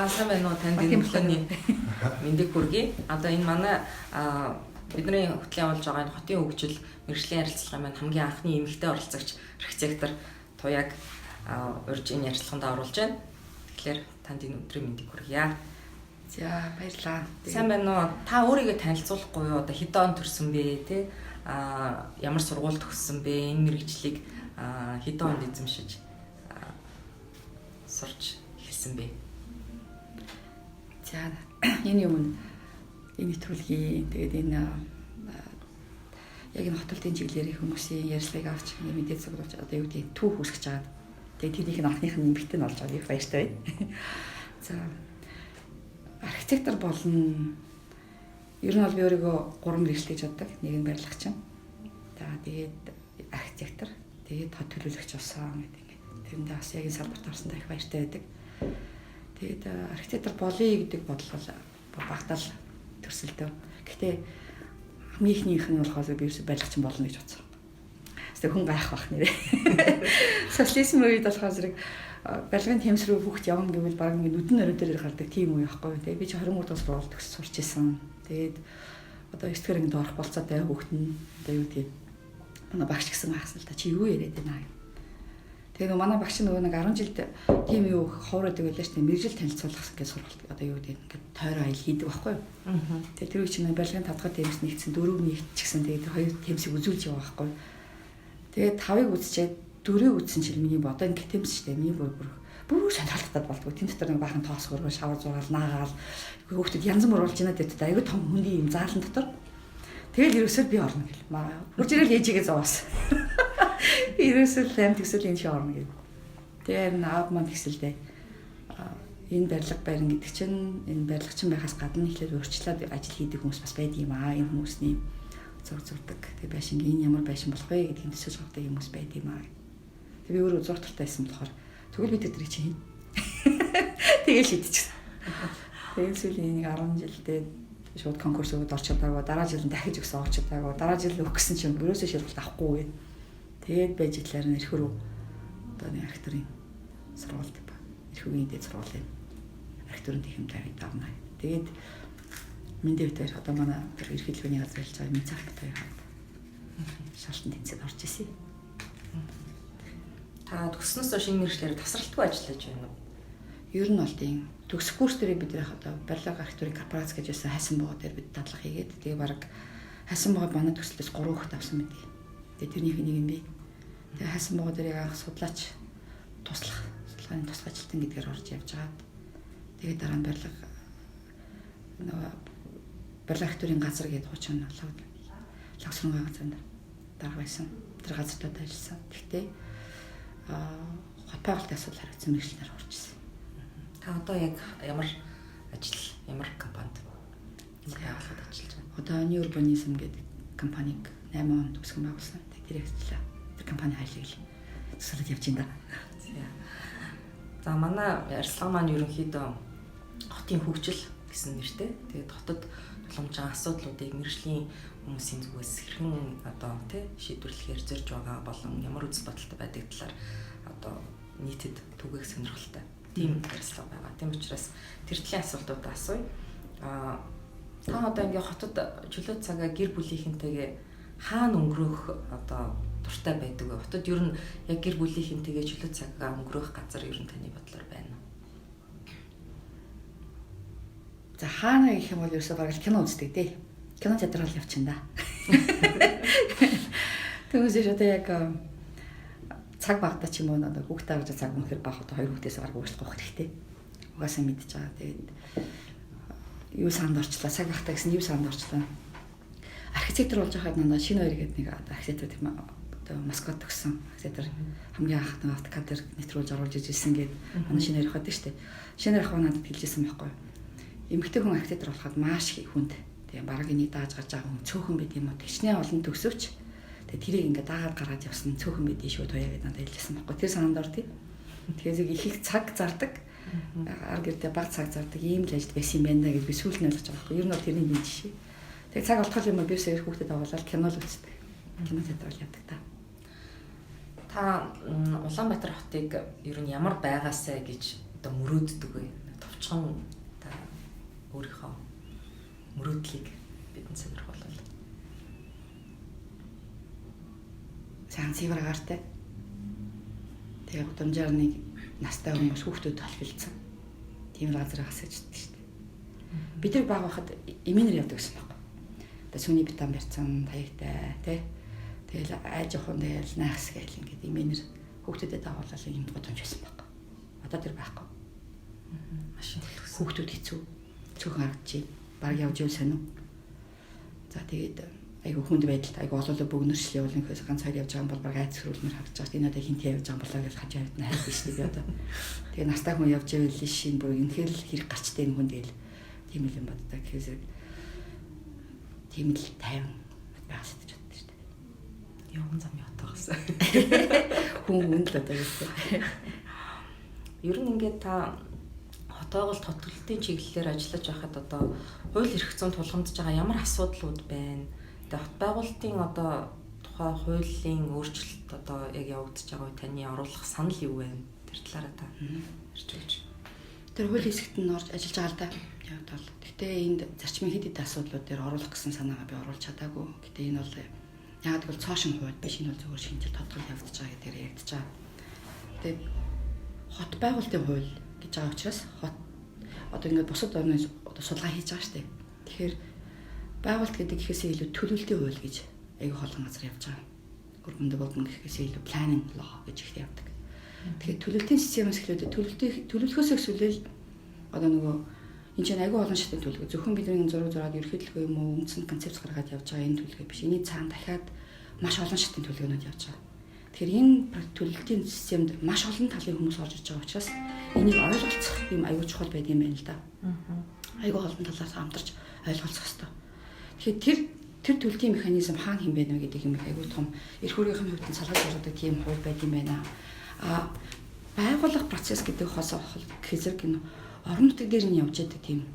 За, сайн байна уу, танд энэ өглөөний мэндийг хүргэе. Одоо энэ манай бидний хөтлийн явуулж байгаа энэ хотын хөгжил мэргэжлийн ярилцлагын маань хамгийн анхны эмэгтэй оролцогч архитектор Туяаг урьж энэ ярилцлаганд оруулж байна. Тэгэхээр танд энэ өдрийн мэндийг хүргье. За, баярлалаа. Сайн байна уу? Та өөрийгөө танилцуулахгүй юу? Одоо хэдэн он төрсөн бэ, тэ? Ямар сургууль төгссөн бэ? Энэ мэргэжлийг хэдэн онд эзэмшиж сурч эхэлсэн бэ? За, энэ юм энэ нэвтрүүлгийн тэгээд энэ яг энэ хотолтын чиглэлээр хүмүүсийн ярилцлагыг авч мэдээ цуглуулж одоо юу гэдгийг түүх үүсгэж байгаа. Тэгээд тэрнийх нь анхных нь эмэгтэй нь болж байгаа, их баяртай байна. За, архитектор болно. Ер нь бол би өөрийгөө гурван мэргэжил гэж боддог. Нэг нь барилгачин. За, тэгээд архитектор, тэгээд хот төлөөлөгч болсон гэдэг ингээд. Тэрэндээ бас яг энэ салбарт орсондоо их баяртай байдаг. Тэгээд архитектор болъё гэдэг бодол бол багтаал төрсөлдөө. Гэхдээ хамгийн ихнийх нь болохоор би ерөөсөй барилгачин болно гэж бодсон. Тэгвэл хүн гайх бах нэрээ. Социализм үед болохоор зэрэг барилгын тэмс рүү хүүхд явна гэвэл баг ингэ нүдэн орой дээр гардаг тийм үе байхгүй. Тэгээ би чи 23 дахь сургууль төгсөж сурч исэн. Тэгээд одоо 9 дугаар ангид орох болцоотой хүүхд нь одоо юу гэдгийг манай багш гэсэн гайхсан л та, чи юу яриад байна. Тэгээ нөгөө манай багш нөгөө нэг 10 жилд тийм юу ховор байдаг байлаа шүү дээ. Мэргэжил танилцуулах гэж сургалт одоо юу гэдэг ингээд тойроо аял хийдэг байхгүй юу. Тэгээ тэр үе чинь барилгын 5 дахь тэмс нэгдсэн, 4 нэгтчихсэн. Тэгээ тэр хоёр тэмсийг үзүүлж яваа байхгүй юу. Тэгээ 5-ыг үзчихэд 4-ийг үзсэн чинь миний бодоо ингээд тэмс шүү дээ. Миний бүр бүр сонирхолтой болдгоо. Тэн дотор нэг баахан тоос хөргөө шавар зугаал наагаал хүүхдүүд янз бүр болж байна гэдэг айгүй том хөндийн юм заалан дотор. Тэгэл ерөөсөө би орно гэл. Хурж ирэл ээжигээ зовоос. Ерөөсөө л аим төсөл энэ шиг орно гэл. Тэгээ харин аав маань тэгсэлдээ. Энэ барилга барин гэдэг чинь энэ барилгачин байхаас гадна эхлээд урьдчилаад ажил хийдэг хүмүүс бас байдаг юм аа. Энэ хүмүүсний зураг зурдаг. Тэгээ байшин энэ ямар байшин болох вэ гэдгийг төсөөлж гаргадаг хүмүүс байдаг юм аа. Тэгээ би өөрөө зураг дуртай байсан болохоор тэгвэл би тэдрийг чинь. Тэгэл шийдчихсэн. Тэгээ сүүлийн нэг 10 жилдээ шууд конкурс өгөөд орч чадаагүй. Дараа жил нь дахиж өгсөн орч чадаагүй. Дараа жил өгөх гэсэн чинь ерөөсөө шалгалт авахгүй гэ. Тэгээд байж итлээр нь эрхүү рүү одоо нэг архитектурын сургуульд эрхүүгийн дээд сургуулийн архитектурын техник тавиг давна. Тэгээд мэндэ битэр одоо манай тэр эрхлэлбэний газар хэлж байгаа Минцах бит хоёр хамт шалтан тэнцээд орж исэн. Та төгснөөс хойш энэ мэргэжлээр тасралтгүй ажиллаж байна уу? Ер нь бол тийм. Төгсөх курс дээр бид нэр одоо барилга архитектурын корпорац гэж байсан хайсан богоо дээр бид дадлага хийгээд тэгээ баг хайсан богоо манай төслөөс 3 хүүхэд авсан мэт. Тэгээ тэрнийх нэг юм би. Тэгээ хайсан богоо дээр яг анх судлаач туслах, судалгааны туслах ажилтан гэдгээр орж явж байгаад тэгээ дараа нь барилга нөгөө барилга архитектурын газар гэдэг хуучин лагсрын газар дарга байсан. Тэр газартад ажилласан. Гэхдээ хот байгуулалтын асуудал хариуцсан мэргэжлээр орчихсон. Та одоо яг ямар ажил, ямар компанид байгууллагад ажиллаж байна? Одоо New Urbanism гэдэг компаниг 8 онд үүсгэн байгуулсан. Тэр ажиллаа. Тэр компани хайлыг л төсөөлөд явж байна да. За, манай ярилцлага маань ерөнхийдөө хотын хөгжил гэсэн нэртэй. Тэгээд хотод тулгамж байгаа асуудлуудыг мэргэжлийн хүмүүсийн зүгээс хэрхэн одоо тий шийдвэрлэхээр зорж байгаа болон ямар үзэл бодолтой байдаг талаар одоо нийтэд түгээх сонирхолтой тийм ярилцлага байгаа. Тийм учраас тэр төрлийн асуултуудаа асууя. Та одоо ингээ хотод чөлөө цагаа гэр бүлийнхэнтэйгээ хаана өнгөрөөх одоо дуртай байдаг вэ? Хотод ер нь яг гэр бүлийнхэнтэйгээ чөлөө цагаа өнгөрөөх газар ер нь таны бодлоор байна уу? За, хаана гэх юм бол ерөөсөө бараг л кино үздэг дээ. Кино театрал явчихна да. Тэгмээс одоо яг цаг багтаа ч юм уу одоо хүүхдээ авч цаг үнэхэр баг одоо хоёр хүүхдээс гарг уушлах хэрэгтэй. Угаасаа мэдчихэж байгаа. Тэгээд юу санд орчлаа, цаг багтаа гэсэн юу санд орчлаа. Архитектор болж байхад надад шинэ хоёр гэдэг нэг архитектор тийм одоо Москвад төгссөн архитектор хамгийн анх нэг автокадр нэвтрүүлж оруулж ижсэн гээд манай шинэ хоёр хаад штэ. Шинэ хоёр хаа надад хэлжсэн байхгүй юу. Эмэгтэй хүн архитектор болоход маш хүнд. Тэгээ бараг энийг дааж гарч байгаа хүн цөөхөн байд юм уу. Тэгчнээ олон төгсөвч тэгээ тэрийг ингээд дагаад гараад явсан цөөхөн байдیں шүү Туяа гэдээ надад хэлжсэн байхгүй. Тэр санаанд ор тий. Тэгэхээр зэрэг их их цаг зардаг. Ар гэрдээ баг цаг зардаг ийм л ажил байсан юм байна гэж би сүүлд нь ойлгож байгаа байхгүй. Ер нь бол тэрний нэг жишээ. Тэгээ цаг олдох юм уу би өсөө хүүхдэд дагуулаад кино л үздэг. Кино театр л явдаг та. Та Улаанбаатар хотыг ер нь ямар байгаасай гэж одоо мөрөөддөг вэ? товчхон та өөрийнхөө мөрөөдлийг бидэнд сонирхолвол. Сайн цэвэр агаартай. Тэгээ гудамжаар нэг настай хүмүүс хүүхдүүд толбилцсан. Тийм л газар хасаж иддэг шүү дээ. Бид нар бага байхад эмээнэр явдаг гэсэн баг. Одоо сүний битан барьсан таягтай тий. Тэгэл айж явах нь тэгэл найхс гээл ингээд эмээнэр хүүхдүүдэд дагуулал юм гудамж байсан баг. Одоо тэр байхгүй. Маш их хүүхдүүд хэцүү. Цөөхөн харагдчих. Бараг явж ивэл сонин. За тэгээд айгүй хүнд байдалд айгүй олоолаа бөгнөршил явуулна гэхээс ганц хоёр явж байгаа юм бол бараг айц хөрүүлмээр харагдаж байгаа. Энэ одоо хинт явж байгаа юм болоо гэж хаж аваад хайж шүү дээ би одоо. Тэгээ настай хүн явж ивэл шин бүр инхээр л хэрэг гарчтай энэ хүн тэгэл тийм л юм боддог. Тэгэхээр тийм л тайван байх хэрэгтэй гэж боддог шүү дээ. Явган замын отоогоос. Хүн хүн л одоо гэсэн. Ер нь ингээд та хотоогол тотголтын чиглэлээр ажиллаж байхад одоо хууль эрх зүйн тулгамдж байгаа ямар асуудлууд байна? Тэгээ хот байгуулалтын одоо тухай хуулийн өөрчлөлт одоо яг явагдаж байгаа үе таны оруулах санал юу вэ? Тэр талаараа та ярьж өгөөч. Тэр хууль хэсэгт нь орж ажиллаж байгаа л да. Яг бол. Гэтэ энд зарчмын хэд хэдэн асуудлууд дээр оруулах гэсэн санаагаа би оруулж чадаагүй. Гэтэ энэ бол яг гэвэл цоо шин хууль биш, энэ бол зөвхөн шинжил тодорхой явагдаж байгаа гэдгээр яригдаж байгаа. Тэгээ хот байгуулалтын хууль гэж байгаа учраас хот одоо ингээд бусад орны одоо судалгаа хийж байгаа шүү дээ. Тэгэхээр байгуулалт гэдэг ихээсээ илүү төлөвлөлтийн хууль гэж айгүй холон газар явж байгаа. Urban development гэхээсээ илүү planning law гэж их явдаг. Тэгэхээр төлөвлөлтийн системээс эхлээд төлөвлөхөөс эхлээл одоо нөгөө энэ чинь айгүй олон шатны төлөвлөгөө. Зөвхөн бидний зураг зураад ерөнхийлөгөө юм уу үндсэн концепц гаргаад явж байгаа энэ төлөвлөгөө биш. Эний цаана дахиад маш олон шатны төлөвлөгөөнүүд явж байгаа. Тэгэхээр энэ төлөвлөлтийн системд маш олон талын хүмүүс орж иж байгаа учраас энийг ойлголцох юм айгүй чухал байдаг юм байна л да. Айгүй олон талаас хамтарч ойлголцох хэрэгтэй. Тэгэхээр тэр төлөвлөлтийн механизм хаана хэм бэ гэдэг юм их айгүй том эрх үүргийн хувьд нь салгаж ордог тийм хууль байд юм байна. А байгуулах процесс гэдэг хосоо гэхэр энэ орон нутаг дээр нь явж байдаг тийм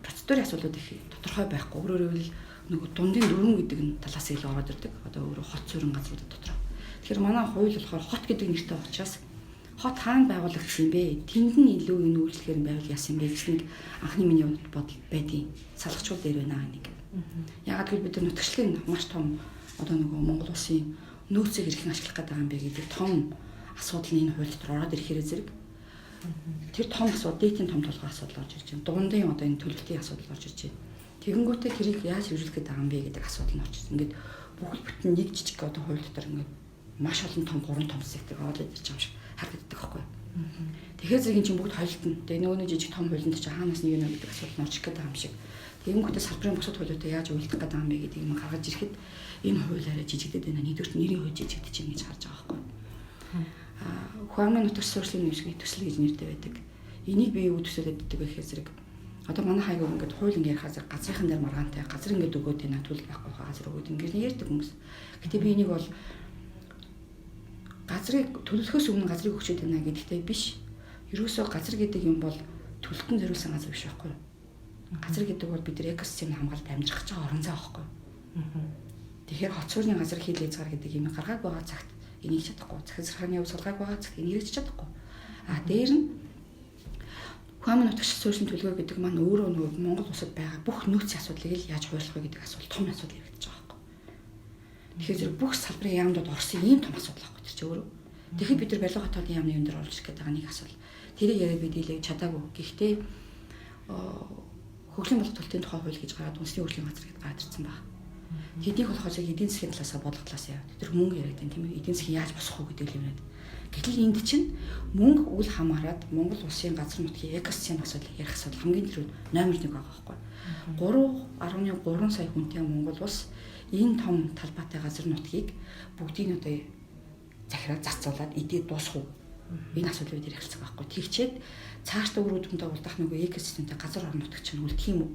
процедурын асуудлууд их тодорхой байхгүй. Өөрөөр хэлбэл нөгөө дундын дөрвөн гэдэг нь талаас илүү ороод ирдэг. Одоо өөрөө хот суурин газруудад дотор. Тэгэхээр манай хууль болохоор хот гэдэг нэртэй учраас хот хаана байгуулагдсан юм бэ? Тэнд нь илүү энэ үйлчлэгээр нь байвал яасан юм бэ гэсэн нэг анхны миний бодол байдیں۔ Салгачуул дээр байна нэг. Яагаад гэвэл бид нар нутагчлалын маш том одоо нөгөө Монгол улсын нөөцийг хэрхэн ашиглах гэдэг юм бэ гэдэг том асуудал нь энэ хууль дотор ороод ирэхээр зэрэг тэр том асуудал, дээдийн том толгой асуудал орж ирж байна. Дундын одоо энэ төлөвлөлтийн асуудал орж ирж байна. Тэгэнгүүтээ тэрийг яаж хэрэгжүүлэх гэдэг юм бэ гэдэг асуудал нь орж ирж. Ингээд бүхэл бүтэн нэг жижиг одоо хууль дотор ингээд маш олон том гурван том сектор ороод ирж байгаа юм шиг харагддаг байхгүй. Тэгэхээр зэрэг чинь бүгд холилдно. Тэгээ нөгөө нэг жижиг том хуулинд чинь хаанаас нэг юм гэдэг асуудал нь орж ирэх гэдэг юм шиг. Тэгэнгүүтээ салбарын бусад хуулиудаа яаж уялдах гэдэг юм бэ гэдэг юм гаргаж ирэхэд энэ хууль арай жижигдэд байна. Нэгдүгürt нэрийн хууль жижигдэж байна гэж харж байгаа байхгүй. Хуамын нутагч суурьшлийн нэмсгийн төсөл гэж нэртэй байдаг. Энийг би юу төсөөлөд өгдөг вэ гэхээр зэрэг одоо манай хайгуу ингээд хууль ингээд ярихаар зэрэг газрынхан дээр маргаантай газар ингээд өгөөд байна, төлөв байхгүй газар өгөөд ингээд ярьдаг хүмүүс. Гэтэ би энийг бол газрыг төлөвлөхөөс өмнө газрыг өгчөөд байна гэдэгтэй биш. Ерөөсөө газар гэдэг юм бол төлөлтөн зориулсан газар биш байхгүй юу? Газар гэдэг бол бид нар экосистемийн хамгаалалт амьдрах гэж байгаа орон зай байхгүй юу? Тэгэхээр хот суурины газар хил хязгаар гэдэг юм гаргааг байгаа цагт энийг чадахгүй, захин захиргааны хувь сулгааг байгаа цагт энийг хэрэгжиж чадахгүй. А дээр нь Хуамын нутагч суурьшлийн төлөвлөгөө гэдэг маань өөрөө нөгөө Монгол улсад байгаа бүх нөөцийн асуудлыг л яаж хуваарлах вэ гэдэг асуудал том асуудал яригдаж байгаа байхгүй. Тэгэхээр зэрэг бүх салбарын яамнууд орсон ийм том асуудал байхгүй тэр чинь өөрөө. Тэгэхэд бид нар барилга хотоолын яамны юм дээр орж ирэх гэдэг нэг асуудал. Тэрийг яриад би дийлээ чадаагүй. Гэхдээ хөгжлийн болго төлтийн тухай хууль гэж гараад үндэсний хөгжлийн газар гэдээ гараад ирсэн байна. Тэднийг болохоор зэрэг эдийн засгийн талаасаа бодлого талаас яа. Тэр мөнгө яриад байна тийм ээ. Эдийн засгийн яаж босгох уу гэдэг юм яриад. Гэтэл энд чинь мөнгө үл хамааран Монгол улсын газар нутгийн экосистем асуудал ярих асуудал хамгийн түрүү номер 1 байгаа байхгүй. 3.3 сая хүнтэй Монгол улс энэ том талбайтай газар нутгийг бүгдийг нь одоо захираа зарцуулаад идээд дуусах уу? Энэ асуудлыг бид ярилцах байхгүй. Тэгчээд цаашдаа үр дүндээ улдах нөгөө экосистемтэй газар орон нутаг чинь үлдэх юм уу?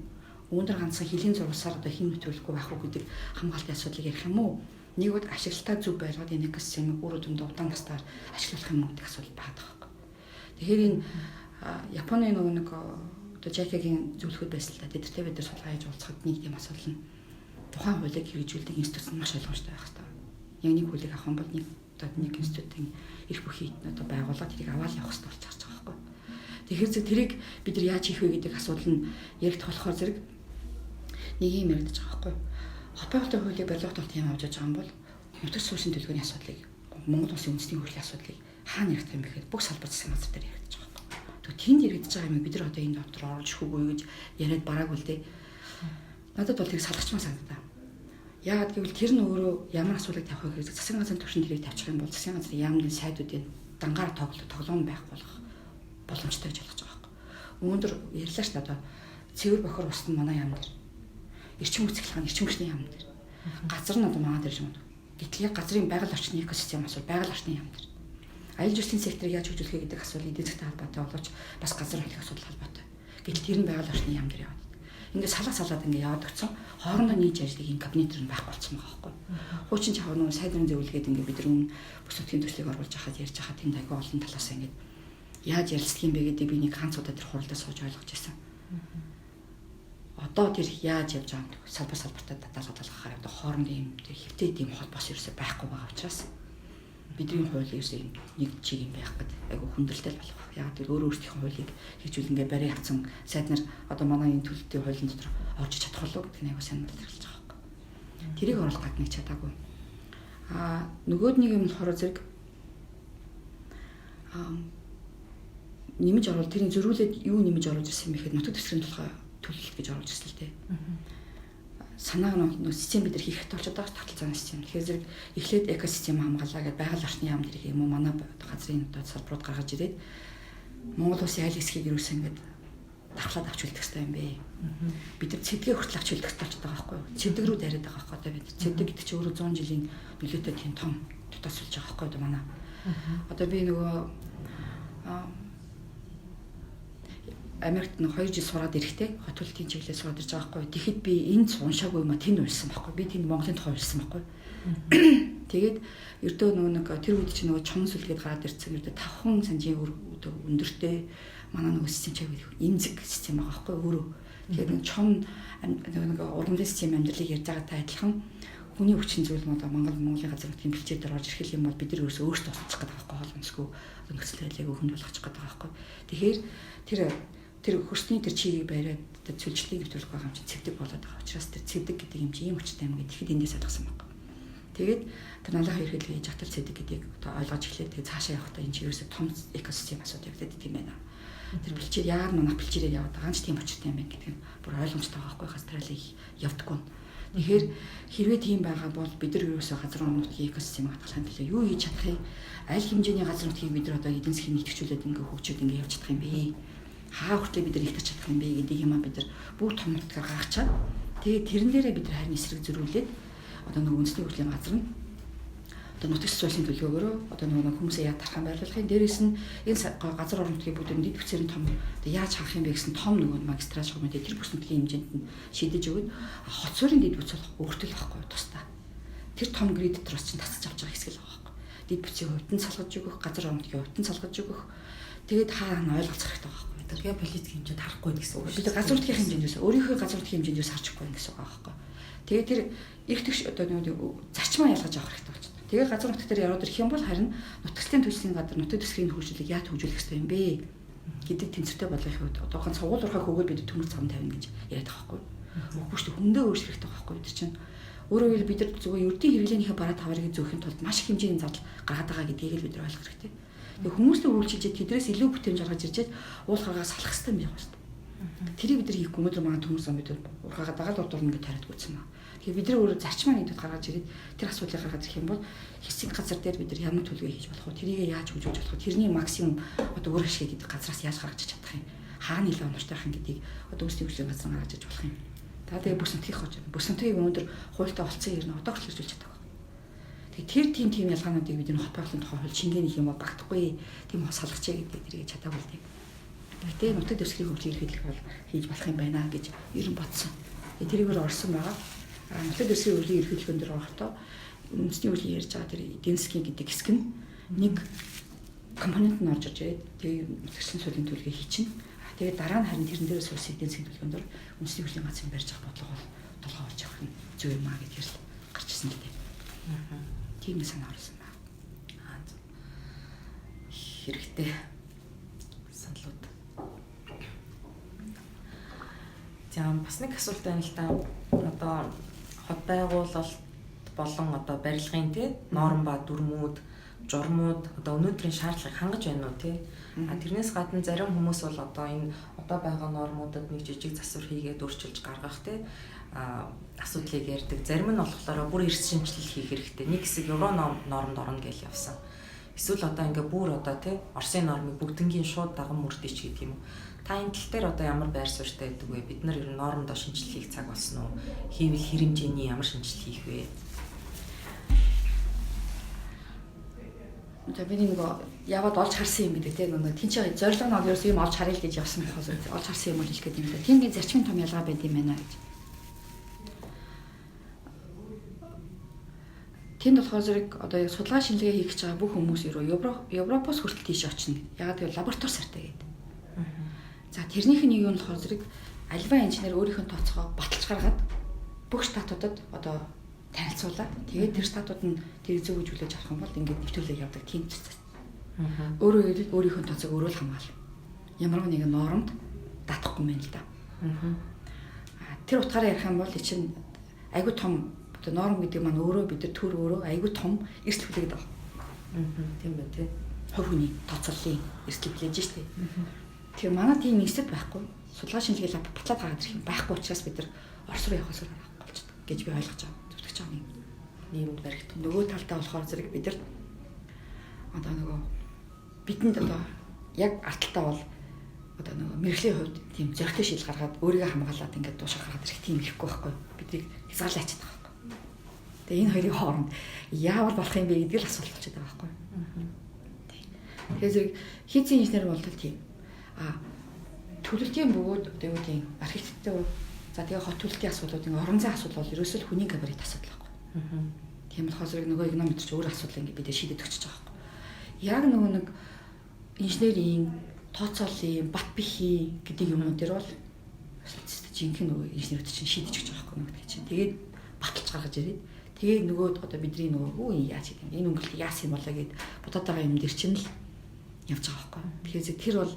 Өндөр ганцхан хөлийн зурвасаар одоо хэн нөтөлөхгүй байх уу гэдэг хамгаалтын асуудлыг ярих юм уу? Нэг үд ашиглалтаа зөв байлгаад энэ экосистемийг үр дүндээ удаан настаар ашиглах юм уу гэдэг асуудал байгаа байхгүй. Тэгэхээр энэ Японы нөгөө нэг одоо JICA-гийн зөвлөхөд байсан л да. Тэдэртэй бид нар судалгаа хийж уулзахад нэг тийм асуудал нь тухайн хуулийг хэрэгжүүлдэг институт нь маш ойлгомжтой байх хэрэгтэй. Яг нэг хуулийг авах юм бол нэг одоо нэг институтын эрх бүхий одоо байгууллага тэрийг аваад явах хэрэгтэй болж байгаа байхгүй. Тэгэхээр зэрэг тэрийг бид нар яаж хийх вэ гэдэг асуудал нь яригдах болохоор зэрэг нэг юм яригдаж байгаа байхгүй юу? Хот байгуулалтын хуулийг барилга тулд юм авч байгаа юм бол нутаг суурьшийн төлөвлөгөөний асуудлыг, Монгол улсын үндэсний хөгжлийн асуудлыг хаана яригдах юм бэ гэхэд бүх салбар засгийн газар дээр яригдаж байгаа байхгүй. Тэгвэл тэнд яригдаж байгаа юм бид нар одоо энэ дотор оруулж ирэхгүй гэж яриад бараагүй л дээ. Надад бол тэрийг салгачмаа санагдаа. Яагаад гэвэл тэр нь өөрөө ямар асуудлыг тавих вэ гэхээр засгийн газрын түвшинд тэрийг тавьчих юм бол засгийн газрын яамны сайдуудын дангаар тоглоом байхгүй болох боломжтой гэж ойлгож байгаа байхгүй. Өнөөдөр ярьлаа шүү дээ, одоо цэвэр бохор ус нь манай яам дээр. Эрчим хүч цахилгаан эрчим хүчний яам дээр. Газар нь одоо манай дээр юм. Гэтэл яг газрын байгаль орчны экосистем асуудал байгаль орчны яам дээр. Аялал жуулчлалын секторыг яаж хөгжүүлэх вэ гэдэг асуудал эдийн засгтай холбоотой боловч бас газар холих асуудал холбоотой. Гэтэл тэр нь байгаль орчны яам дээр яваад. Ингээд салаад ингээд яваад өгсөн. Хоорондоо нийж ажлыг энэ кабинет рүү байхгүй болсон байгаа байхгүй. Хуучин чав нөө сайд нарын зөвлөгөөд ингээд бид нар өмнө бүс нутгийн төслийг оруулж хахад ярьж хахад тэнд айгүй олон талаас ингээд яаж ярилцдаг юм бэ гэдэг би нэг ганц удаа тэр хуралдаа сууж ойлгож байсан. Одоо тэр яаж явж байгаа юм салбар салбартаа даалгахаар явдаг хоорондын юм тэр хэвтэй тийм холбоос ерөөсөй байхгүй байгаа учраас бидний хууль ерөөсөй юм нэг чиг юм байх гэдэг айгүй хүндрэлтэй л болох. Яг тэр өөрөө өөрсдийнхөө хуулийг хийжүүл ингээ барай авцсан сайд нар одоо манай энэ төлөлтийн хуулийн дотор орж чадах болов гэдэг нь айгүй сайн мэдрэлж байгаа байхгүй. Тэрийг оруулах гад нэг чадаагүй. Аа нөгөөд нэг юм болохоор зэрэг нэмж оруул тэрийг зөрүүлээд юу нэмж оруулж ирсэн юм бэ гэхэд нутаг дэвсгэрийн толгой төлөлт гэж оруулж ирсэн л дээ. Санааг нь систем бид нар хийх хэрэгтэй болчиход байгаа таталцааны систем. Тэгэхээр зэрэг эхлээд экосистем хамгаалаа гэдээ байгаль орчны яам тэрийг юм уу манай газрын одоо салбарууд гаргаж ирээд Монгол улсын аль хэсгийг ерөөсөө ингээд давхлаад авч үлдэх хэрэгтэй юм бэ. Бид нар цэдгээ хүртэл авч үлдэх хэрэгтэй болчиход байгаа байхгүй юу? Цэдэг рүү дайраад байгаа байхгүй одоо бид. Цэдэг гэдэг чинь өөрөө 100 жилийн нөлөөтэй тийм том тутаас болж байгаа байхгүй юу манай. Одоо би нөгөө Америкт нэг 2 жил сураад ирэхдээ хот төлөлтийн чиглэлээр сураад ирж байгаа байхгүй. Тэгэхэд би энд уншаагүй юм а тэнд уншсан байхгүй. Би тэнд Монголын тухай уншсан байхгүй. Тэгээд ердөө нөгөө нэг тэр үед чинь нөгөө чон сүлгээд гараад ирсэн. Ердөө 5 санжийн өндөртэй манай нөгөө систем чиг эмзэг систем байгаа байхгүй өөрөө. Тэгээд нэг чон нөгөө нэг ургамлын систем амьдралыг ярьж байгаатай адилхан хүний хүчин зүйл нь одоо Монголын газар нутгийн бэлчээр дээр орж ирэх юм бол бид нар өөрсдөө өөрсдөө туслах гэдэг байхгүй хоол өнсгөө нөхцөл байдлыг хүнд болгочих гэдэг байхгүй. Тэгэхээр тэр хөрсний тэр чигийг бариад тэр цөлжлийг нэвтрүүлэх байгаа юм чинь цэвдэг болоод байгаа учраас тэр цэвдэг гэдэг юм чи ийм учиртай юм гэдэг тэгэхэд эндээс ойлгосон баг. Тэгээд тэр 72 хэлгээ хийж хатал цэвдэг гэдгийг одоо ойлгож эхлээд тэгээд цаашаа явахдаа энэ чи ерөөсөө том экосистем асуудал явагдаад идэв юм байна. Тэр бэлчээр яагаад манайх бэлчээрээ яваад байгаа юм ч тийм учиртай юм байна гэдэг нь бүр ойлгомжтой байгаа байхгүй хастралыг явдаггүй. Тэгэхээр хэрвээ тийм байгаа бол бид нар ерөөсөө газар нутгийн экосистемийг хадгалахын төлөө юу хийж чадах юм? Аль хэмжээний газар нутгийг бид нар одоо эдийн засгийн нэгтгэжүүлээд ингээ хөгжөөд ингээ явж чадах юм бэ? Хаа хүртэл бид нар ихтэж чадах юм бэ гэдэг юм а бид нар бүр том нутгаар гаргачаад тэгээд тэрэн дээрээ бид нар харин эсрэг зөрүүлээд одоо нөгөө үндэсний хөгжлийн газар нь одоо нутаг суурьшийн төлөвөөрөө одоо нөгөө хүмүүсээ яа тархан байрлуулах юм. Дээрээс нь энэ газар орон нутгийн бүгд дэд бүтцээр нь том одоо яаж хангах юм бэ гэсэн том нөгөө магистрал шугам дээр тэр бүс нутгийн хэмжээнд нь шийдэж өгöd хот суурийн дэд бүц болох өөртөө л байхгүй тусдаа. Тэр том грид дотроос чинь тасаж авч байгаа хэсэг л байгаа байхгүй. Дэд бүтцийн хувьд нь салгаж өгөх, газар орон нутгийн хувьд нь салгаж өгөх. Тэгээд хаа нь ойлголцох хэрэгтэй байгаа байхгүй. Геополитик хэмжээнд харахгүй гэсэн үг. Бид газар нутгийн хэмжээнд өөрийнхөө газар нутгийн хэмжээнд юус харж чадахгүй гэсэн үг байгаа байхгүй. Тэгээд тэр эрх тэгш одоо нөгөө зарчмаа ялгаж авах хэрэгтэй болчихно. Тэгээд газар нутаг дээр яваад ирэх юм бол харин нутагчлалын төлслийн газар нутаг дэвсгэрийн хөгжлийг яаж хөгжүүлэх хэрэгтэй юм бэ гэдэг тэнцвэртэй болгохын хувьд одоо ганц сургууль урхаа хөөгөөд бид төмөр зам тавина гэж яриад байгаа байхгүй. Үгүй шүү дээ, хүндээ өөрчлөх хэрэгтэй байхгүй бид чинь. Өөрөөр хэлбэл бид нар зүгээр ердийн хэрэглээнийхээ бараа таварыг зөөхин тулд маш их хэмжээний зардал гаргаад байгаа гэдгийг л бид нар ойлгох хэрэгтэй. Тэгээ хүмүүстэй үйлчилж тэдрээс илүү бүтээмж гаргаж ирчээд уул гаргаа салах хэрэгтэй юм байна шүү дээ. Тэрийг бид нар хийхгүй өнөөдөр манай төмөр зам бид урхаагаа дагаад урд урна гэж тариад гүйцсэн байна. Тэгэхээр бид нар өөрөө зарчмаа нэгдүгээр гаргаж ирээд тэр асуудлыг гаргаж ирэх юм бол хэсэг газар дээр бид нар ямар төлөвлөгөө хийж болох вэ? Тэрийг яаж хөгжүүлж болох вэ? Тэрний максимум одоо үр ашиг гэдэг газраас яаж гаргаж чадах юм? Хаана илүү оновчтой байх юм гэдгийг одоо үүслийн хөгжлийн газар гаргаж иж болох юм. За тэгээ бүс нутгийн хож. Бүс нутгийг өнөөдөр хуультай олцсон юм одоо хүртэл хэрэгжүүлж чадаагүй. Тэгэхээр тэр тийм ялгаануудыг бид энэ хот байгалийн тухай хууль шингэнийх юм ба багтахгүй тийм салгачээ гэдэг тэрийг чадаагүй л дээ. Гэтэ нутаг дэвсгэрийн хөгжлийг эрхэлэх бол хийж болох юм байна гэж ер нь бодсон. Тэрийг өөр орсон байгаа. Нутаг дэвсгэрийн хөгжлийг эрхэлэх өндөр орохдоо үндэсний хөгжлийн ярьж байгаа тэр эдийн засгийн гэдэг хэсэг нь нэг компонент нь орж ирж тэгээд нутагчлалын суурийн төлөвлөгөө хийчихнэ. Тэгээд дараа нь харин тэрэн дээрээ суусан эдийн засгийн төлөвлөгөөн дээр үндэсний хөгжлийн газрын барьж авах бодлого бол толгой олж явах нь зөв юм а гэдгээр л гарч ирсэн л дээ. Тийм санаа орсон байна. Хэрэгтэй саналууд За бас нэг асуулт байна л да. Одоо хот байгуулалт болон одоо барилгын тий норм ба дүрмүүд, журмууд одоо өнөөдрийн шаардлагыг хангаж байна уу тий? А тэрнээс гадна зарим хүмүүс бол одоо энэ одоо байгаа нормуудад нэг жижиг засвар хийгээд өөрчилж гаргах тий асуудлыг ярьдаг. Зарим нь болохоор бүр эрс шинжилэл хийх хэрэгтэй. Нэг хэсэг евро нормд орно гэж явсан. Эсвэл одоо ингээ бүр одоо тий Оросын нормыг бүгднгийн шууд даган мөрдөж гэдэг юм уу. Та энэ тал дээр одоо ямар байр суурьтай байдаг вэ? Бид нар ер нь нормдоо шинжилэл хийх цаг болсон уу? Хийвэл хэр хэмжээний ямар шинжилэл хийх вэ? За би нэг яваад олж харсан юм гэдэг тийм нэг тэнцээ зорилго нь ерөөсөө юм олж харъя л гэж явсан болохоос олж харсан юм бол хэлэх гэдэг юм л да. Тэнгийн зарчмын том ялгаа байд юм байна гэж. Тэнд болохоор зэрэг одоо яг судалгаа шинжилгээ хийх гэж байгаа бүх хүмүүс ерөө Европоос хүртэл тийш очино. Ягаад гэвэл лаборатори сартай гэдэг. За тэрнийх нь юу нь болохоор зэрэг альва инженер өөрийнх нь тооцоогоо баталж гаргаад бүх штатуудад одоо танилцуулаад тэгээд тэр штатууд нь тэрийг зөв гэж хүлээж авах юм бол ингээд нэвтрүүлэг явдаг тийм процесс. Өөрөөр хэлбэл өөрийнх нь тооцоог өөрөө л хамгаал. Ямар нэгэн нормд даатахгүй юм л да. Тэр утгаараа ярих юм бол чинь айгүй том одоо норм гэдэг маань өөрөө бид нар төр өөрөө айгүй том эрсдэл хүлээгээд байгаа. Тийм байна тий. Хувь хүний тооцооллын эрсдэл хүлээж штэ. Тэгэхээр манай тийм институт байхгүй. Судалгаа шинжилгээ лаб батлаад гаргаад ирэх юм байхгүй учраас бид нар Орос руу явахаас өөр аргагүй болчихдог гэж би ойлгож байгаа. Зөвтгөж байгаа юм. Нийгэмд баригдах. Нөгөө талдаа болохоор зэрэг бид нар одоо нөгөө бидэнд одоо яг арталтаа бол одоо нөгөө мэрэгжлийн хувьд тийм зоригтой шийдэл гаргаад өөрийгөө хамгаалаад ингээд дуушаа гаргаад ирэх тийм ихгүй байхгүй. Биднийг хязгаарлаачих байгаа байхгүй. Тэгээ энэ хоёрын хооронд яавал болох юм бэ гэдэг л асуулт болчиход байгаа байхгүй. Тэгэхээр зэрэг хийцэн инженер бол тийм. А төлөлтийн бөгөөд одоо юу гэдэг архитектур за тэгээ хот төлөлтийн асуудлууд ингээ орон зайн асуудал бол ерөөсөө л хүний габарит асуудал байхгүй. Тийм болохоор зэрэг нөгөө эконометр ч өөр асуудал ингээ бид шийдэд өгч байгаа байхгүй. Яг нөгөө нэг инженерийн тооцооллын бат бэхий гэдэг юмнууд дээр бол жинхэнэ нөгөө инженерүүд чинь шийдэж өгч байгаа байхгүй нөгөө чинь. Тэгээд баталж гаргаж ирээд тэгээд нөгөө одоо бидний нөгөө хүү яаж гэдэг юм энэ өнгөлт яасан юм болоо гэд бодоод байгаа юм дээр чинь л явж байгаа байхгүй. Тэгэхээр тэр бол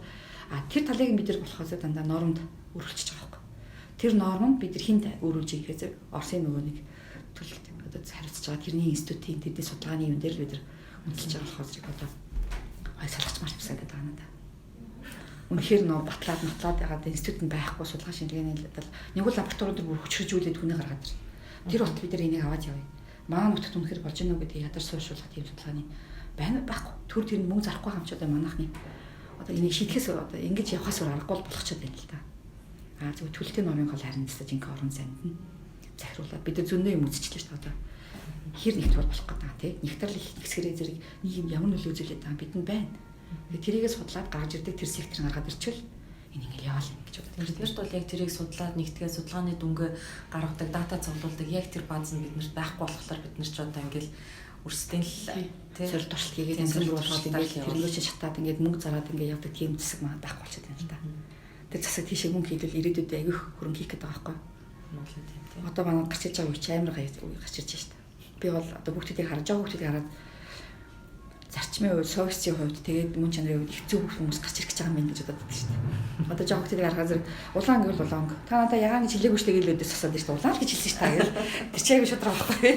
тэр талыг бид нар болохоос дандаа нормд өргөлжиж байгаа байхгүй. Тэр норм нь бид нар хинт өргөж ийм гэхээр Оросын нөгөө нэг төлөлт одоо хариуцж байгаа тэрний институтын тэдний судалгааны юм дээр л бид нар үнэлж байгаа болохоор зэрэг одоо гой салгачмаар юмсаад байгаа надаа. Үнэхээр нөө батлаад матлаад ягаад институт нь байхгүй судалгаа шинжилгээний нэг л лабораториуд бүр хүчржүүлээд хүнээ гаргаад ирнэ. Тэр болт бид нар энийг аваад явъя. Манай нутагт үнэхээр болж гэнэ үү гэдгийг ядар суурьшуулах тийм судалгааны байна байхгүй. Төр тэр нь мөнгө зарахгүй хамчудаа манайхны одоо энийг шийдэхээс одоо ингэж явахаас өөр аргагүй болгочод байна л да. А зөв төлөлтийн нормын гол харин тест жинхэнэ орон зайд нь захируулаад бид нар зөндөө юм үзчихлээ шүү дээ одоо. Хэр нэгтгэл болох гэдэг юм тий. Нэгтрэл их хэсгэрээ зэрэг нийгэм ямар нөлөө үзүүлээд байгаа бидэнд байна. Тэгээ тэрийгээ судлаад гаргаж ирдэг тэр сектор гаргаад ирчихвэл энэ ингээл яваал гэж боддог. Биднэрт бол яг тэрийг судлаад нэгтгээ судалгааны дүнгээ гаргадаг, дата цуглуулдаг яг тэр бааз нь биднэрт байхгүй болохоор бид нар ч одоо ингээл өрсөлдөөн л тий сорил туршилт хийгээд янз бүр болоод ингээл тэрнөө чи шатаад ингээд мөнгө зараад ингээд явдаг тийм засаг маа байхгүй болчиход байна л да. Тэр засаг тийшээ мөнгө хийлвэл ирээдүйдээ айгүйх хөрөнгө хийх гэдэг байгаа байхгүй. Тийм тий. Одоо манай гарч иж байгаа үе чи амар гоё үе гарч ирж байна шүү дээ. Би бол одоо хүүхдүүдийг харж байгаа хүүхдүүдийг хараад зарчмын хувьд, совестийн хувьд тэгээд мөн чанарын хувьд их зөв хүмүүс гарч ирэх гэж байгаа юм байна гэж бодод шүү дээ. Одоо жоо хүүхдүүдийг харахаар зэрэг улаан гэвэл улаан. Та надаа ягаан гэж хэлээгүй шүү дээ гэж өдөөс асаад шүү дээ. Улаан л гэж хэлсэн шүү дээ гэл. Тэр чи айгүй шудраг байхгүй.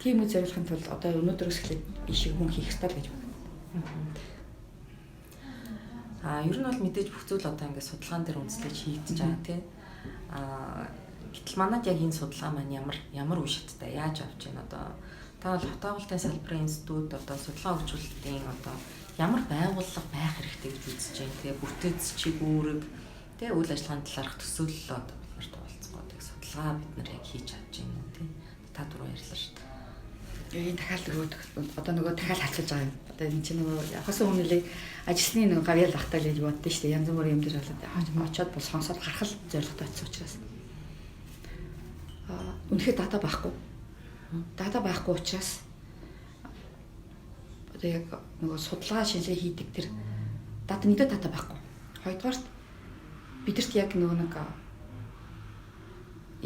Тийм үе зориулахын тулд одоо өнөөдрөөс эхлээд ийшээ хүн хийх ёстой л гэж боддог. А ер нь бол мэдээж бүх зүйл одоо ингээд судалгаан дээр үндэслэж хийгдэж байгаа тий. А гэтэл манад яг энэ судалгаа маань ямар үе шаттай яаж авч байна одоо та бол хот байгуулалтын салбарын институт одоо судалгаа хөгжүүлэлтийн одоо ямар байгууллага байх хэрэгтэй гэж үзэж байна тий. Бүтэц чиг үүрэг тий үйл ажиллагааны талаарх төсөөлөл одоо бид нарт уулзах гэдэг судалгаа бид нар яг хийж авч байна уу тий. Та түрүү ярьлаа шүү дээ. Энэ дахиад одоо нөгөө дахиад харьцуулж байгаа юм. Одоо энэ чинь нөгөө явахаас өмнө нэлээ ажилласны нөгөө гавьяал ахтаа л гэж боддоо шүү дээ. Янз бүрийн юм дээр болоод очоод бол сонсоод гарах л зорилготой очсон учраас. Үнэхээр дата байхгүй. Дата байхгүй учраас одоо яг нөгөө судалгаа шинжилгээ хийдэг тэр дата нэгдүгээр дата байхгүй. Хоёрдугаарт бидэрт яг нөгөө нэг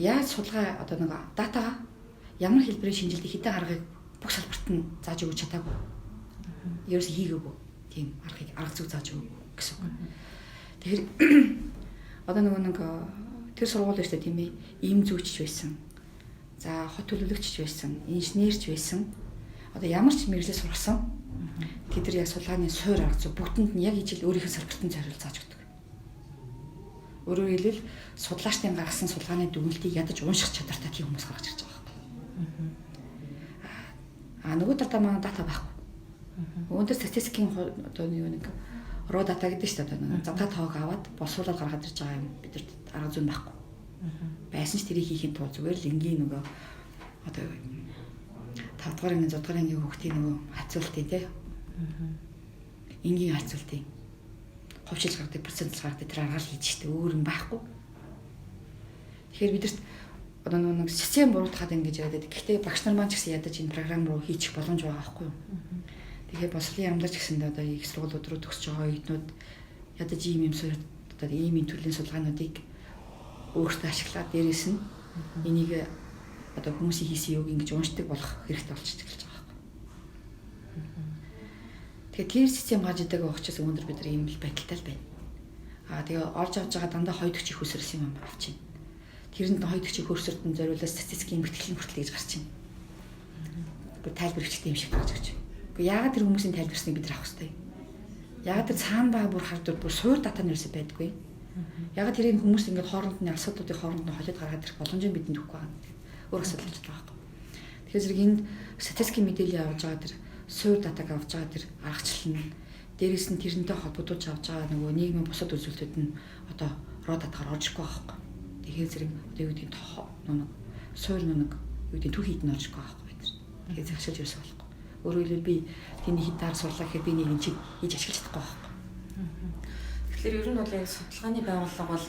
яаж судалгаа одоо нөгөө датагаа ямар хэлбэрийн шинжилгээ хэдэн аргыг бүх салбарт нь зааж өгч чадаагүй. Ерөөсөө хийгээгүй. Тийм аргыг арга зүй зааж өгөөгүй гэсэн үг. Тэгэхээр Одоо нөгөө нэг тэр сургууль шүү дээ, тийм ээ, им зүйчж байсан. За хот төлөөлөгчч байсан, инженерч байсан. Одоо ямар ч мэргэжлээ сургасан. Тэд нар яг судалгааны суур арга зүй бүгдэнд нь яг ижил өөрийнх нь салбартын зориул зааж өгдөг. Өөрөөр хэлбэл судлаачдын гаргасан судалгааны дүгнэлтийг ядаж унших чадвартай тийм хүмүүс гаргаж ирж байгаа байхгүй. А нөгөө талдаа манай дата байхгүй. Өнөөдөр статистикийн одоо нэг raw data гэдэг шүү дээ. Одоо задгаа тоог аваад босуулаад гаргаад ирж байгаа юм бидэрт арга зүйн байхгүй. Байсан ч тэрийг хийхин тулд зүгээр л энгийн нөгөө одоо 5 дугаар ангийн 6 дугаар ангийн хүүхдийн нөгөө хацуултын тий. Энгийн хацуултын хувьшилж гаргадаг, процентл гаргадаг тэр аргаар хийж штэ өөр юм байхгүй. Тэгэхээр бидэрт одоо нөгөө нэг систем буруутгаад ингэж яриад байдаг. Гэхдээ багш нар маань ч гэсэн ядаж энэ програм руу хийчих боломж байгаа байхгүй юу? Тэгэхээр боловсролын яамлаж гэсэндээ одоо их сургуулиуд руу төгсөж байгаа оюутнууд ядаж ийм юм суурь одоо ийм ийм төрлийн судалгаануудыг өөртөө ашиглаад дээрэс нь энийг одоо хүмүүсийн хийсэн юуг ингэж уншдаг болох хэрэгтэй болчих эхэлж байгаа байхгүй. Тэгэхээр тэр систем гарч идэг учраас өнөөдөр бид нар ийм л байдалтай л байна. Аа тэгээ олж авч байгаа дандаа хоёр их хөсөрсөн юм авч байна. Тэрэнд хоёр их хөрсөртөн зориулаад статистикийн бэлтгэлийн хүртэл гэж гарч байна. Бүр тайлбар өгчтэй юм шиг гарч ирж байна. Гэхдээ яагаад тэр хүмүүсийн тайлбарсныг бид нар авах хэрэгтэй? Яагаад тэр цаана байгаа бүр хардвар бүр суур дата нь ерөөсөй байдаггүй. Яагаад тэрийг хүмүүс ингээд хооронд нь асуудлуудыг хооронд нь холиод гаргаад ирэх боломжийг бидэнд өгөхгүй байгаа юм. Өөр асуудал болж байгаа байхгүй. Тэгэхээр зэрэг энд статистикийн мэдээлэл авч байгаа тэр суур датаг авч байгаа тэр аргачлал нь дээрэс нь тэрнтэй холбогдуулж авч байгаа нөгөө нийгмийн бусад үзүүлэлтүүд нь одоо raw датагаар орж ирэхгүй байгаа байхгүй. Тэгэхээр зэрэг одоо юу гэдгийг нэг суур нэг юу гэдгийг түүхий эд нь орж ирэхгүй байгаа байхгүй бид нар. Тэгэхээр зэрэг ашиглаж ерөөсөө болохгүй. Өөрөөр хэлбэл би тэний хэд дараа сурлаа гэхэд би нэг юм чи хийж ашиглаж чадахгүй байхгүй. Тэгэхээр ер нь бол энэ судалгааны байгууллага бол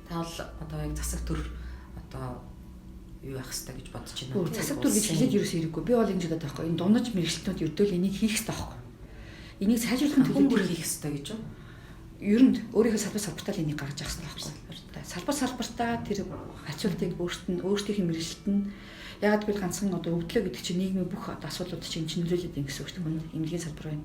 та бол одоо яг засаг төр одоо юу явах хэрэгтэй гэж бодож байна. Засаг төр гэж хэлээд ерөөсөө хэрэггүй. Би бол ингэж бодоод байхгүй. Энэ дундаж мэргэжилтнүүд ердөөл энийг хийх хэрэгтэй байхгүй. Энийг сайжруулахын төлөө бүр хийх хэрэгтэй гэж юу? Ер нь өөрийнхөө салбар салбартаа л энийг гаргаж явах хэрэгтэй байхгүй. Салбар салбартаа тэр хариуцлагыг өөрт нь өөрсдийнх нь мэргэжилт нь ягаад гэвэл ганцхан одоо өвдлөө гэдэг чинь нийгмийн бүх асуудлууд чинь нөлөөлөд юм гэсэн үг шүү дээ. Эмнэлгийн салбар байна.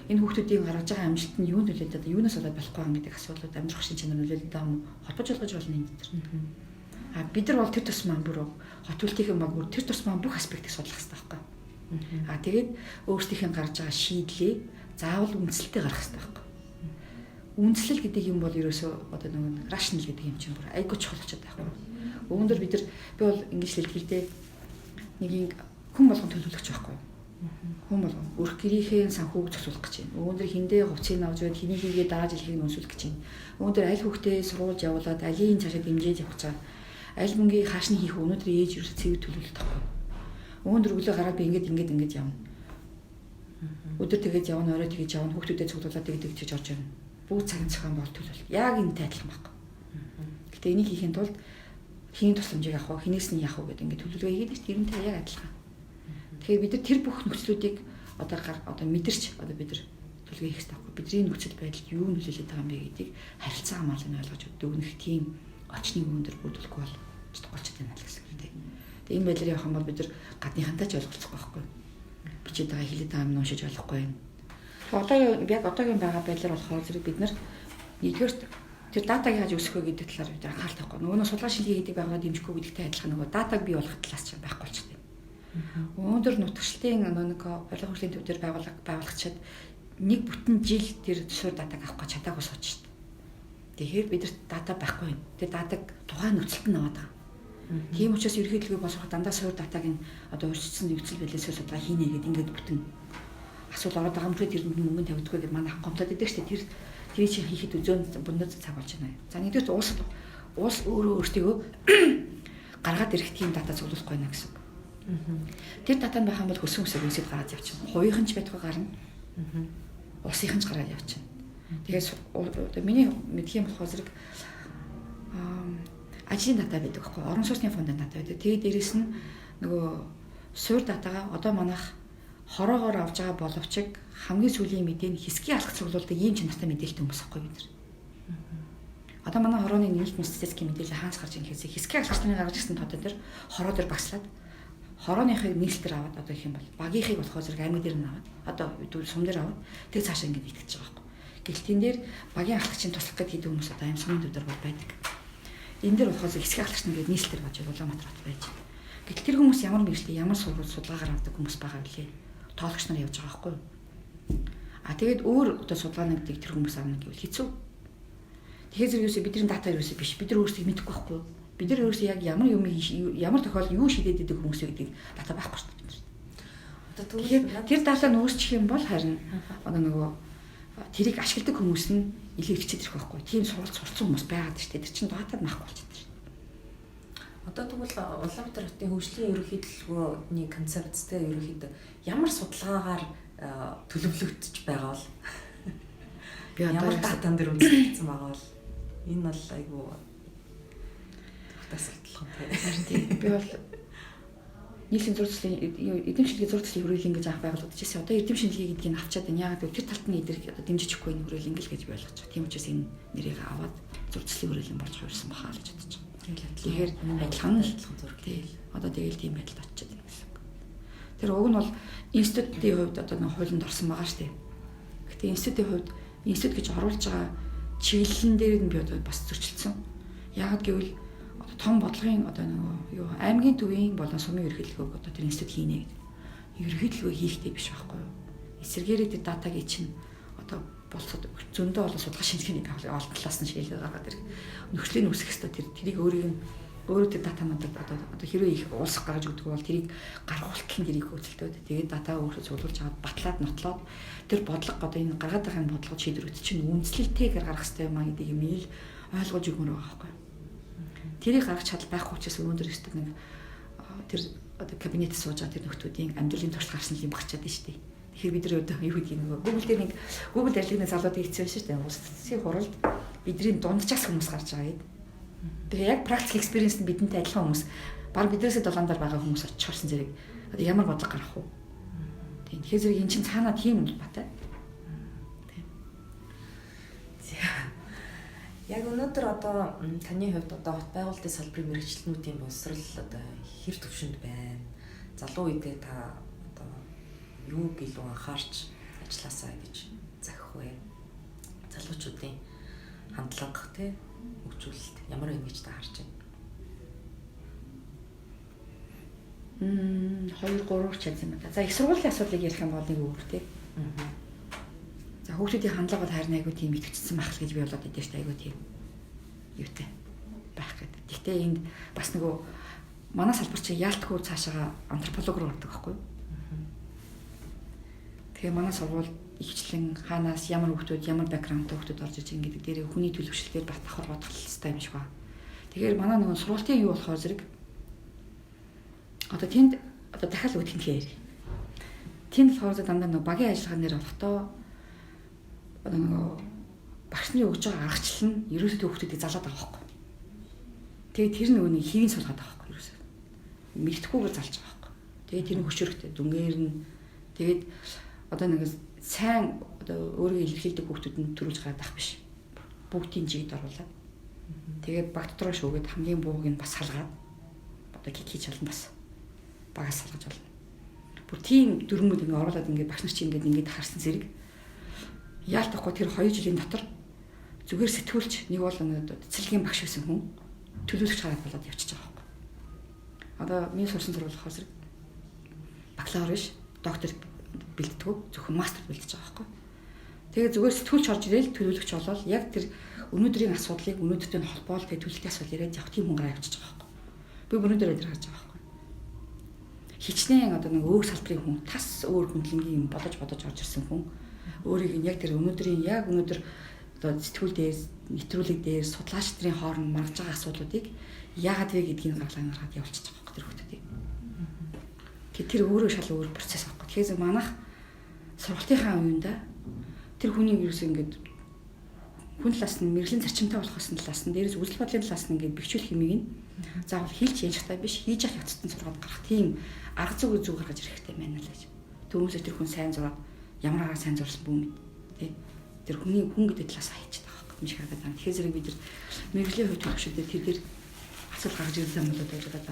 Энэ хүүхдүүдийн гаргаж байгаа амжилт нь юунд нөлөөлөд одоо юунаас болоод болохгүй юм гэдэг асуудлууд амьдрах шин чанар нөлөөлөд байгаа юм холбож болгож болно энэ төр. А бид нар бол тэр тусмаа бүр хот үлтийн баг бүр тэр тусмаа бүх аспектыг судлах хэрэгтэй байхгүй. А тэгээд өөрсдийнх нь гаргаж байгаа шийдлээ заавал үндсэлтэй гаргах хэрэгтэй байхгүй. Үндслэл гэдэг юм бол ерөөсөө одоо нөгөө rational гэдэг юм чинь бүр айгүй чухал болчиход байхгүй. Үүнээр бид нар би бол ингэж хэлдэг л дээ. Нэг юм хүн болгон төлөвлөгч байхгүй. Хүн болгон өрх гэрийнхээ санхүүг зохицуулах гэж байна. Үүнээр хиндээ хувцсыг авч байд хэний хийгээ дараа жилхийг нь өнсүүлэх гэж байна. Үүнээр аль хүүхдээ сургуулж явуулаад алийг цаашаа дэмжиж явах гэж байгаа. Аль мөнгийг хааш нь хийх өнөөдөр ээж ерөөсөө цэвэр төлөвлөлт байхгүй. Үүнээр өглөө гараад би ингэж ингэж ингэж явна. Өдөр тэгэж явна, орой тэгэж явна, хүүхдүүдэд цуглуулад тэгдэг гэж орж ирнэ. Бүгд цагийн зохион бол төлөвлөлт. Яг энэтэй адилхан байхгүй. Гэтэ энийг хийхин тулд хиний тусламжийг авах уу, хинээс нь яах уу гэдэг ингээд төлөвлөгөө хийгээд шүү дээ. Тэрнтэй яг адилхан. Тэгэхээр бид нар тэр бүх нөхцлүүдийг одоо мэдэрч одоо бид нар төлөвлөгөө хийх хэрэгтэй байхгүй. Бидний нөхцөл байдалд юу нөлөөлөд байгаа юм бэ гэдгийг харилцаа хамгааллыг ойлгож дүгнэх тийм орчныг өндөр бүрдүүлэхгүй бол чадахгүй болчиход байна л гэсэн үг тийм. Тэгээ энэ байдлаар явах юм бол бид нар гадныхантай ч ойлголцохгүй байхгүй. Бичээд байгаа хэлээд байгаа юм уншиж ойлгохгүй юм. Одоо яг одоогийн байгаа байдлаар болохоор зэрэг бид нар нэгдүгээрт тэр датаг яаж өсгөх вэ гэдэг талаар бид анхаарал тавихгүй. Нөгөө нь судалгаа шилжүүлэх гэдэг байгууллага дэмжихгүй гэдэгтэй адилхан нөгөө датаг бий болох талаас ч байхгүй болчиход байна. Өнөөдөр нутагшлтын нэг бодлого хөгжлийн төв дээр байгууллага байгуулагчид нэг бүтэн жил тэр суурь датаг авах гэж чадаагүй сууж шít. Тэгэхээр бидэрт дата байхгүй байна. Тэр датаг тухайн нөхцөлд нь аваад байгаа. Тийм учраас ерөнхийдөө босгох дандаа суурь датаг нь одоо өөрчилсөн нөхцөл байдлын суурь судалгаа хийнэ гэдэг ингээд бүтэн асуул ороод байгаа юм шүү. Тэрэнд мөнгө тавигдахгүй гэдэг манай гомдоод идэг шүү дээ. Тэр чинь хийхэд өзөөн бүндэ цаг болж байна. За нэгдүгээр улс өөрөө өөртөө гаргаад ирэх тийм дата цуглуулахгүй байна гэсэн үг. Тэр дата нь байх юм бол хөрсөн үсэг үнсэд гараад явчихна. Хувийнхан ч байтугай гарна. Улсынхан ч гараад явчихна. Тэгэхээр миний мэдх юм болохоор зэрэг ажлын дата байдаг байхгүй орон сууцны фондын дата байдаг. Тэгээд дээрэс нь нөгөө суур датагаа одоо манайх хороогоор авж байгаа боловч хамгийн сүүлийн мэдээ нь хэсгийн алхах цуглуулдаг ийм чанартай мэдээлэлтэй хүмүүс байхгүй бид нар. Одоо манай хорооны нийгмийн статистикийн мэдээлэл хаанаас гарч ирэх гэхээс хэсгийн алхах нарын гаргаж ирсэн тодор дээр хороо дээр багслаад хорооныхыг нийлэлтээр аваад одоо их юм бол багийнхыг болохоор зэрэг аймаг дээр нь аваад одоо сум дээр аваад тэг цаашаа ингэж итгэж байгаа байхгүй. Гэтэл тэн дээр багийн ахлагчийн туслах гэдэг хүмүүс одоо аим сумын төв дээр бол байдаг. Энэ дээр болохоор хэсэг ахлагч нар гэдэг нийслэлээр болж Улаанбаатар хот байж. Гэтэл тэр хүмүүс ямар мэргэжлээ, ямар сургууль судалгаагаар авдаг хүмүүс байгаа вүлээ. Тоологч нар явж байгаа байхгүй юу? А тэгээд өөр одоо судалгаануудыг тэр хүмүүс авна гэвэл хэцүү. Тэгэхээр зэрэг ерөөсөө бидний дата ерөөсөө биш. Бид нар өөрсдөө мэдэхгүй байхгүй юу? Бид нар өөрсдөө яг ямар юм ямар тохиолдолд юу шийдээд идэг хүмүүс вэ гэдгийг дата байхгүй шүү дээ. Одоо тэгэхээр тэр датаг нь үүсчих юм бол харин одоо нөгөө тэрийг ашигладаг хүмүүс нь илүү ихчээд ирэх байхгүй. Тийм сургалт сурцсан хүмүүс байгаад шүү дээ. Тэр чинь датад нахгүй болчиход шүү дээ. Одоо тэгвэл Улаанбаатар хотын хөгжлийн ерөнхийлөгний концепцтэй ерөнхийдөө ямар судалгаагаар төлөвлөгдөж байгаа бол би одоо ямар датан дээр үндэслэгдсэн байгаа бол энэ бол айгүй төгс асуудал юм тийм. Би бол нийслэлийн зур засгийн эдэм шинжилгээ зур засгийн хүрээлэн гэж анх байгуулагдаж ирсэн. Одоо эдэм шинжилгээ гэдгийг авчаад байна. Яагаад гэвэл тэр талд нь эдэр одоо дэмжиж өгөхгүй энэ хүрээлэн гэл гэж би ойлгож байгаа. Тийм учраас энэ нэрийг аваад зур засгийн хүрээлэн болж хувирсан бахаа л гэж бодож байгаа. Тэгэхээр адилхан л зураг. Одоо тэгэл тийм байдалд очиод байна гэсэн үг. Тэр уг нь бол институтийн хувьд одоо нэг хуулинд орсон байгаа шүү дээ. Гэтэ институтийн хувьд институт гэж оруулж байгаа чиглэлэн дээр нь би одоо бас зөрчилдсөн. Яагаад гэвэл одоо том бодлогын одоо нөгөө юу аймгийн төвийн болон сумын ерөнхийлөгөөг одоо тэр институт хийнэ гэдэг. Ерөнхийлөгөө хийхтэй биш байхгүй юу? Эсвэргээрээ тэр датаг чинь одоо болцоод зөндөө олон судалгаа шинжилгээний байгууллага олон талаас нь шийдэл гаргаад ирэх. Нөхцөлийг үүсгэх ёстой тэр тэрийг өөрийг нь өөрөө тэр датануудад одоо хэрвээ их улс гаргаж өгдөг бол тэрийг гарах болтол нь тэрийг хөөцөлдөөд тэгээд датаа өөрсдөө цуглуулж аваад батлаад нотлоод тэр бодлого одоо энэ гаргаад байгаа юм бодлого шийдвэрүүд чинь үндэслэлтэйгээр гаргах ёстой юм а гэдэг юм ил ойлгож өгмөр байгаа байхгүй. Тэрийг гаргах чадал байхгүй учраас өнөөдөр өстө нэг тэр одоо кабинет сууж байгаа тэр нөхдүүдийн амьдралын туршлага гарсан юм багчаад байна шүү дээ. Тэгэхээр бид нар одоо юу гэдгийг нөгөө Google дээр нэг Google арилганы залуудыг хийсэн шүү дээ. Улс засгийн хуралд бидний дунджаас хүмүүс гарч байгаа гэдэг. Тэгээ яг практик experience нь бидэнтэй адилхан хүмүүс баг биднээсээ долоондар байгаа хүмүүс очихорсон зэрэг одоо ямар бодлого гаргах вэ? Тийм. Тэгэхээр зэрэг эн чинь цаанаа тийм улбатай. Тийм. Яг өнөөдөр одоо таны хувьд одоо хот байгуулалтын салбарын мэргэжилтнүүдийн боловсрол одоо хэр түвшинд байна? Залуу үедээ та одоо юуг илүү анхаарч ажилласаа гэж захих вэ? Залуучуудын хандлага тий хөгжүүлэлт ямар юм гэж та харж байна? 2 3 ч юм байна. За их сургуулийн асуудлыг ярих юм бол нэг өөр тий. За хүүхдүүдийн хандлага бол харин айгүй тийм итгэжсэн байх л гэж би болоод идэв шүү дээ. Айгүй тийм юутай байх гэдэг. Гэхдээ энд бас нөгөө манай салбар чинь яалтгүй цаашаага антрополог руу ордог байхгүй юу? Тэгэхээр манай сургууль ихчлэн хаанаас ямар хүүхдүүд ямар бэкграундтай хүүхдүүд орж иж байгаа гэдэг дээр хүний төлөвшлөлтөөр бас давхар бодох хэрэгтэй юм шиг байна. Тэгэхээр манай нөгөө сургуулийн юу болохоор зэрэг одоо тэнд одоо дахиад үтгэнхээ ярив. Тэнд болохоор дандаа нөгөө багийн ажиллагаа нэр болохдоо одоо нөгөө багш нарын өгж байгаа аргачлал нь ерөөсөө хүүхдүүдийг залаад байгаа байхгүй. Тэгээд тэр нөгөө нэг хэвийн суулгаад байгаа байхгүй ерөөсөө. Мэдхгүйгээр залж байгаа байхгүй. Тэгээд тэр нь хөшөөрөхтэй дүнгээр нь тэгээд одоо нэг сайн одоо өөрийгөө илэрхийлдэг хүүхдүүд нь төрүүлж гараад ах биш. Бүгдийн чигд оруулаад. Тэгээд баг дотроо шүүгээд хамгийн бууг нь бас салгаад одоо кик хийж болно бас. Багаас салгаж болно. Бүр тийм дүрмүүд ингээ оруулаад ингээ багш нар чи ингээд ингээд харсан зэрэг яалтахгүй тэр 2 жилийн дотор зүгээр сэтгүүлч нэг бол цэцэрлэгийн багш байсан хүн төлөөлөгч гараад болоод явчихж байгаа байхгүй. Одоо миний сурсан сургууль болохоор зэрэг бакалавр биш, доктор бэлддэг, зөвхөн мастер бэлдэж байгаа байхгүй. Тэгээ зүгээр сэтгүүлч орж ирээл төлөөлөгч болоод яг тэр өнөөдрийн асуудлыг өнөөдөртэй нь холбоол тэгээ төлөлтийн асуудал яриад явах тийм хүн гараа явчихж байгаа байхгүй. Би өнөөдөр өдөр харж байгаа байхгүй. Хичнээн одоо нэг өөр салбарын хүн, тас өөр хүндлэнгийн юм бодож бодож орж ирсэн хүн өөрийг нь яг тэр өнөөдрийн яг өнөөдөр одоо сэтгүүл дээр, нэвтрүүлэг дээр судлаач нарын хооронд маргаж байгаа асуудлуудыг яагаад вэ гэдгийг гаргалаа гаргаад явуулчих байгаа байхгүй тэр хүмүүсийг. Тэгэхээр тэр өөрөө шал өөр процесс байхгүй. Тэгэхээр манайх сургалтынхаа үеиндээ тэр хүний ерөөсөө ингээд хүн талаас нь мэргэжлийн зарчимтай болохоос нь талаас нь дээрээс үзэл бодлын талаас нь ингээд бэхжүүлэх юмыг нь заавал хэлж янжихтай биш хийж явах явцад нь сургаад гарах тийм арга зүг зүг гаргаж ирэх хэрэгтэй байна л гэж. Түүнээс тэр хүн сайн зураад ямар аргаар сайн зурсан бүү мэд тий. Тэр хүний хүн гэдэг талаас хайчаад байгаа байхгүй юм шиг харагдаад байна. Тэгэхээр зэрэг бид нар мэргэжлийн хувьд төвшөлтөд тэр дээр асуудал гаргаж ирсэн юм болоо гэж бодоод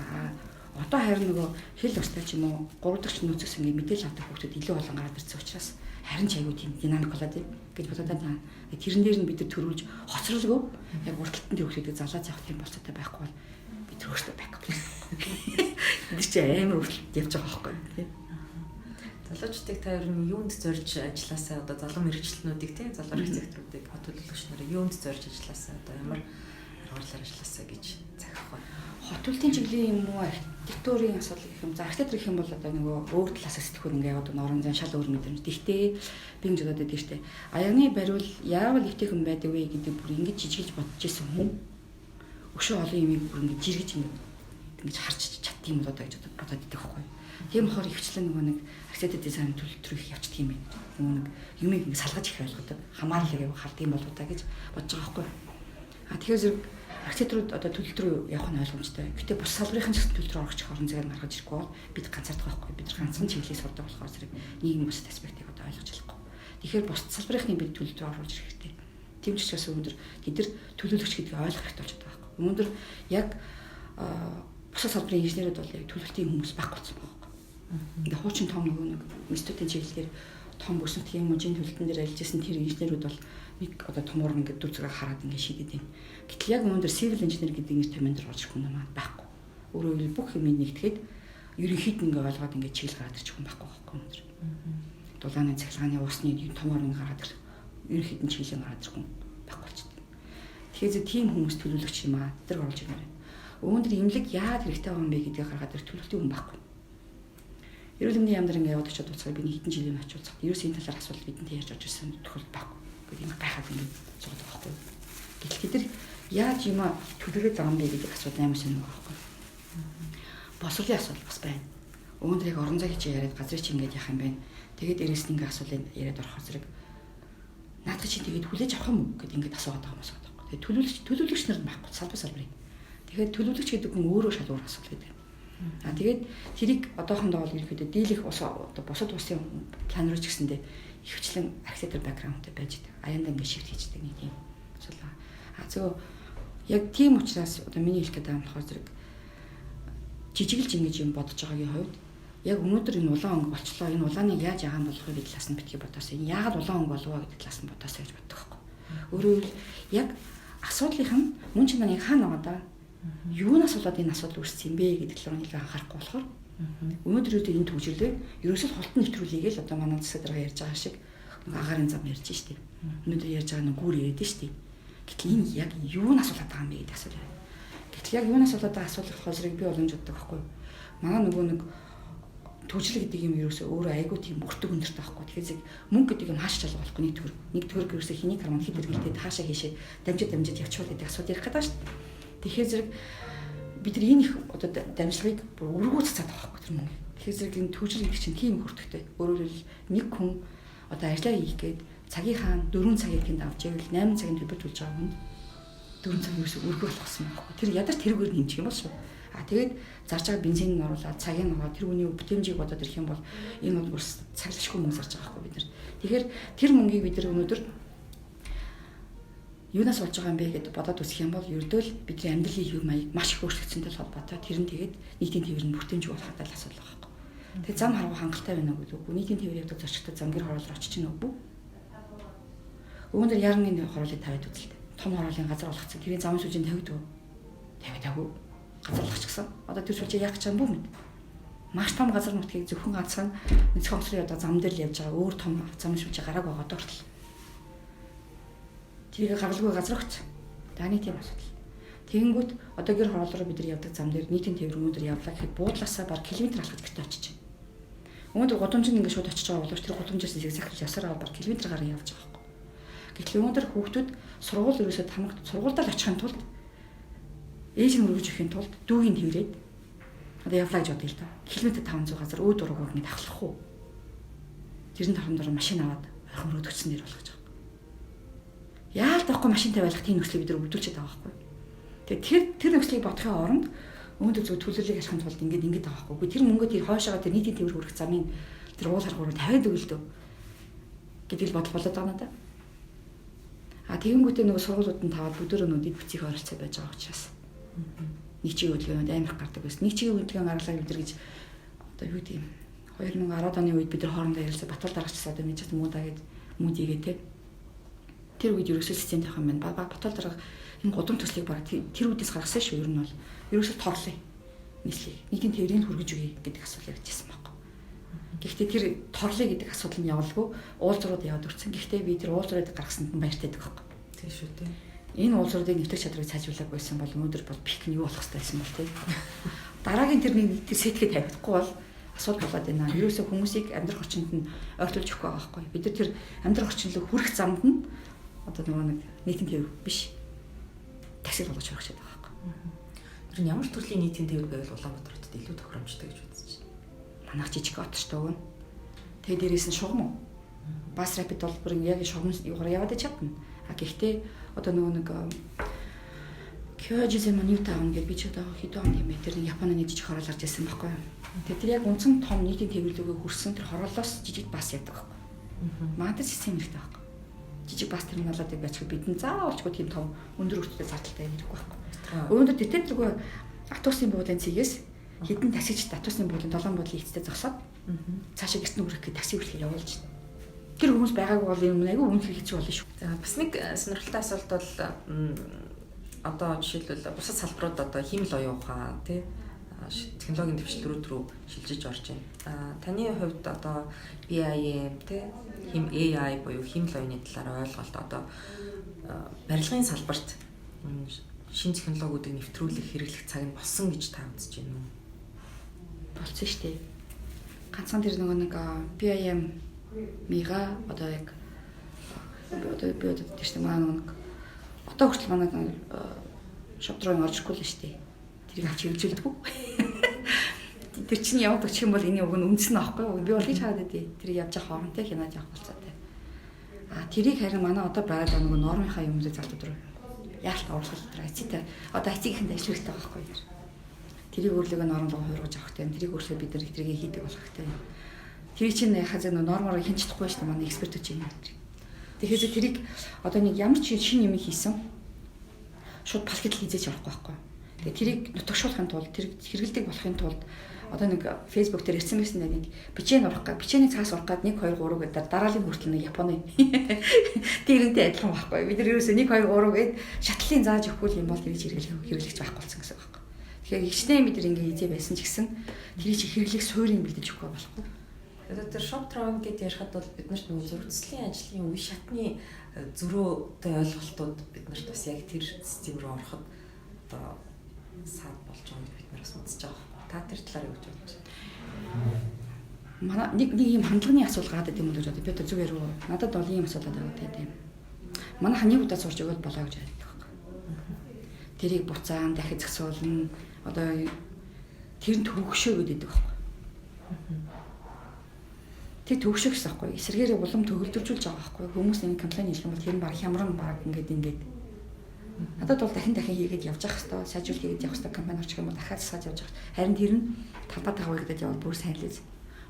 одоо харин нөгөө хэл устай ч юм уу 3 дахь нөөцөөс ингээд мэдээлэл авдаг хүүхдүүд илүү олон гараад ирсэн учраас Харин ч айгүй тийм динамик болоод байна гэж бодоод байна. Тэрэн дээр нь бид нар төрүүлж хоцролгүй яг урталтан төрөх гэдэг залаа явах тийм болцоотой байхгүй бол бид нар өөрсдөө backup. Бид чи амар урталт явж байгаа байхгүй тийм. Залуучдыг та ер нь юунд зорж ажилласаа одоо залуу мэргэжилтнүүдийг тийм залуу архитекторуудыг хот төлөөлөгч нарыг юунд зорж ажилласаа одоо ямар аргарлаар ажилласаа гэж захих вэ? Хот төлөлтийн чиглэлийн юм уу архитектурын асуудал гэх юм. За архитектор гэх юм бол одоо нөгөө өөр талаас сэтгхүүр ингээ яваад орон зай шал өөр мэдрэмж. Тэгтээ би ингэж бодоод байдаг штэ. Аягны бариул яавал эвтэйхэн байдаг вэ гэдэг бүр ингэж жижиглж бодож исэн хүн өшөө олон юмыг бүр ингэж жиргэж ингэж харж чаддсан юм болоо гэж бодоод байдаг байхгүй. Тийм болохоор ихвчлэн нөгөө нэг архитектор дизайн төлөлт рүү их явчихдаг юм байна. Нөгөө нэг юмыг ингэ салгаж их ойлгодог. Хамаарлаг яг хардаг юм болоо та гэж бодож байгаа байхгүй. А тэгэхээр зэрэг архитекторууд одоо төлөлт рүү явах нь ойлгомжтой. Гэтэ бус салбарын ч гэсэн төлөлт рүү орох орон зайг гаргаж ирэхгүй бол бид ганцаардах байхгүй. Бид ганцхан чиглэлийг сурдаг болохоор зэрэг нийгэм бусад аспектыг одоо ойлгож чадахгүй. Тэгэхээр бус салбарын бид төлөлт рүү оруулж ирэх хэрэгтэй. Тийм ч учраас өнөөдөр тэд нар төлөөлөгч гэдгийг ойлгох хэрэгтэй болж байгаа байхгүй. Өнөөдөр яг бусад салбарын инженерүүд бол яг төлөлтийн хүмүүс байхгүй болсон байна. Ингээ хуучин том нөгөө нэг институтын чиглэлээр том бүс нутгийн мужийн төлөлтөн дээр ажиллаж исэн тэр инженерүүд бол нэг одоо томор ингээд дүр зураг хараад ингээ шийдэд байна. Гэтэл яг өнөөдөр civil engineer гэдэг нэр томьёон дээр орж ирэх хүн маань байхгүй. Өөрөөр хэлбэл бүх юм нэгтгэхэд ерөнхийд ингээ ойлгоод ингээ чиглэл гараад ирчих хүн байхгүй байхгүй өнөөдөр. Дулааны цахилгааны усны томор ингээ гараад ирэх ерөнхийд нь чиглэл гараад ирэх хүн байхгүй болчихдог. Тэгэхээр тийм хүмүүс төлөөлөгч юм аа. Тэр оруулж ирмээр. Өнөөдөр имлэг яагаад хэрэгтэй байгаа юм бэ гэдгийг гаргаад ирэх төлөлтийн хүн байхгүй. Эрүүл мэндийн яам дээр ингээ яваад очиод уулзахаар би хэдэн жилийн очиж уулзахад ерөөс энэ талаар асуудал бидэнтэй ярьж орж ирсэн тохиолдол байхгүй. Гэхдээ юм гайхаад ингээ суугаад байгаа байхгүй. Гэтэл тэд нар яаж юм а төлөвлөд байгаа юм бэ гэдэг асуудал амар сонир байгаа байхгүй. Босрлын асуудал бас байна. Өнөөдөр яг орон зай хичээ яриад газрыг чи ингээд яах юм бэ? Тэгээд дээрэс нь ингээ асуудлыг яриад орохоор зэрэг наадах чи тэгээд хүлээж авах юм уу гэд ингээд асуугаад байгаа юм асуугаад байгаа. Тэгээд төлөөлөгч нар байхгүй салбар салбарын. Тэгэхээр төлөөлөгч гэдэг хүн өөрөө шал өөр асуудал гэдэг. А тэгээд тэрийг одоохондоо бол ерөнхийдөө дийлэх ус одоо бусад улсын план руу ч гэсэндээ ихэвчлэн архитектор бэкграундтай байж байгаа. Аяндаа ингээд шифт хийждэг нэг тийм асуудал. А зөв яг тийм учраас одоо миний хэлэх гээд байгаа юм болохоор зэрэг жижиглж ингэж юм бодож байгаагийн хувьд яг өнөөдөр энэ улаан өнгө болчлоо. Энэ улааныг яаж ягаан болох вэ гэдэг талаас нь битгий бодоосоо. Энэ яагаад улаан өнгө болов гэдэг талаас нь бодоосоо гэж боддог байхгүй. Өөрөөр хэлбэл яг асуудлынх нь мөн чинь нэг хаана байгаа даа. Юунаас болоод энэ асуудал үүссэн юм бэ гэдэг талаар илүү анхаарахгүй болохоор өнөөдөр үүдээ энэ төвжирлээ ерөөсөө хултан нэвтрүүлгийг л одоо манай засаг дарга ярьж байгаа шиг нэг агаарын зам ярьж штеп. Өнөөдөр ярьж байгаа нэг гүр яриад штеп. Гэтэл энэ яг юунаас болоод байгаа юм бэ гэдэг асуудал. Гэтэл яг юунаас болоод байгаа асуудал болохоор зэрэг би боломж боддог байхгүй. Манай нөгөө нэг төвжил гэдэг юм ерөөсөө өөрөө айгүй тийм өртөг өндөртэй байхгүй. Тэгэхээр зэрэг мөнгө гэдэг юм хааш чалга болохгүй нэг төгрөг. Нэг төгрөг ерөөсөө хэний карман хэд хэрэгэлдээд хаашаа хийшээ дамжид явчихвал гэдэг асуудал ярих гэдэг шүү дээ. Тэгэхээр зэрэг бид нар энэ их одоо дамжлагыг бүр өргөө цацаад байгаа байхгүй тэр мөнгө. Тэгэхээр зэрэг энэ төвжил гэдэг чинь тийм хөртөгтэй. Өөрөөр хэлбэл нэг хүн одоо ажиллаа хийх гээд цагийнхаа 4 цагийг тэнд авч ивэл 8 цагийн төлбөр төлж байгаа хүнд 4 цаг ерөөсөө өргөө болгосон байхгүй. Тэр ядарч тэрүүгээр нэмчих юм бол шүү. А тэгээд зарж байгаа бензин нь оруулаад цагийг аваад тэр хүний бүтэмжийг бодоод ирэх юм бол энэ бол бүр цаглашгүй мөнгө зарж байгаа байхгүй бид нар. Тэгэхээр тэр мөнгийг бид нар өнөөдөр юунаас болж байгаа юм бэ гэдээ бодоод үзэх юм бол ердөө л бидний амьдралын хэв маяг маш их өөрчлөгдсөнтэй холбоотой. Тэр нь тэгээд нийтийн тээвэр нь бүтэмж болох гэдэг асуудал байгаа байхгүй. Тэгээд зам харгу хангалттай байна уу үгүй. Нийтийн тээвэр явдаг зорчигтой зам гэр хороолоор очиж гин үгүй. Өнөөдөр ярны хороолыг тавиад үзэлтэй. Том хороолын газар болгоцсон. Тэрийн замын сүлжээнд тавигдав. Тавигдаагүй. Газар болгочихсон. Одоо тэр сүлжээ яах гэж байгаа юм бүү мэд. Маш том газар нутгийг зөвхөн ганцхан нэгэн хоцрын одоо зам дээр л явж байгаа өөр том замын сүлжээ гарааг байгаа одоо хүртэл. Тэрийг гаргалгүй газар өгч. Даны тийм асуудал. Тэгэнгүүт одоо гэр хороол руу бид нар явдаг зам дээр нийтийн тээвэр өнөөдөр явлаа гэхэд буудлаасаа баг километр алхаж гэртээ очиж байна. Өнөөдөр гудамжинд ингээд шууд очиж байгаа боловч тэр гудамжаас зигзаг явсаар байгаа баг километр гарan явж байгаа байхгүй. Гэтэл өнөөдөр хүүхдүүд сургууль ерөөсөө тамга сургуульдаа л очихын тулд ээж нь өргөж өгөхийн тулд дүүгийн тэрээд одоо явлаа гэж бодъё л доо. Километр 500 газар үүд уруугаар ингээд ахлах уу. Тэрэн тохиомдоор машин аваад ойрхон өрөөдөгцсөн дээр болгож байгаа. Яалт байхгүй машин тавиалах тийм нөхцөлийг бид нар өвдүүлчихэд байгаа байхгүй. Тэгээд тэр нөхцөлийг бодохын оронд өнөөдөр зөв төлөвлөлийг ашиглахын тулд ингээд байгаа байхгүй. Тэр мөнгөө тэр хойшоогоо тэр нийтийн тээвэр хүрэх замын тэр уул харгуур тавиад өгөл дөө гэдэг л бодол болоод байгаа надад. А тэгэнгүүтээ нөгөө сургуулиуд нь таваад бүгдөө нөгөө дэд бүцийг оролцоо байж байгаа учраас нэг чигийн хөдөлгөөнүүд амар их гардаг байсан. Нэг чигийн хөдөлгөөн гарлаа бид нар гэж одоо юу гэдэг юм 2010 оны үед бид нар хоорондоо ярилцаа Батал дарагчсаа одоо мэдчихсэн муудаа гэд мүүдийгээ те. Тэр үед ерөөсөө систем тавих юм байна. Батал дарга энэ гудам төслийг бараг тэр үдээс гаргасан шүү ер нь бол. Ерөөсөө торлоо. Нийслэг. Нийтийн тээврийг хүргэж өгье гэдэг асуудал ярьжсэн байхгүй. Гэхдээ тэр торлоо гэдэг асуудал нь явалгүй уулзрууд яваад өртсөн. Гэхдээ би тэр уулзруудыг гаргасанд нь баяртай байдаг байхгүй. Тийм шүү дээ. Энэ уулзруудыг нэвтрэх чадварыг сайжруулах байсан бол өнөөдөр бол пик нь юу болох хэрэгтэй байсан бол тийм. Дараагийн тэр нэг тэр сэтгээ тавихдаггүй бол асуудал болоод байна. Ерөөсөө хүмүүсийг амьдрах орчинд нь ойртуулж өгөхгүй байгаа байхгүй. Бид нар тэр амьдрах орчин руу хүрэх замд нь одоо нөгөө нэг нийтийн тээвэр биш. Такси болгож өргөж байгаа байхгүй. Тэр нь ямар төрлийн нийтийн тээвэр байвал Улаанбаатар хотод илүү тохиромжтой гэж үзэж байна. Манайх жижиг хот шүү дээ. Тэгээ дээрээс нь шугам. Бас рапид бол бүр яг шугам юугаар яваад чадна. А гэхдээ одоо нөгөө нэг Кёжизэм New Town гэж би ч одоо хэдэн он юм бэ? Тэр нэг Японы нэг жижиг хороол гарч ирсэн байхгүй юу? Тэгээ тэр яг үндсэн том нийтийн тээвэрлүүгээ хүрсэн тэр хороолоос жижиг бас яадаг байхгүй. Манай систем хэрэгтэй байхгүй. Жижиг бас терминалуудыг байцгүй бидэн заавалчгүй тийм том өндөр өртөлтэй зардалтай юм хэрэггүй байхгүй. Өнөөдөр тэтгэл тэргүй автобусын буудлын цэгээс хэдэн таксичд автобусын буудлын 7 буудлын ихтэй зогсоод цаашаа гэрт нь хүрэх гээд такси хүртэл явуулж байна. Тэр хүмүүс байгаагүй бол юм айгүй үнэхээр хэцүү болно шүү. За бас нэг сонирхолтой асуулт бол одоо жишээлбэл бусад салбарууд одоо хиймэл оюун ухаан тий технологийн дэвшлэрүүд рүү шилжиж орж байна. А таны хувьд одоо BIM тий хим AI буюу хиймэл оюуны талаар ойлголт одоо барилгын салбарт шинэ технологиудыг нэвтрүүлэх хэрэглэх цаг нь болсон гэж та үзэж байна уу? Болсон шүү дээ. Ганцхан тэр нөгөө нэг BIM мига одоо яг одоо би одоо тэр чинь манай нэг одоо хүртэл манай shop drawing орж ирэхгүй л шүү дээ. Тэрийг авч хэрэгжүүлдэггүй. Тэр чинь яваад очих юм бол энэ уг нь үндэс нь аахгүй юу? Би бол хийж хараад байдیں۔ Тэрийг явж явах хоорондоо хянаад явах болцоотой. А тэрийг харин манай одоо байгаад байгаа нөгөө нормынхаа юмнуудыг залууд руу яалт оруулах тэр IC-тэй одоо IC-ийнхэнд ажиллах хэрэгтэй байхгүй юу? Тэрийг өөрлөгөө норм руу хувиргаж авах хэрэгтэй. Тэрийг өөрчлөө бид нар тэрийг хийдэг болох хэрэгтэй. Тэрийг чинь яхаа зэ нормоор хянч чадахгүй шүү дээ манай экспертүүд чинь. Тэгэхээр тэрийг одоо нэг ямар ч шинэ юм хийсэн шууд палкетл хийзээч орохгүй байхгүй. Тэгээ тэрийг нутагшуулахын тулд тэр хэрэгэлдэг болохын тулд одоо нэг Facebook дээр ирсэн байсан нэг бичэн урах га бичээний цаас урах гад 1 2 3 гэдэг дараалын хүртэл нэг Японы тэрнтэй адилхан байхгүй. Бид нар ерөөсөө 1 2 3 гээд шатлалын зааж өгөхгүй юм бол тэрийг хэрэглэж байхгүй болсон гэсэн үг байхгүй. Тэгэхээр хичнээн бид нар ингээ хийзээ байсан ч гэсэн тэрийг чи хэрэглэх суурийг бэлдэж өгөхгүй болохгүй. Одоо тэр shop drawing гэдээ ярихад бол бид нарт нөгөө зурцлын ажлын үе шатны зөрөөтэй ойлголтууд бид нарт бас яг тэр систем рүү ороход одоо саад болж байгааг бид нар бас үзэж байгаа. Та тэр талаар юу гэж бодож байна? Манай нэг юм хандлагын асуулт гараад идэм үү гэж бодод. Би одоо зүгээр үү? Надад бол ийм асуудал байгаа гэдэг юм. Манай ханыг удаа сурч өгöd болоо гэж ярьдаг байхгүй. Тэрийг буцаан дахиж згсуулна. Одоо тэр нь төгшөө гэдэг байхгүй. Тэр төгшөх гэсэн байхгүй. Эсэргээрээ улам төгөлдржүүлж байгаа байхгүй. Хүмүүс нэг комплайн хийх юм бол тэр нь баг хямран баг ингээд Надад бол дахин дахин хийгээд явж явах хэвээр, сайжруулах хийгээд явах хэвээр компани орчих юм бол дахиад засаад явж явах. Харин тэр нь талбай таваа гэдэг явал бүр сайн лээ.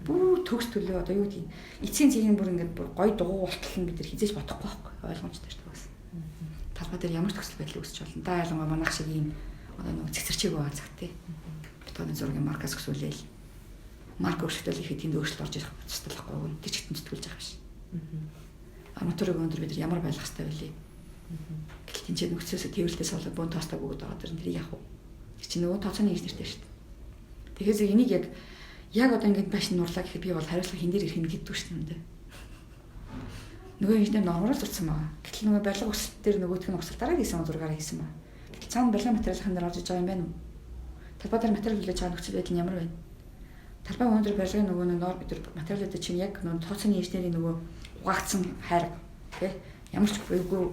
Бүр төгс төлөө одоо юу гэдгийг эцсийн цэгийн бүр ингээд бүр гой дугуй болтол нь бид нар хизээж бодохгүй байхгүй. Ойлгомжтой шүү дээ бас. Талбай дээр ямар ч төсөл байдал үүсч болно. Та ялангуяа манайх шиг ийм одоо нөгөө цэгцэрчээг байгаа цагт тий. Бетоны зургийн маркаас өсвөлээл. Марк өөрчлөлтөл ихэд тэнд өөрчлөлт орж ирэх ёстой л байхгүй. Тэр ч хитэн зүтгүүлж байгаа биш. Арматурыг өндөр бид нар ямар байлгах ёстой вэ? Гэтэл тэнцээ нөхцөөсөө тээвэрлэлээс болоод бөөн тоостой бөгөөд байгаа тэр тэрийг яах вэ? Тэр чинь нөгөө тооцооны инженертэй шүү дээ. Тэгэхээр энийг яг одоо ингэж байшин нурлаа гэхэд би бол хариуцлага хин дээр ирэх юм гэдэггүй шүү дээ. Нөгөө инженер нормоор л зурсан байгаа. Гэтэл нөгөө барилга өсөлт дээр нөгөөх нь өсөлт дараа хийсэн зургаараа хийсэн байна. Гэтэл цаана барилгын материалын дээр орж иж байгаа юм байна уу? Талбай дээр материал хүлээж байгаа нөхцөл байдал нь ямар байна? Талбай өнөөдөр барилгын нөгөө норм бид нар материалуудыг чинь яг нөгөө тооцооны инженерийн нөгөө угаагдсан хайрга тий ямар ч үгүй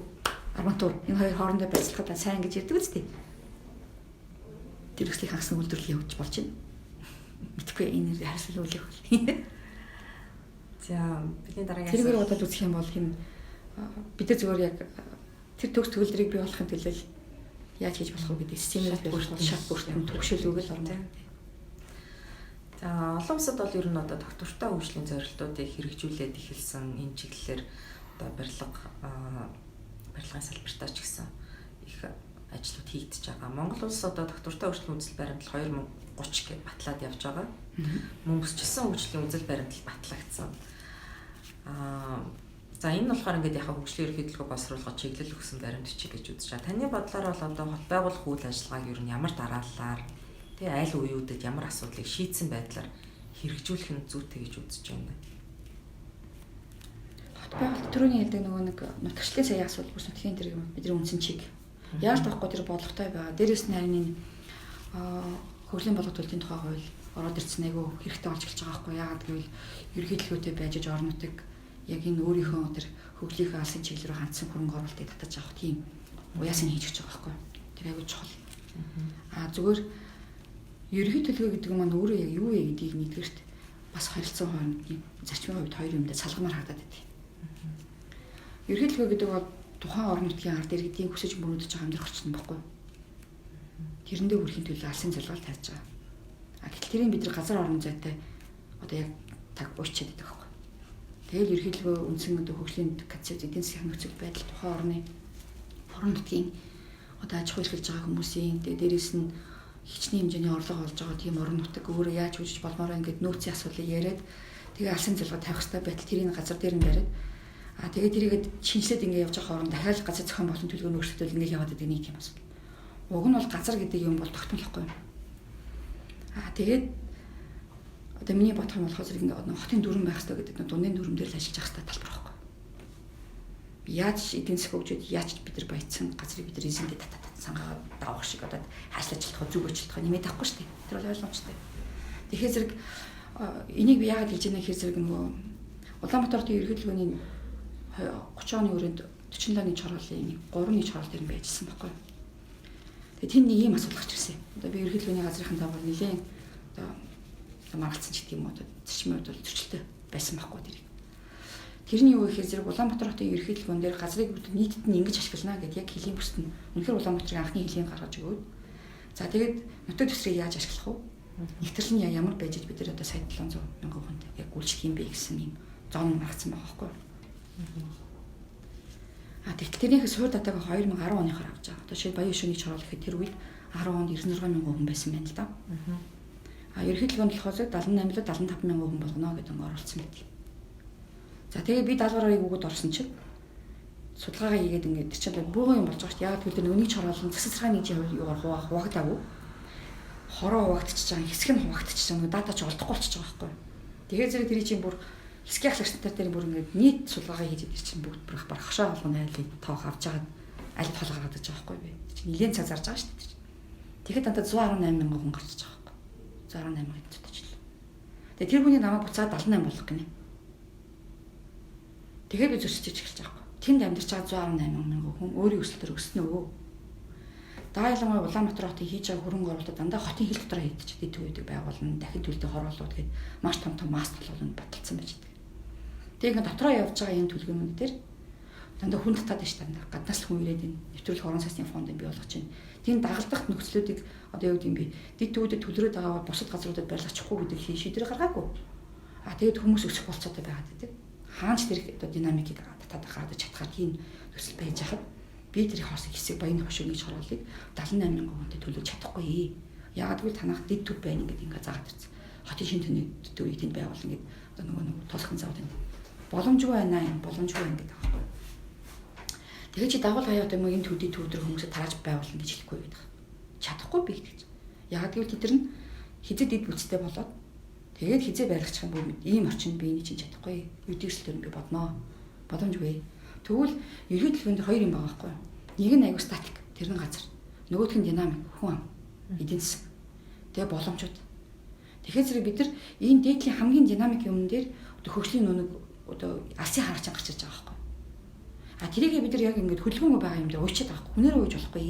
арматур энэ хоёр хоорондоо барилцахад сайн гэж ярьдаг үстэй. Тэр төслийн хагас үйлдвэрлэл явуулж болж байна. Мэдхгүй энэ хариуцлага үлээх бол. За бидний дараагийн тэргээр бодоод үзэх юм бол хин бид нар зүгээр яг тэр төгс төгөлдрийг бий болохын төлөө яаж хийж болох вэ гэдэг системээр бүртгэн шат бүртгэн төгшөөл өгөл орно. За олон улсад бол ер нь одоо доктортой хөгжлийн зорилтуудыг хэрэгжүүлээд эхэлсэн энэ чиглэлээр одоо барилгын салбартаа ч гэсэн их ажлууд хийгдэж байгаа. Монгол улс одоо доктортой хөгжлийн үзэл баримтлал 2030 гэж батлаад явж байгаа. Мөн бүсчилсэн хөгжлийн үзэл баримтлал батлагдсан. За энэ нь болохоор ингээд яхаа хөгжлийн ерөнхий төлөвлөгөө боловсруулах чиглэл өгсөн баримт бичиг гэж үзэж байгаа. Таны бодлоор бол одоо хот байгуулах үйл ажиллагааг ер нь ямар дарааллаар тэгээ аль үеүүдэд ямар асуудлыг шийдсэн байдлаар хэрэгжүүлэх нь зүйтэй гэж үзэж байна. Хот байгуулалт түрүүний хэлдэг нөгөө нэг нутагчлалын сая асуудал бүс нутгийн тэр бидний үндсэн чиг. Яаж таахгүй тэр бодлоготой байгаа. Дээрээс нь харин энэ хөгжлийн бодлого төлөвийн тухай хууль ороод ирсэн айгүй хэрэгтэй болж эхэлж байгаа байхгүй. Яагаад гэвэл ерөнхий төлөвтэй байж орон нутаг яг энэ өөрийнхөө тэр хөгжлийнхөө алсын чиглэл рүү хандсан хөрөнгө оруулалтыг татаж авах тийм уяасыг хийж өгч байгаа байхгүй. Тэр айгүй чухал. Зүгээр ерөнхий төлөвлөгөө гэдэг нь маань өөрөө яг юу вэ гэдгийг нэгдүгээрт бас харилцан хоорондын зарчмын хувьд хоёр юмдаа салгамаар харагдаад байдаг. Ерөнхий төлөвлөгөө гэдэг бол тухайн орон нутгийн ард иргэдийн хүсэж мөрөөдөж байгаа амьдрах орчин байхгүй. Тэрэндээ хүрэхин төлөө алсын зорилгоор тавьж байгаа. Гэтэл тэрийг бид нар газар орон зайтай одоо яг таг уучаад байдаг байхгүй. Тэгэл ерөнхийдөө үндсэн одоо хөгжлийн концепц эдийн засгийн нөхцөл байдал тухайн орны орон нутгийн одоо аж ахуй эрхэлж байгаа хүмүүсийн тэгээ дээрээс нь хичнээн хэмжээний орлого олж байгаа тийм орон нутаг өөрөө яаж хөгжиж болмоор ингээд нөөцийн асуудлыг яриад тэгээ алсын зорилгоо тавих хэрэгтэй байтал тэрийг газар дээр нь бариад тэгээ тэрийгэд шинжилээд ингээд явж байгаа хооронд дахиад газар зохион байгуулалтын төлөвлөгөө нөөцлөлтөл ингээд яваад байдаг нэг тийм асуудал. Уг нь бол газар гэдэг юм бол тогтмол байхгүй юм. Тэгээд одоо миний бодох юм болохоор зэрэг ингээд хотын дүрм байх хэрэгтэй гэдэг нь дундын дүрм дээр л ажиллаж явах хэрэгтэй талбар байхгүй. Яаж эдийн засаг хөгжөөд яаж бид нар баяцсан газрыг бид нар эзэндээ татаад сангаагаад давах шиг одоо хаашлаж чадах, зүг өчлөх нэмээд авахгүй шүү дээ. Тэр бол ойлгомжтой. Тэгэхээр зэрэг энийг би яагаад хэлж байна гэхээр зэрэг нөгөө Улаанбаатар хотын ерөнхий төлөвлөгөөний 30 оны өрөөнд 47-ны чороолын 3-ны чороол дээр нь би ажилласан байхгүй. Тэгээ тэнд нэг ийм асуудал гарч ирсэн. Одоо би ерөнхий төлөвлөгөөний газрынхаа дагуу нэлээд одоо маргалцсан ч гэдэг юм уу зарчмын хувьд бол зөрчилтэй байсан байхгүй тэрийг. Тэрний юу гэхээр зэрэг Улаанбаатар хотын ерөнхий төлөвлөгөөн дээр газрыг нийтэд нь ингэж ашиглана гэдээ яг хөлийн бүсэд нь үнэхээр Улаанбаатарын анхны хөлийн гаргаж өгөөд. За тэгээд нутаг дэвсгэрийг яаж ашиглах вэ? Нэгтрэл нь ямар байж бид нар одоо сая 700 мянган хүнд яг үйлчлэх юм бэ гэсэн юм зон гаргацсан байгаа байхгүй. Тэгтэл тэрнийхээ суур датаг 2010 оныхоор авч байгаа. Одоо жишээ Баян шөнийн чороол гэхэд тэр үед 10 онд 96 мянган хүн байсан байна л да. Ерөнхий төлөвлөгөөнд болохоор 78 75 мянган хүн болгоно гэдэг нь оруулсан байдаг. За тэгээ би даалгаврыг өгөөд орсон чинь судалгаагаа хийгээд ингээд тэр чинь бөөгөн юм болж байгаа шүү дээ. Яг гэвэл нөгөө нэг чороол нь засаг заргааны нийтийн юугаар хуваагдаагүй. Хороо хуваагдчихж байгаа, хэсэг нь хуваагдчихж байгаа. Дата ч олдохгүй болчихж байгаа байхгүй. Тэгээ зэрэг тэр чинь бүр хэсгийн ахлагч нар дээр бүр ингээд нийт судалгаа хийж тэр чинь бүгд бүр баг хошоо болгоно айлын тоох авч байгаа аль тол гаргаад байгаа байхгүй би. Тэр чинь нэлээд цаг зарж байгаа шүү дээ. Тэгэхэд дандаа 118 мянган хүн гарч байгаа байхгүй. 118 мянган зүтгэжлээ. Тэгээ тэр хүний намайг буцаад 78 болох гинэ. Тэгэхээр би зөрчиж эхэлж байгаа байхгүй. Тэнд амьдарч байгаа 118 мянган хүн өөрийн өсөлтөөр өснө өө. Даа ялангуяа Улаанбаатар хотын хийж байгаа хөрөнгө оруулалт дандаа хотын хил дотор хийдэж дэд төвөдөг байгуулна, дахин төлдөг хороолууд гээд маш том том масс толгоолнд баталсан байж байгаа. Тэгээ ингээд дотроо явж байгаа энэ төлгөөнүүд дээр дандаа хүн татаад байна шүү дээ. Гаднаас л хүн ирээд энэ нэвтрүүлэх орон сууцны фондыг бий болгож байна. Тийм дагалдах нөхцлүүдийг одоо юу гэдэг юм бэ? Дэд төвөдөд төлрөөд байгаа бол бусад газруудад барилгачихгүй гэдэг шийдвэр гаргаагүй. Тэгээд хүмүүс өсөх болцоотой байгаад байдаг. Хаанч тэр одоо динамикийг татаад гаргаж чадхаар тийм төсөл байж хахад би тэр хоосыг хэсэг Баян хошигны чороолыг 78 мянган хүнтэй төлөж чадахгүй. Яагаад гэвэл танах дэд төв байна гэдэг ингээд заагаад ирсэн. Хотын шин төвний төвийг тэнд байгуулна гэдэг одоо нөгөө тулхан зав тэнд боломжгүй байна юм, боломжгүй байна гэдэг аахгүй. Тэгээ чи дагуул хаяа одоо энэ төдий төвдөр хүмүүсээ тарааж байгуулна гэж хэлэхгүй гэдэг. Чадахгүй би гэж. Яагаад гэвэл тэд нар нь хизээ дэд бүцтэй болоод тэгээд хизээ барилгачих юм бол ийм орчинд би энийг чинь чадахгүй. Үдирслээр би бодноо. Боломжгүй. Тэгвэл ерөнхий төлөвөнд хоёр юм байгаа байхгүй юу? Нэг нь аягүй статик, тэр нь газар. Нөгөөх нь динамик, хүн ам, эдийн засаг. Тэгээ боломжууд. Тэгэхээр зэрэг бид нар энэ дээдлийн хамгийн динамик юм дээр хөгжлийн нүг одоо алсын хараач гарч ирж байгаа байхгүй юу? Тэрийг бид нар яг ингээд хөдөлгөөнгүй байгаа юм дээр уйчаад байгаа байхгүй. Хүнээр ууж болохгүй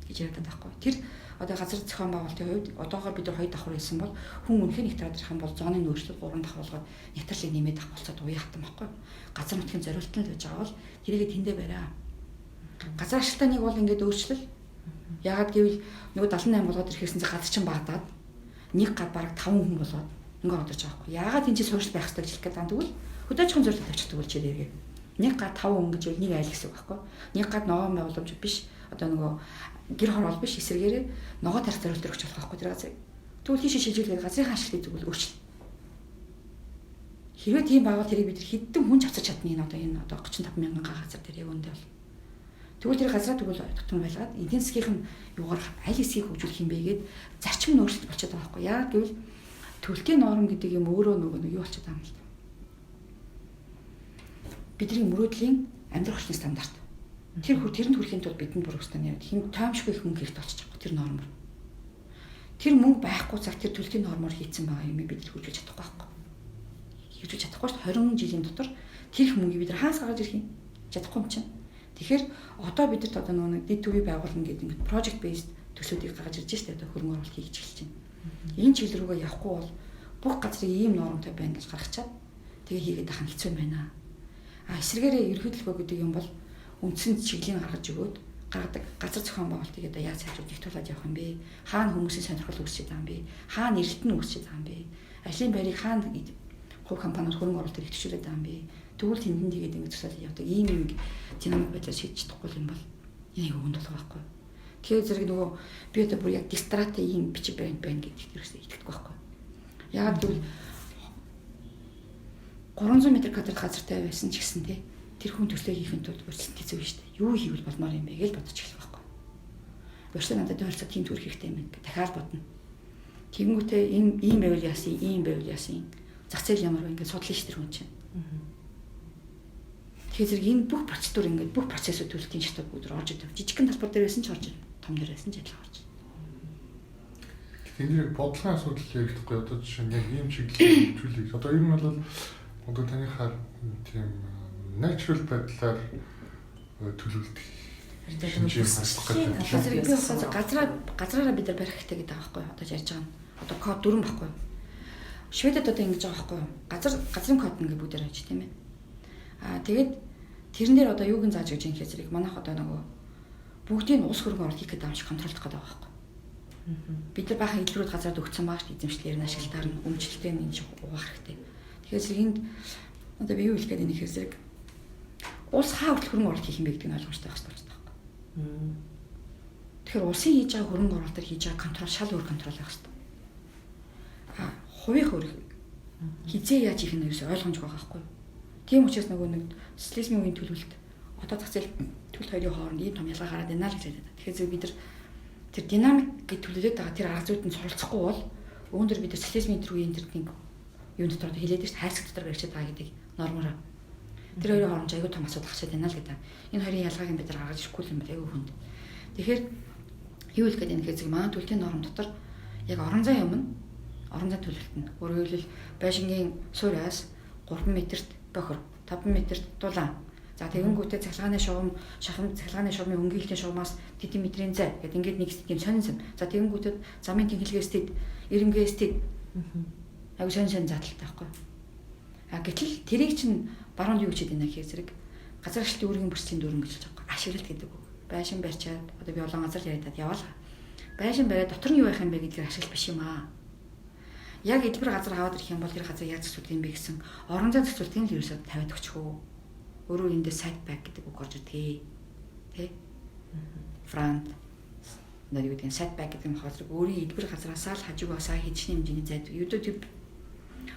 гэж яриад байгаа байхгүй. Тэр одоо газар зохион байгуулалтын хувьд одоогоор бид нар хоёр давхар хийсэн бол хүн үнэхээр нэгтраад ирэх юм бол зооны нөөцлөл 3 давхар болгоод нягтарлыг нэмээд авах болцоод уяа хатан байхгүй. Газар нутгийн зориулт нь л байж байгаа бол тэрийгэ тэндээ бариа. Газар ашиглалтаа нэг бол ингээд өөрчлөл. Яагаад гэвэл нөгөө 78 болгоод ирэхээс нь газар чинь багадаад нэг гад бараг 5 хүн болоод ингээ орж байгаа байхгүй. Яагаад энэ чинь суурьшил байх хэрэгтэй гэж хэлэх гээд байгаа юм тэгвэл хөдөө аж ахуйн зорилт тавьчихдаг бол чирээгээ. Нэг гад 5 хүн гэж нэг айл гэсэн үг байхгүй. Нэг гад ногоон байгууламж биш. Одоо нөгөө гэр хороол биш эсрэгээрээ ногоо тарих зориулт өгч болох байхгүй тэр газрыг. Тэгвэл тийшээ шилжүүлээд газрын ашиглалтыг зүгээр өөрчилнө. Хэрвээ тийм байгавал тэрийг бид хэдэн хүн ч авчирч чадна энэ одоо энэ одоо 35 мянган газар дээр яг үндэ бол. Тэгвэл тэр газраа тэгвэл тутам байлгаад эдийн засгийнх нь юугаар аль хэсгийг хөгжүүлэх юм бэ гээд зарчим нь өөрчлөлт болчиход байгаа байхгүй. Яагаад гэвэл төлөлтийн норм гэдэг юм өөрөө нөгөө нэг юу болчиход байгаа юм л. Бидний мөрөөдлийн амьдрах орчны стандарт. Тэр тэрэнд хүрэхийн тулд бидэнд бүр өстөн нэр хин тоомшгүй их мөнгө хэрэгтэй болчих жоох тэр нормоор. Тэр мөнгө байхгүй цаг тэр төлөлтийн нормоор хийцэн байгаа юм бид нар хөгжүүлж чадахгүй байхгүй. Хөгжүүлж чадахгүй шүү дээ. 20 жилийн дотор тэр их мөнгийг бид нар хаанаас гаргаж ирэх юм? Чадахгүй юм чинь. Тэгэхээр одоо бидэрт одоо нөгөө нэг D2V байгуулна гэдэг ингээд project based төслүүдийг гаргаж ирж штэ одоо хөрөнгө оруулалт хийж эхэлж байна. Энэ чиглэл рүүгээ явахгүй бол бүх газрыг ийм нормтой байна гэж гаргачаад тэгээ хийгээд байх нь хэцүү юм байна. А эсрэгээрээ ерөнхийлөгөө гэдэг юм бол үндсэн чиглэлийг гаргаж өгөөд гаргадаг газар зохион байгуулалтыг одоо яаж сайжруулж ихтүүлээд явах юм бэ? Хаана хүмүүсийн сонирхол үүсчихэд байгаа юм бэ? Хаана эрэлт нь үүсчихэд байгаа юм бэ? Ажлын байрыг хаана хувь компаниуд хөрөнгө оруулалтыг ихэвчлүүлээд байгаа юм бэ? Тэгвэл тэнд нь тэгээд ингэ төсөөлөл явдаг. Ийм юм динамик байдлаар шийдэж чадахгүй юм бол энийг өгөнд болох байхгүй. Тэгэхээр зэрэг нөгөө би одоо бүр яг дистратай ийм бичиг баримт байна гэдэгт ерөөсөө итгэдэг байхгүй. Яагаад гэвэл 300 м квадрат газартай байсан ч гэсэн те тэр хүн төслөө хийхин тулд урьдчилан хэцүү шүү дээ. Юу хийвэл болмоор юм бэ гэж бодож эхлэх байхгүй. Урьдчилан надад ойролцоо тийм төрөх хэрэгтэй юм байна. Дахиад бодно. Тэгэнгүүтээ ийм ийм байвал яасан, ийм байвал яасан. Зах зээл ямар вэ ингээд судлаа шүү тэр хүн чинь. Тэгэхээр зэрэг энэ бүх процедур ингээд бүх процессыг төлөлтийн шатууд бүгд орж идэв. Жижигхэн талбар дээр байсан ч орж ирнэ. Том дээр байсан ч адилхан орж ирнэ. Энэ яг бодлогын асуудал яригдахгүй. Одоо жишээ нь яг ийм чиглэлээр хөгжүүлэх. Одоо ер нь бол одоо таныхаар тийм natural байдлаар төлөвлөдөг. Би газраараа бид нар барих хэрэгтэй гэдэг байгаа байхгүй юу? Одоо ярьж байгаа нь. Одоо код 4 байхгүй юу? Шведэд одоо ингэж байгаа байхгүй юу? Газрын код ингээ бүгдээр байж тийм ээ. Аа тэгээд тэрэн дээр одоо юуг нь зааж өгч юм гэхээр зэрэг манайх одоо нөгөө бүгдийг нь улс хөрөнгө оруулалт хийх гэдэг юм шиг контролдох гэдэг байгаа байхгүй. Бид нар баахан элбэрүүд газраад өгсөн байгаа шүү дээ. Эзэмшлэр нь ашиглалтаар нь өмчлөлтэй нь энэ шиг угаах хэрэгтэй. Тэгэхээр зэрэг энд одоо би юу хэлэх гээд байна гэхээр зэрэг улс хаа хүртэл хөрөнгө оруулалт хийх юм бэ гэдэг нь ойлгомжтой байх хэрэгтэй болчиход байгаа байхгүй. Тэгэхээр улсын хийж байгаа хөрөнгө оруулалтаар хийж байгаа контрол шал өөр контрол байх хэрэгтэй. А хувийн хөрөх хизээ яаж хийх нь ерөөсөй ойлгомжгүй байгаа байхгүй. Тийм учраас нөгөө нэг социализмын үеийн төлөвлөлт одоо зах зээл төлөлт хоёрын хооронд ийм том ялгаа гараад байна л гэж хэлээд. Тэгэхээр зөв бид нар тэр динамик гэж төлөвлөд байгаа тэр арга зүйд нь суралцахгүй бол өнөөдөр бид нар социализмын тэр үеийн тэр нэг юун дотор хэлээд шүү дээ хайрцаг дотор барьчаад байгаа гэдэг нормороо. Тэр хоёрын хооронд аягүй том асуудал гарчаад байна л гэдэг. Энэ хоёрын ялгааг нь бид нар гаргаж ирэхгүй юм байна аягүй хүнд. Тэгэхээр юу хэлэх гээд байна гэхээр зөв манай төлөлтийн норм дотор яг орон зай юм нь орон зай төлөвлөлт нь өөрөөр хэлбэл байшингийн суурь аас 3 метрт бохир, 5 метрт дулаан. За тэгэнгүүтээ цахилгааны шугам, шахам цахилгааны шугамын өнгөлтийн шугамаас тэдэн метрийн зай гэдэг ингээд нэг тийм сонин сон. За тэгэнгүүтээ замын тэнхлэгээс тэд, ирэмгээс тэд. Айгу сонин сонин задлалтай байхгүй. А гэтэл тэрийг чинь баруунд юу гэж хэлдэг нэ гэхээр зэрэг газар ашиглалтын үүргийн бүсийн дүрм гэж хэлж байгаа. Ашиглалт гэдэг үг. Байшин барьчаад одоо би олон газар яриадад яваал. Байшин бариад дотор нь юу байх юм бэ гэдгээр ашиглалт биш юм аа. Яг эдгээр газар аваад ирэх юм бол тэр газар яаж зохицуулах юм бэ гэсэн орон зай зохицуултыг л ерөөсөө тавиад өгчих үү. Өөрөөр эндээ setback гэдэг үг орж ирдэг. Тэ? Front нэр юу гэдэг нь setback гэдэг нь болохоор өөрийн эдгээр газраасаа л хажуугаасаа хижний хэмжээний зайд юудөө тэр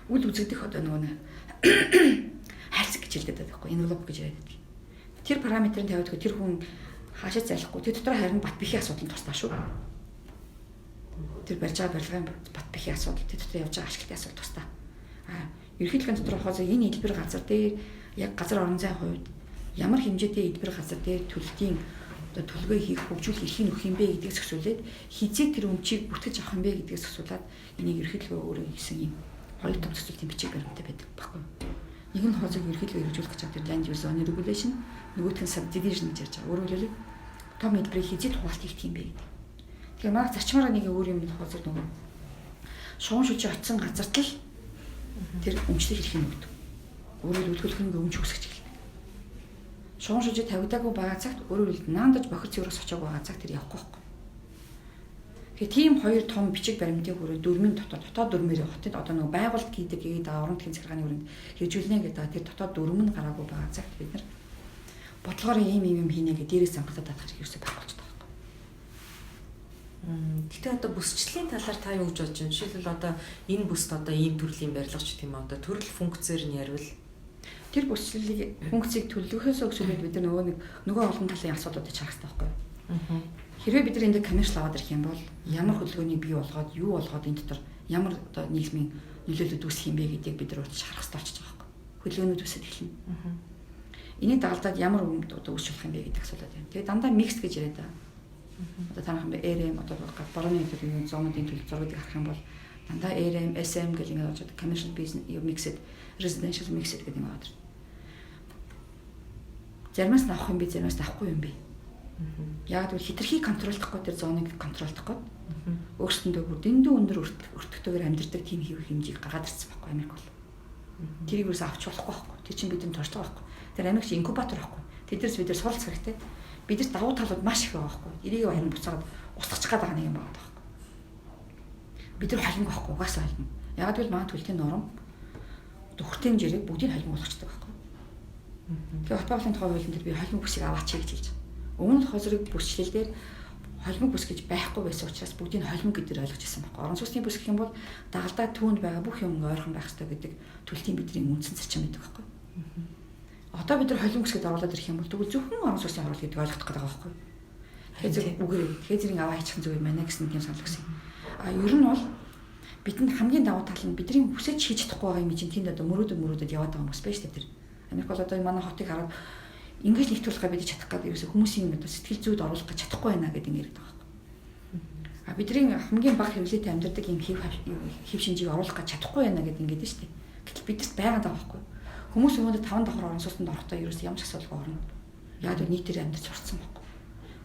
үл үзэгдэх одоо нөгөө нэг хайрцаг гэж хэлдэг байхгүй envelope гэж яриад байдаг. Тэр параметрыг тавиад өгөх тэр хүн хаашаа залахгүй тэр дотор харин бат бэхийн асуудал тусдаа шүү. Тэр барьж байгаа барилгын бат бэхийн асуудал тэр дотор явж байгаа ашиглалтын асуудал тусдаа. А ерөнхийлөгчийн дотор болохоор энэ элбэр газар дээр яг газар орон зайн хувьд ямар хэмжээтэй элбэр газар дээр төлөлтийн одоо төлгөө хийх хөгжүүлэх эрхийг өгөх юм бэ гэдгээс зохицуулаад хизээ тэр өмчийг бүртгэж авах юм бэ гэдгээс зохицуулаад энийг ерөнхийлөгөө өөрөө хийсэн юм хоёр том зохицуултын бичиг баримттай байдаг байхгүй. Нэг нь хоцог ерөнхийлөгөө хэрэгжүүлэх гэж байгаа тэр land use zoning regulation, нөгөөх нь subdivision гэж ярьж байгаа. Өөрөөр хэлбэл том хэлбэрийг хизээ хуваалт хийх юм бэ гэдэг. Тэгэхээр манай зарчмаараа нэг өөр юм хоцог нөгөө шуун шүлжээ очисон газарт л тэр өмчлөх эрхийг өгдөг. Өөрөөр хэлбэл үлгэх өмч үүсгэж эхэлнэ. Шуун шүлжээ тавигдаагүй байгаа цагт өөрөөр хэлбэл наандаж бохир цэврээс очоогүй байгаа цагт тэр явахгүй байхгүй. Тэгэхээр тийм хоёр том бичиг баримтын хүрээ дүрмийн дотор дотоод дүрмээр хотод одоо нөгөө байгуулалт хийдэг гээд орон нутгийн захиргааны хүрээнд хэрэгжүүлнэ гэдэг тэр дотоод дүрм нь гараагүй байгаа цагт бид нар бодлогоор ийм ийм юм хийнэ гэдэг дээрээс замгатаад татах хэрэг ерөөсөй байхгүй болчиход байгаа байхгүй. Гэтэ одоо бүсчлийн талаар та юу гэж бодож байна? Жишээлбэл одоо энэ бүст одоо ийм төрлийн барилга ч тийм одоо төрөл функцээр нь ярил тэр бүсчлэлийг функцийг төлөвлөхөөс өсвөлээд бид нар нөгөө олон талын асуудлуудыг харах хэрэгтэй байхгүй юу? Хэрвээ бид нар энд commercial аваад ирэх юм бол ямар хөдөлгөөнийг бий болгоод юу болгоод энэ дотор ямар одоо нийгмийн нөлөөлөлд үүсэх юм бэ гэдгийг бид нар учиж харах хэрэгтэй болчихж байгаа байхгүй юу? Хөдөлгөөнүүд үүсээд эхэлнэ. Энийг дагалдаад ямар өмд одоо үүсч болох юм бэ гэдэг асуудал байна. Тэгээ дандаа mix гэж яриад байгаа. Одоо та нар RM одоо барууны төлөвийн зоонуудын төлөв зургийг харах юм бол дандаа RM, SM гэх ингээд олж commercial business mixed, residential mixed гэдэг юм байна. Заримаас нь авах юм би, заримаас нь авахгүй юм би. Яг гэвэл хитрхи контролдохгүй тэр зооныг контролдохгүй. Өөрсөндөө бүр дэндүү өндөр өртөгтэйгээр амьдардаг тийм хэв хэмжээг гаргаад ирсэн байхгүй Америк бол. Тэрийг юус авч болохгүй байхгүй. Тэр чинь бидний туршлага байхгүй. Тэр Америк чинь инкубатор байхгүй. Тэднээс бид нар суралцах хэрэгтэй. Бидэрт давуу талууд маш их байгаа байхгүй. Эрийг харин буцаад устгачих гээд байгаа нэг юм байгаа байхгүй. Бид нар холимог байхгүй, угаасаа холимог. Яг гэвэл манай төлтийн норм хүртээмжээрээ бүгдийг холимог болгочтой байхгүй. Тэгэхээр хот байгуулалтын тухай хуулийн дээр би холимог бүсийг аваач гэж хэлж байгаа. Өмнө нь хозрыг бүсчлэл дээр холимог бүс гэж байхгүй байсан учраас бүгдийг холимог гэдгээр ойлгож ирсэн байхгүй. Орон сууцны бүс гэх юм бол дагалдаа түүнд байгаа бүх юм ойрхон байх ёстой гэдэг төлтийн бидний үндсэн зарчим байдаг байхгүй. Одоо бид нар холимог бүс гэдээ оруулаад ирэх юм бол тэгвэл зөвхөн орон сууцны хороол гэдэг ойлгох гэдэг байгаа байхгүй. Тэгэхээр зэрэг үгээр тэгэхээр зэрэг аваа хийчих зүгээр байна гэсэн тийм санал өгсөн. А ер нь бол бидэнд хамгийн давуу тал нь бидний хүсэж хийж чадахгүй байгаа юм чинь тэнд одоо мөрөөдөд яваад байгаа хүмүүс байна шүү дээ тэр. Америк бол одоо манай хотыг хараад ингэж нэгтүүлэхээ бид чадах гэдэг ерөөсө хүмүүсийн одоо сэтгэл зүйд оруулах гэж чадахгүй байна гэдэг ингэ яриад байгаа байхгүй. А бидний хамгийн бага хэвлэлтэй амьдардаг юм хэв шинжийг оруулах гэж чадахгүй байна гэдэг ингэ дээ шүү дээ. Гэтэл бидэрт байгаа даа байхгүй. Хүмүүс өнөөдөр 5 давхар орон сууцнд орохдоо ерөөсө ямар ч асуудалгүй орно. Яг л нийтээр амьдарч сурцсан байхгүй.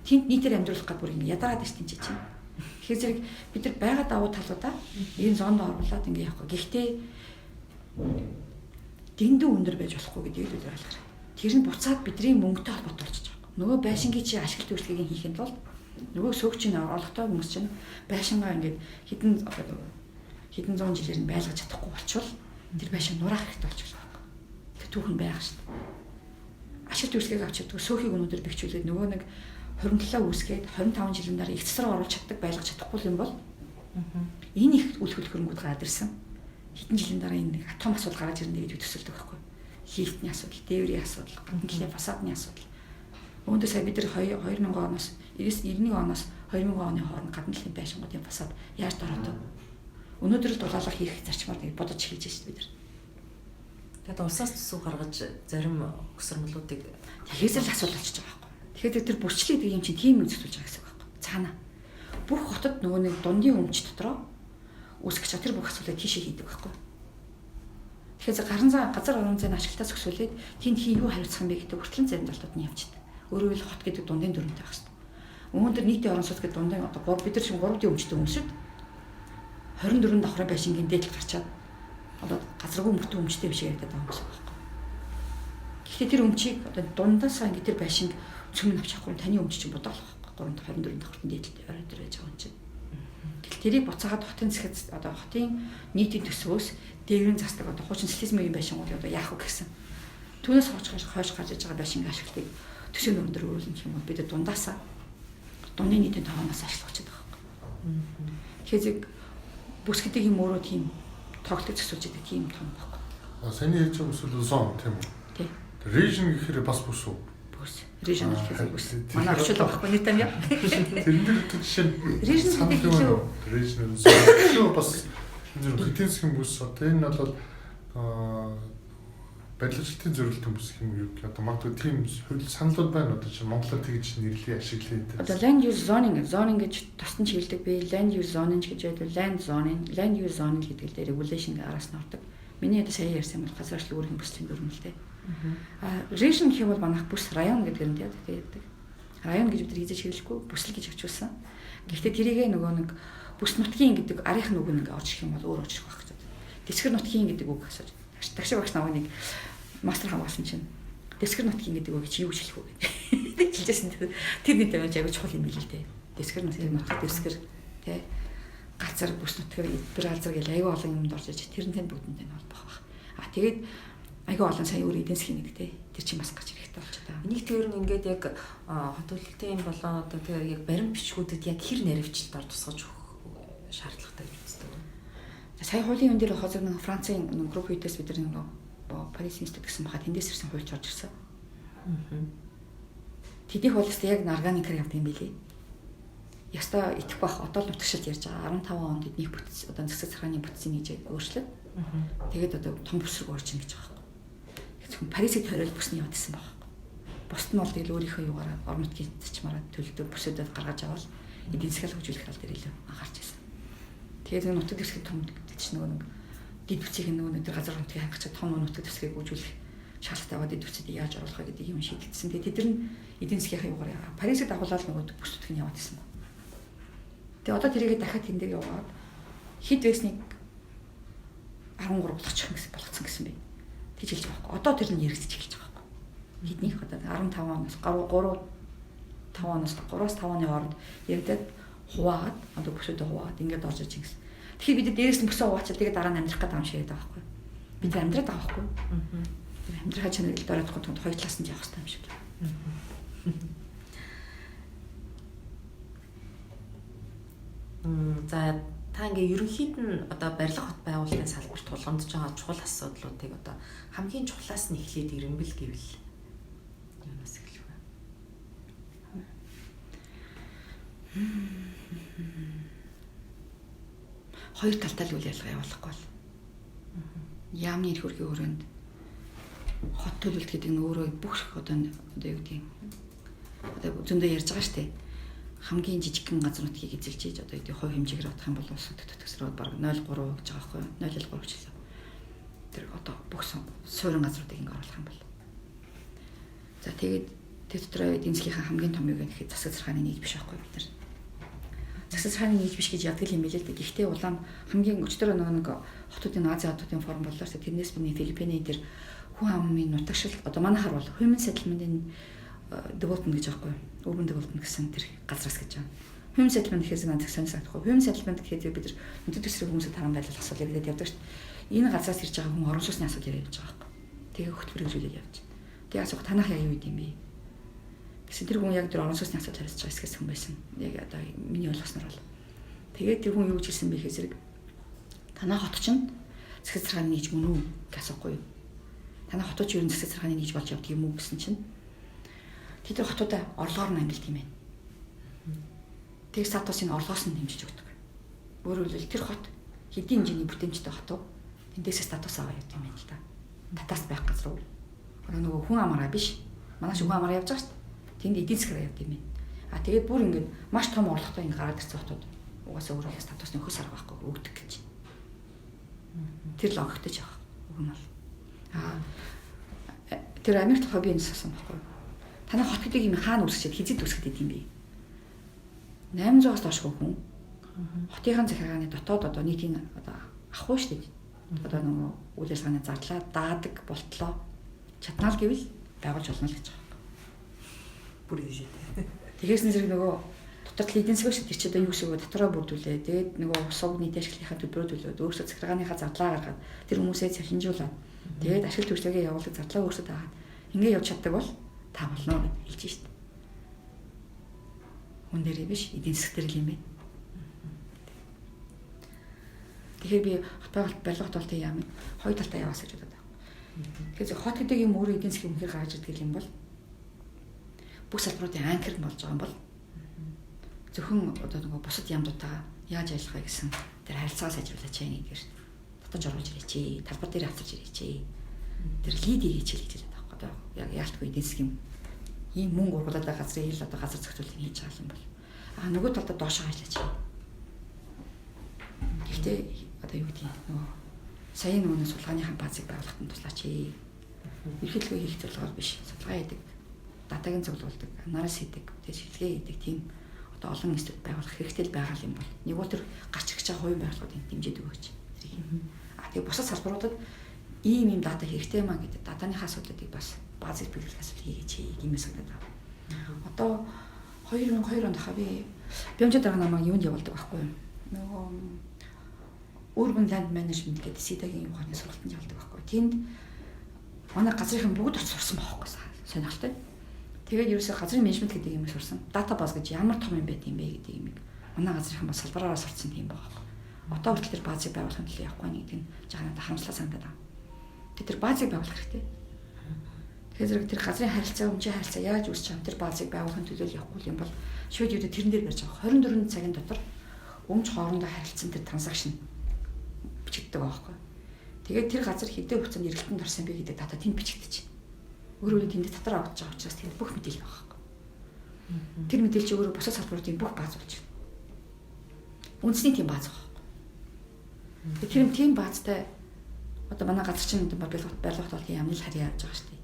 Тэнд нийтээр амьдруулах гээд бүр ингэ ядараад шүү дээ чинь. Тэгэхээр зэрэг бид нар байгаа давуу талуудаа энэ зонд оруулаад ингэ явахгүй. Гэхдээ дэндүү өндөр байж болохгүй гэдгийг бид ойлгох хэрэгтэй. Тэр нь буцаад бидний мөнгөтэй холбоотой болчихж байгаа. Нөгөө байшингийн чи ашиглалт үйлчлэгийг хийхэд бол нөгөө сөөгч нь орлоготой хүмүүс чинь байшингаа ингээд хэдэн зуун жилээр нь байлгаж чадахгүй болчвол тэр байшин нураах хэрэгтэй болчихлоо байхгүй. Тэр түүхэн байх шүү дээ. Ашиглалт үйлчлэгийг авч чаддаг сөөхийг өнөөдөр бэхжүүлээд нөгөө нэг 27 үүсгээд 25 жилийн дараа их цэцрээ оруулж чаддаг байлгаж чадахгүй юм бол энэ их үл хөлхөрөнгүүд гараад ирсэн. Хэдэн жилийн дараа энэ том асуудал гараад ирнэ гэж төсөөлдөг байхгүй. Лифтний асуудал, дээврийн асуудал, гадна талын фасадны асуудал. Үүндээ сая бид нар 2000 оноос 91 оноос 2000 оны хооронд гадна талын байшингуудын фасад яаж дороотой. Өнөөдөр л дулаалга хийх зарчмаар бодож эхэлж байна бид нар. Тэгээд улсаас төсөв гаргаж зарим өсөрмлүүдийг тэгэхээр л асуудал болчихж байгаа байхгүй. Тэгэхээр тэр бүрчлэл гэдэг юм чинь тийм юм зохицуулж байгаа гэсэн үг байхгүй. Цаана бүх хотод нөгөө нэг дундын өмч дотроо үүсгэж байгаа тэр бүх асуудлыг тийшээ хийдэг байхгүй. Тэгэхээр газар орон зайны ашиглалтаа зөксүүлээд тэнд хин юу хариуцах юм бэ гэдэг хүртэл зарим залтууд нь явчихдаг. Өөрөөр хэлбэл хот гэдэг дундын дүрмтэй байх хэрэгтэй. Өнөөдөр нийтийн орон сууц гэдэг дундын одоо бид нар чинь 3D өмчтэй хүмүүс шүү дээ. 24 давхрын байшингийн дээдл гарчаад одоо газаргүй мөртөө өмчтэй юм шиг яриад байгаа хүмүүс байхгүй. Гэхдээ тэр өмчийг одоо дундаасаа ингэ тэр байшинг цөм нь авч явахгүй таны өмч чинь бодоол байхгүй. 3 24 давхрын дээдл орой дээр байж байгаа юм чинь. Гэтэл тэрийг буцаагаад хотын засаг одоо хотын нийтийн төсвөөс дээврийн засдаг одоо хуучин социализмын байшингуудыг одоо яах вэ гэсэн. Түүнээс хойш гарч иж байгаа байшингийн ашиглалтыг төсөө нөрөн дээр өөрүүлнэ гэх юм бол бид дундаасаа дундын нийтийн тооноос ашиглах гэж байгаа байхгүй. Тэгэхээр зэрэг бүс гэдэг юм өөрөө тийм тоглолтыг зөксүүлж идэг тийм том байхгүй. А саяны ярьж байгаа бүс бол зон тийм үү? Тий. Region гэхээр бас бүс үү? Бүс. Region гэхээр бүс. Манай орчуулга байхгүй нэр там яа. Тэрэн дээр жишээ нь region гэдэг илүү regional zone бас эдийн засгийн бүс одоо энэ бол барилгачлалтын зориултын бүс юм юу гэх одоо магадгүй тийм хууль саналууд байна одоо чинь Монголоор тэгж нэрлэе ашиглая гэдэг. Одоо land use zoning zoning гэж тусдан чиглэдэг би land use zoning гэж байдаг land zoning land use zoning гэдэг л дээр regulation араас нь ордог. Миний одоо сая ярьсан бол газар зүйн үүргийн бүслийн дүрэм л дээ. А region гэх юм бол манайх бүс район гэдгээр нь ярьдаг. Район гэж бид нар хийж хэрэглэхгүй бүсэл гэж очуулсан. Гэхдээ тэрийгэ нөгөө нэг бүс нутгийн гэдэг арийнх нь үг нь ингээ орж ирэх юм бол өөр орж ирэх байх гэж байна. Дэсгэр нутгийн гэдэг үг асууж. Тагшиг багш намайг нэг мастер хамгаалсан чинь дэсгэр нутгийн гэдэг үг чи юу гэж хэлэх вэ гэдэг хэлжсэн. Тэр нэг тавиад аягүй чухал юм билээ дээ. Дэсгэр нутгийн нутаг дэсгэр тий газар бүс нутгаар эдбэр алзар гэл аягүй олон юмд орж иж тэр нь танд бүгдэнд нь холбох байх. А тэгээд Айгүй олон сая өөр эдийн засгийн гэдэг те. Тэр чинь бас гарч ирэхтэй болчиход байгаа. Энийг тэр нь ингээд яг хот төлөлтийн болон одоо тэр яг баримт бичгүүдэд яг хэр наривчлалтаар тусгаж өгөх шаардлагатай гэж үздэг. За сая хуулийн юм дээр хозог нэг Францын групп үдээс бид нар нэг Парис институт гэсэн баха тэндээс ирсэн хуульч орж ирсэн. Тэднийх бол өстой яг органикаар явдаг юм билий. Ястаа итгэх бах одоо л нутагшилт ярьж байгаа. 15 онд эднийх бүтц одоо засаг захиргааны бүтцийг хийж өөрчлөөд. Тэгээд одоо том бүс рүү орж ийн гэж байгаа байхгүй. Зөвхөн Парисыг тойрол бүсний яваад исэн байгаа байхгүй. Бусд нь бол тэгэл өөрийнхөө югаараа орон нутгийн зочмаараа төлөлтөө бүсүүдэд гаргаж аваад эдийн засгаа хөгжүүлэх тал дээр илүү анхаарч байсан. Тэгээд нэг нутаг дэвсгэр том гэдэг чинь нөгөө нэг дэд бүсийг нөгөө нэг тэр газар нутгийг хангах чинь том нутаг дэвсгэрийг хөгжүүлэх шаардлагатай байгаа дэд бүсүүдийг яаж оруулах вэ гэдэг юм шийдэгдсэн. Тэгээд тэд нар нь эдийн засгийнхаа югаар Парисыг дагуулаад нөгөө бүс нутгийг нь яваад исэн байна. Тэгээ одоо тэрийгээ дахиад тэн дээр яваад хэд байсныг 13 болгочих гэсэн болгоцсон гэсэн бэ. Тэгж хэлж байгаа байхгүй. Одоо тэр нь яригдчих эхэлж байгаа байхгүй. Хэднийх одоо 15 оноос 3 5 оноос 3-аас 5 оны хооронд яригдаад хуваагаад одоо бүсүүдээ хуваагаад ингээд орж иж гэсэн. Тэгэхээр бид дээрээс нь бүсээ хуваачаад тэгээд дараа нь амьдрах гэдэг юм шиг байдаг байхгүй. Бид амьдраад байгаа байхгүй. Тэр амьдрахаа чанарыг дөрөхгүй тунд хоёр талаас нь явах хэрэгтэй юм шиг. За та ингээ ерөнхийд нь одоо барилга хот байгуулалтын салбарт тулгамдж байгаа чухал асуудлуудыг одоо хамгийн чухлаас нь эхлээд ирэмбэл гэвэл юунаас эхлэх вэ? Хоёр талтай л үйл ажиллагаа явуулахгүй бол. Яамны эрх үүргийн өрөөнд хот төлөвлөлт гэдэг нь өөрөө бүх одоо юу гэдэг юм. Одоо зөндөө ярьж байгаа шүү дээ. Хамгийн жижигхэн газар нутгийг эзэлж ийж одоо гэдэг хувь хэмжээгээр бодох юм бол улс төтөксрөө бараг 0.3 гэж байгаа байхгүй юу? 0.3 гэж хэлээ. Тэр одоо бүх суурин газруудыг ингэ оруулах юм бол. За тэгээд тэр дотор эдийн засгийнхаа хамгийн том юу гэхэд засаг захиргааны нийт биш байхгүй бид нар. Засаг захиргааны нийт биш гэж яддаг юм билээ л дээ. Гэхдээ улаан хамгийн өчтөр нөгөө нэг хотуудын Азийн хотуудын форум боллоо шүү дээ. Тэрнээс миний Филиппиний дээр хүн амын нутагшил одоо манайхаар бол human settlement-ийн development гэж аахгүй юу? Urban development гэсэн тэр газраас гэж байна. Human settlement гэхээс надад сонь санагдахгүй. Human settlement гэхэд бид нар нутаг дэвсгэрийн хүмүүсийг таран байлгах асуудал яриад явдаг шүү дээ. Энэ газраас ирж байгаа хүн орон сууцны асуудал яриад явж байгаа байхгүй. Тэгээ хөтөлбөр хэрэгжүүлээд явж. Тэгээ асуух танах яг юу гэдэм бэ? Гэсэн тэр хүн яг тэр орон сууцны асуудал харилцаж байгаа хэсгээс хүн байсан. Яг одоо миний ойлгосноор бол. Тэгээд тэр хүн юу гэж хэлсэн бэ гэхээр зэрэг танаа хот чинь засаг захиргааны нийж мөн үү гэж асуухгүй юу? Танаа хотууд ч ер нь засаг захиргааны нийж болж явдаг юм уу гэсэн чинь тэд нар хотуудаа орлогоор нь амьддаг юм байна. Тэр статусыг орлогоос нь дэмжиж өгдөг. Өөрөөр хэлбэл тэр хот хэдийн хэмжээний бүтээмжтэй хот уу? Тэндээс статус аваа явдаг юм байна л да. Татаас байх газар уу? Одоо нөгөө хүн амаараа биш. Манай шиг хүн амаараа явж байгаа шүү дээ. Тэнд эдийн засгаар явдаг юм байна. А тэгээд бүр ингээд маш том орлоготой ингээд гараад ирсэн хотууд угаасаа өөрөө статусны хөөс арга байхгүй өгдөг гэж. Тэр логиктой ч явах. Уг нь бол. Аа тэр Америкт хобби энэ асуусан байхгүй юу? Танай хот гэдэг юм хаана үүсчихэд хизэд үүсгэдэг гэдэг юм бэ? 800-аас доош хүн хотынхаа захиргааны дотоод одоо нийтийн одоо ахгүй шүү дээ. Одоо нөгөө үйл ажиллагааны зардлаа даадаг болтлоо чаднаа л гэвэл байгуулж болно л гэж байгаа юм. Бүр ийшээ. Тэгэхээс нь зэрэг нөгөө дотор талын эдийн засаг шүү дээ. Тэр чи одоо юу гэсэн үг вэ? Дотроо бүрдүүлээ. Тэгээд нөгөө суг нийтийн ашиглалтынхаа төлбөрөө төлөөд өөрсдөө захиргааныхаа зардлаа гаргаад тэр хүмүүсээ цахинжуулаад тэгээд ашиг төрслөгээ явуулах зардлаа өөрсдөө дагаад ингэ явж чаддаг бол та болно гэж хэлж шít. Хүн дээрээ биш, эдийн засаг дээр л юм байна. Тэгэхээр би хот байгуулалт барилга хотолтын яамыг хоёр талдаа яваасаа гэж бодод байна. Тэгэхээр хот гэдэг юм өөрөө эдийн засгийн үнэхээр гаргаж ирдэг юм бол бүх салбаруудын анкер нь болж байгаа юм бол зөвхөн одоо нөгөө бусад яамдуудаа яаж ажиллах вэ гэсэн тэр харилцаа сайжруулаач нэгдүгээр татаж оруулж ирээч, талбар дээр авчирч ирээч. Тэр лид хийгээч л гэж хэлээд байгаа байхгүй одоо яг яалтгүй эдийн засгийн ийм мөнгө ургуулаад байгаа газрын ил одоо газар зохицуулалтыг хийж байгаа юм бол а нөгөө талдаа доошоо ажиллаач. Гэхдээ одоо юу гэдгийг нөгөө сая нөгөө судалгааныхаа баазыг байгуулахад нь туслаач. Ерхийлгөө хийх зорилгоор биш. Судалгаа хийдэг, датагийн цуглуулдаг, анализ хийдэг, тэгээ шилгээ хийдэг тийм одоо олон институт байгуулах хэрэгтэй л байгаа юм бол нэг бол тэр гарч ирж байгаа хувийн байгууллагуудыг дэмжиж өгөөч. Тэрийг. А тэгээ бусад салбаруудад ийм ийм дата хэрэгтэй маа гэдэг датаныхаа асуудлуудыг бас баазыг бэлтгэх асуудал хийгээч гэмээс санагдаад байна. Одоо 2002 онд хаа би Бямжид дарга намайг юунд явуулдаг байхгүй юу? Нөгөө Urban Land Management гэдэг СИДА-гийн ухааны сургалтанд явуулдаг байхгүй. Тэнд Манай газрынхан бүгд очиж сурсан байхгүй сонирхолтой. Тэгээд ерөөсөө газрын менежмент гэдэг юм сурсан. Database гэж ямар том юм байт юм бэ гэдэг юм. Манай газрынхан бас салбараараа сурцсан тийм байгаа. Одоо хүртэл тэр баазыг байгуулахын төлөө явахгүй нэг тийм жаахан надад харамслаа санагдаад байна. Тэд тэр баазыг байгуулах хэрэгтэй. Тэгэхээр зэрэг тэр газрын харилцаа, өмчийн харилцаа яаж үүсч байгаа тэр баазыг байгуулахын төлөө явахгүй юм бол шүүд юудэ тэрэн дээр барьж байгаа. 24 цагийн дотор өмч хоорондоо харилцсан тэр транзакшн бичигддэг байгаа байхгүй. Тэгээд тэр газар хэдэн хугацаанд эргэлтэнд орсон бэ гэдэг дата тэнд бичигдэж байна. Өөрөөр хэлбэл тэнд татар авч байгаа учраас тэнд бүх мэдээлэл байгаа байхгүй. Тэр мэдээлэл чи өөрөө бусад салбаруудын бүх бааз болж байна. Үндэсний тийм бааз байгаа байхгүй. Тэр тийм баазтай одоо манай газар чинь барилга толгын яамны л харьяа явж байгаа шүү дээ.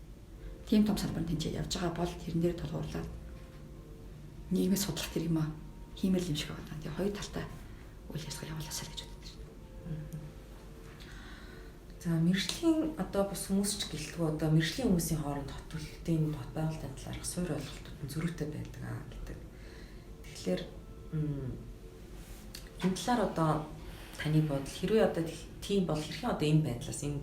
Тийм том салбар нь тэнцээ явж байгаа бол тэрэн дээр тулгуурлаад нийгмээ судлах тэр юм аа хиймэл юм шиг байна. Тэгээ хоёр талтай үйл ажиллагаа явууласаа л гэж боддог шүү дээ. За мэргэжлийн одоо бас хүмүүс ч гэлтгүй одоо мэргэжлийн хүмүүсийн хооронд хот төлөлтийн хот байгуулалтын талаарх суурь ойлголтууд нь зөрүүтэй байдаг аа гэдэг. Тэгэхээр энэ талаар одоо таны бодол хэрвээ одоо тийм бол хэрхэн одоо энэ байдлаас энэ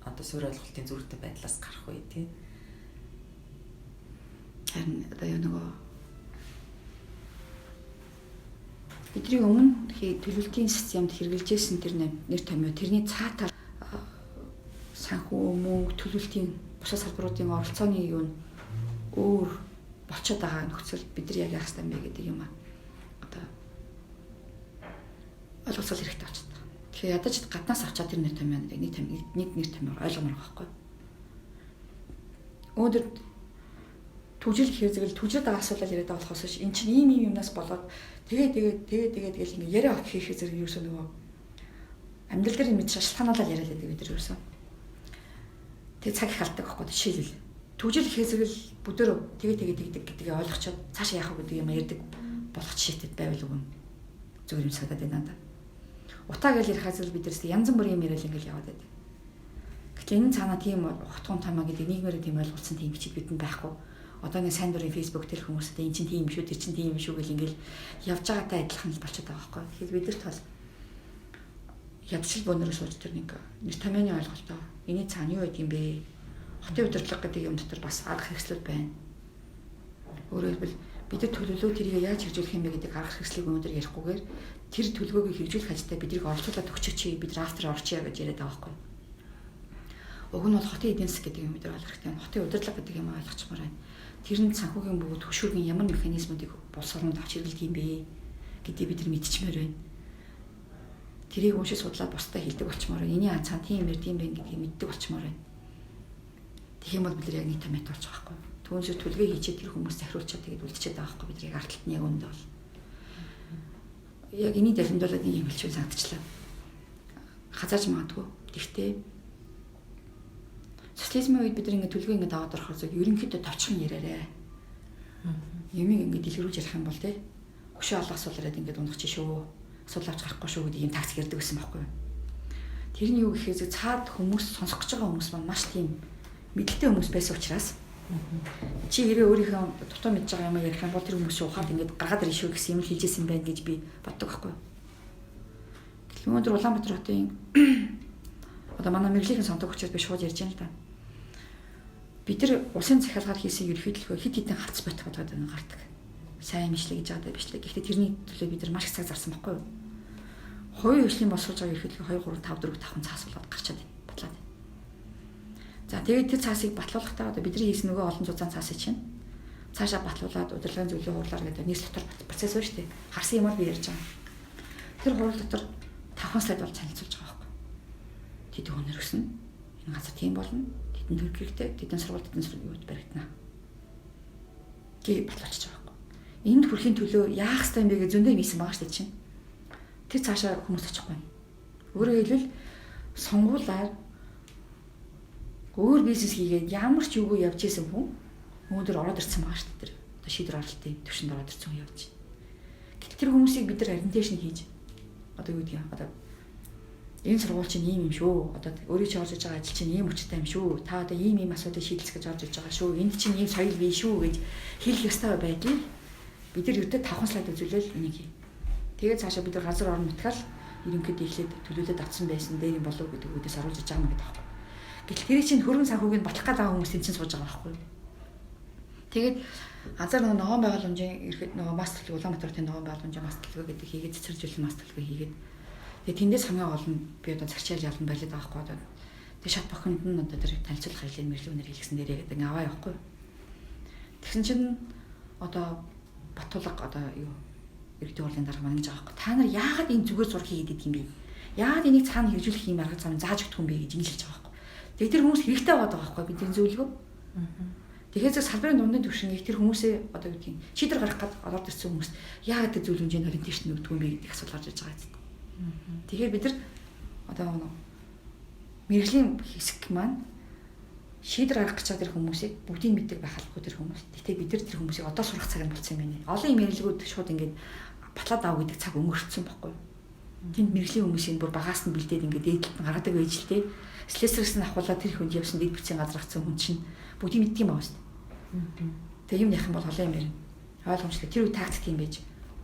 одоо суурь ойлголтын зөрүүтэй байдлаас гарах вэ тий? Харин одоо юу нөгөө бидний өмнө төлөвлөлтийн системд хэрэглэжсэн тэр нэр томьёо тэрний цаатаар санхүү мөнгө төлөвлөлтийн бусад салбаруудын оролцооны юу нь өөр болчиход байгаа нөхцөл бид нар яг яах ёстой юм бэ гэдэг юм аа одоо ойлголцол хэрэгтэй болчиход байгаа. Тэгэхээр ядаж гаднаас авчаад тэр нэр томьёо нэг нэр томьёоор ойлгомоор байгаа байхгүй. Өнөөдөр түгжрэл гэхээр зэрэг түгжрэл байгаа асуудал яриад байгаа болохоос ш эн чинь ийм ийм юмнаас болоод тэгээ тэгээ тэгээ тэгээ тэгэл ингээ яриа авах хийхээр зэрэг ерөөсөө нөгөө амьдрал дээр мэд шалтгаануулаад яриад байдаг бид нар ерөөсөө. Тэгээ цаг их алддаг байхгүй жишээлбэл түгжрэл гэхээр зэрэг бүдөрөө тэгээ тэгээ тэгдэг гэдгийг ойлгочоод цаашаа яах вэ гэдэг юм ярьдаг болох жишээтэй байвал үгүй зүгээр юм санагдаад байна надад. Утаа гэж ярих зэрэг бид нар янз бүрийн юм яриад ингээл яваад байдаг. Гэтэл энэ цаанаа тийм утгын тамаа гэдэг нийгмээрээ тийм ойлголцсон тийм бичиг бидэнд байхгүй. Одоо нэг сайн дурын Facebook дээр хүмүүстэй эн чинь тийм шүү, тэр чинь тийм шүү гэл ингээл явж байгаатай адилхан л болчиход байгаа байхгүй. Тэгэхээр бидэрт бол ядчил бөөнөрөө сууж тэр нэг нэр томьёоны ойлголтоо. Эний цаана юу байдаг юм бэ? Хотын удирдлага гэдэг юм дотор бас арга хэрэгслүүд байна. Өөрөөр хэлбэл бид нар төлөвлөө тэрийг яаж хэрэгжүүлэх юм бэ гэдэг арга хэрэгслийг өнөөдөр ярихгүйгээр тэр төлөвлөгөөг хэрэгжүүлэх ажилдаа биднийг оролцуулаад өгчөөч, бид нар автор орчия гэж яриад байгаа байхгүй. Уг нь бол хотын эдийн засаг гэдэг юм бид нар ойлгох хэрэгтэй. Хотын удирдлага гэдэг юм ойлгочмоор байна. Тэр нь санхүүгийн бөгөөд хөшүүргийн ямар механизмуудыг улс оронд авч хэрэглэдэг юм бэ гэдгийг бид нар мэдчмээр байна. Тэрийг уншиж судлаад бусдад хэлдэг болчмоор байна. Эний цаана тийм юм тийм байх гэдгийг мэддэг болчмоор байна. Тэгэх юм бол бид нар яг нэг томьёот болж байгаа байхгүй. Түүнээс түлгээ хийчихэд тэр хүмүүс захируулчаад тэгээд үлдчихэд байгаа байхгүй. Бид нар яг ард талд нь яг үүндээ бол. Яг энийг далимдуулаад нэг юм хэлчихвэл санагдчихлаа. Хазаарч магадгүй. Гэхдээ социализмын үед бид нар ингээд түлгээ ингээд аваад орохоор зөв ерөнхийдөө товчхон яриарай. Юмыг ингээд дэлгэрүүлж ярих юм бол тий хөшөө алга асуулаараад ингээд унах чи шүү. Асуудал авч гарахгүй шүү гэдэг ийм тактик ярьдаг байсан байхгүй юу. Тэрний юу гэхээр зөв цаад хүмүүс сонсох гэж байгаа хүмүүс маань маш тийм мэдлэлтэй хүмүүс байсан учраас чи хэрэг өөрийнхөө дутуу мэдж байгаа юм ярих юм бол тэр хүмүүс ухаад ингээд гаргаад ирнэ шүү гэсэн юм хэлжсэн байх гэж би боддог байхгүй юу. Гэтэл өнөөдөр Улаанбаатар хотын одоо манай мэргэжлийн сондог учраас би шууд ярьж байна л да. Бид нар улсын захиалгаар хийсэн ерөнхийлөгөө хэд хэдэн хавц бот болгоод байна гардаг. Сайн бичлэг гэж байгаа бичлэг. Гэхдээ тэрний төлөө бид нар маш их цаг зарсан байхгүй юу? Хувийн хвшлийн босгож байгаа ерөнхийлөгөө 2 3 5 4 5 цаас болоод гарчаад байна. Батлаад байна. За тэгээд тэр цаасыг батлуулахдаа одоо бидний хийсэн нөгөө олон зузаан цаасыг чинь цаашаа батлуулаад удирдлагын зөвлөгөө хурлаар гэдэг нийслэл дотор процесс байна шүү дээ. Харсан юмар би ярьж байгаа. Тэр хурал дотор 5 слайд бол танилцуулж байгаа байхгүй. Тэд хүнээр өснө. Энэ газар тийм болно. Тэдэн төрөх хэрэгтэй. Тэдэн сургууль, тэдэн сургууль юуд баригдана. Гэ батлуулчих байгаа байхгүй. Энд хүрэхийн төлөө яах ёстой юм бэ гэж зөндөө юм хийсэн байгаа шүү дээ чинь. Тэр цаашаа хүмүүс очихгүй. Өөрөөр хэлбэл сонгуулаар өөр бизнес хийгээд ямар ч юугүй явж исэн хүн өнөөдөр ороод ирсэн байгаа шүү дээ. Тэр одоо шийдвэр гаргалтын түвшинд ороод ирсэн хүн явж байна. Гэтэл тэр хүмүүсийг бид нар ориентейшн хийж одоо юу гэдгийг одоо энэ сургууль чинь ийм юм шүү. Одоо өөрийн чинь орж иж байгаа ажил чинь ийм хүчтэй юм шүү. Та одоо ийм ийм асуудлыг шийдэх гэж орж иж байгаа шүү. Энд чинь ийм соёл бий шүү гэж хэлэх ёстой байдлыг бид нар ердөө 5 слайд үзүүлээл энийг хий. Тэгээд цаашаа бид нар газар орон нутгаал ерөнхийдөө эхлээд төлөөлөд авсан байсан дээр юм болов гэдэг үгээс оруулж иж байгаа юм гэдэг байхгүй. Гэтэл тэрийг чинь хөрөнгө санхүүгийг батлах гээд байгаа хүмүүс чинь сууж байгаа байхгүй юу? Тэгээд ганцаар нөгөө ногоон байгууламжийн ерхэд нөгөө мас төлөв Улаанбаатар хотын ногоон байгууламжийн мас төлөвөө гэдэг хийгээд цэцэрлэжүүлсэн мас төлөвөө хийгээд тэгээд тэндээс хамгийн гол нь би одоо зарчаал ялан барилаад байгаа байхгүй одоо. Тэгээд шат бохинд нь одоо тэр танилцуулах ажлыг мэрэгжлийн үнээр хийлгэсэн дээрээ гэдэг ингээ аваа явахгүй. Тэгсэн чинь одоо Батулга одоо юу иргэдийн хурлын дарга маань гэж байгаа байхгүй. Та нар яагаад энэ зүгээр зураг хийгээд идэх юм бэ? Яагаад энийг цаана хэрэгжүүлэх юм арга зам зааж өгдөг юм бэ гэж ингэж хэлж байгаа байхгүй. Тэгээд тэр хүмүүс хэрэгтэй байгаа байхгүй бидний зөвлөгөө. Тэгэхээр зөв салбарын дундын түвшингийг тэр хүмүүсээ одоо юу гэдгийг шийдвэр гаргах гээд ороод ирсэн хүмүүс яагаад тэр зөвлөмжийн ориентейшн өгдөг юм бэ гэдэг асуудал гарч ирж байгаа юм. Тэгэхээр бид нар одоо мэрэгжлийн хэсэг маань шийдвэр гаргах гэж байгаа тэр хүмүүсийг бүгдийг мэддэг байх албагүй тэр хүмүүс. Гэхдээ бид нар тэр хүмүүсийг одоо сурах цаг нь болсон юм байна. Олон юм ярилгууд шууд ингээд батлаад аав гэдэг цаг өнгөрцөн байхгүй юу? Тэнд мэрэгжлийн хүмүүсийн бүр багаас нь бэлдээд ингээд дээдлэлт нь гаргадаг байж л тээ. Слесэрс нь ахуулаад тэр хүнд явсан дэд бүтцийн газар гацсан хүн чинь бүгдийг мэддэг юм байна шүү дээ. Тэгээ юм ярих юм бол олон юм ярина. Ойлгомжтой. Тэр үе тактик юм байж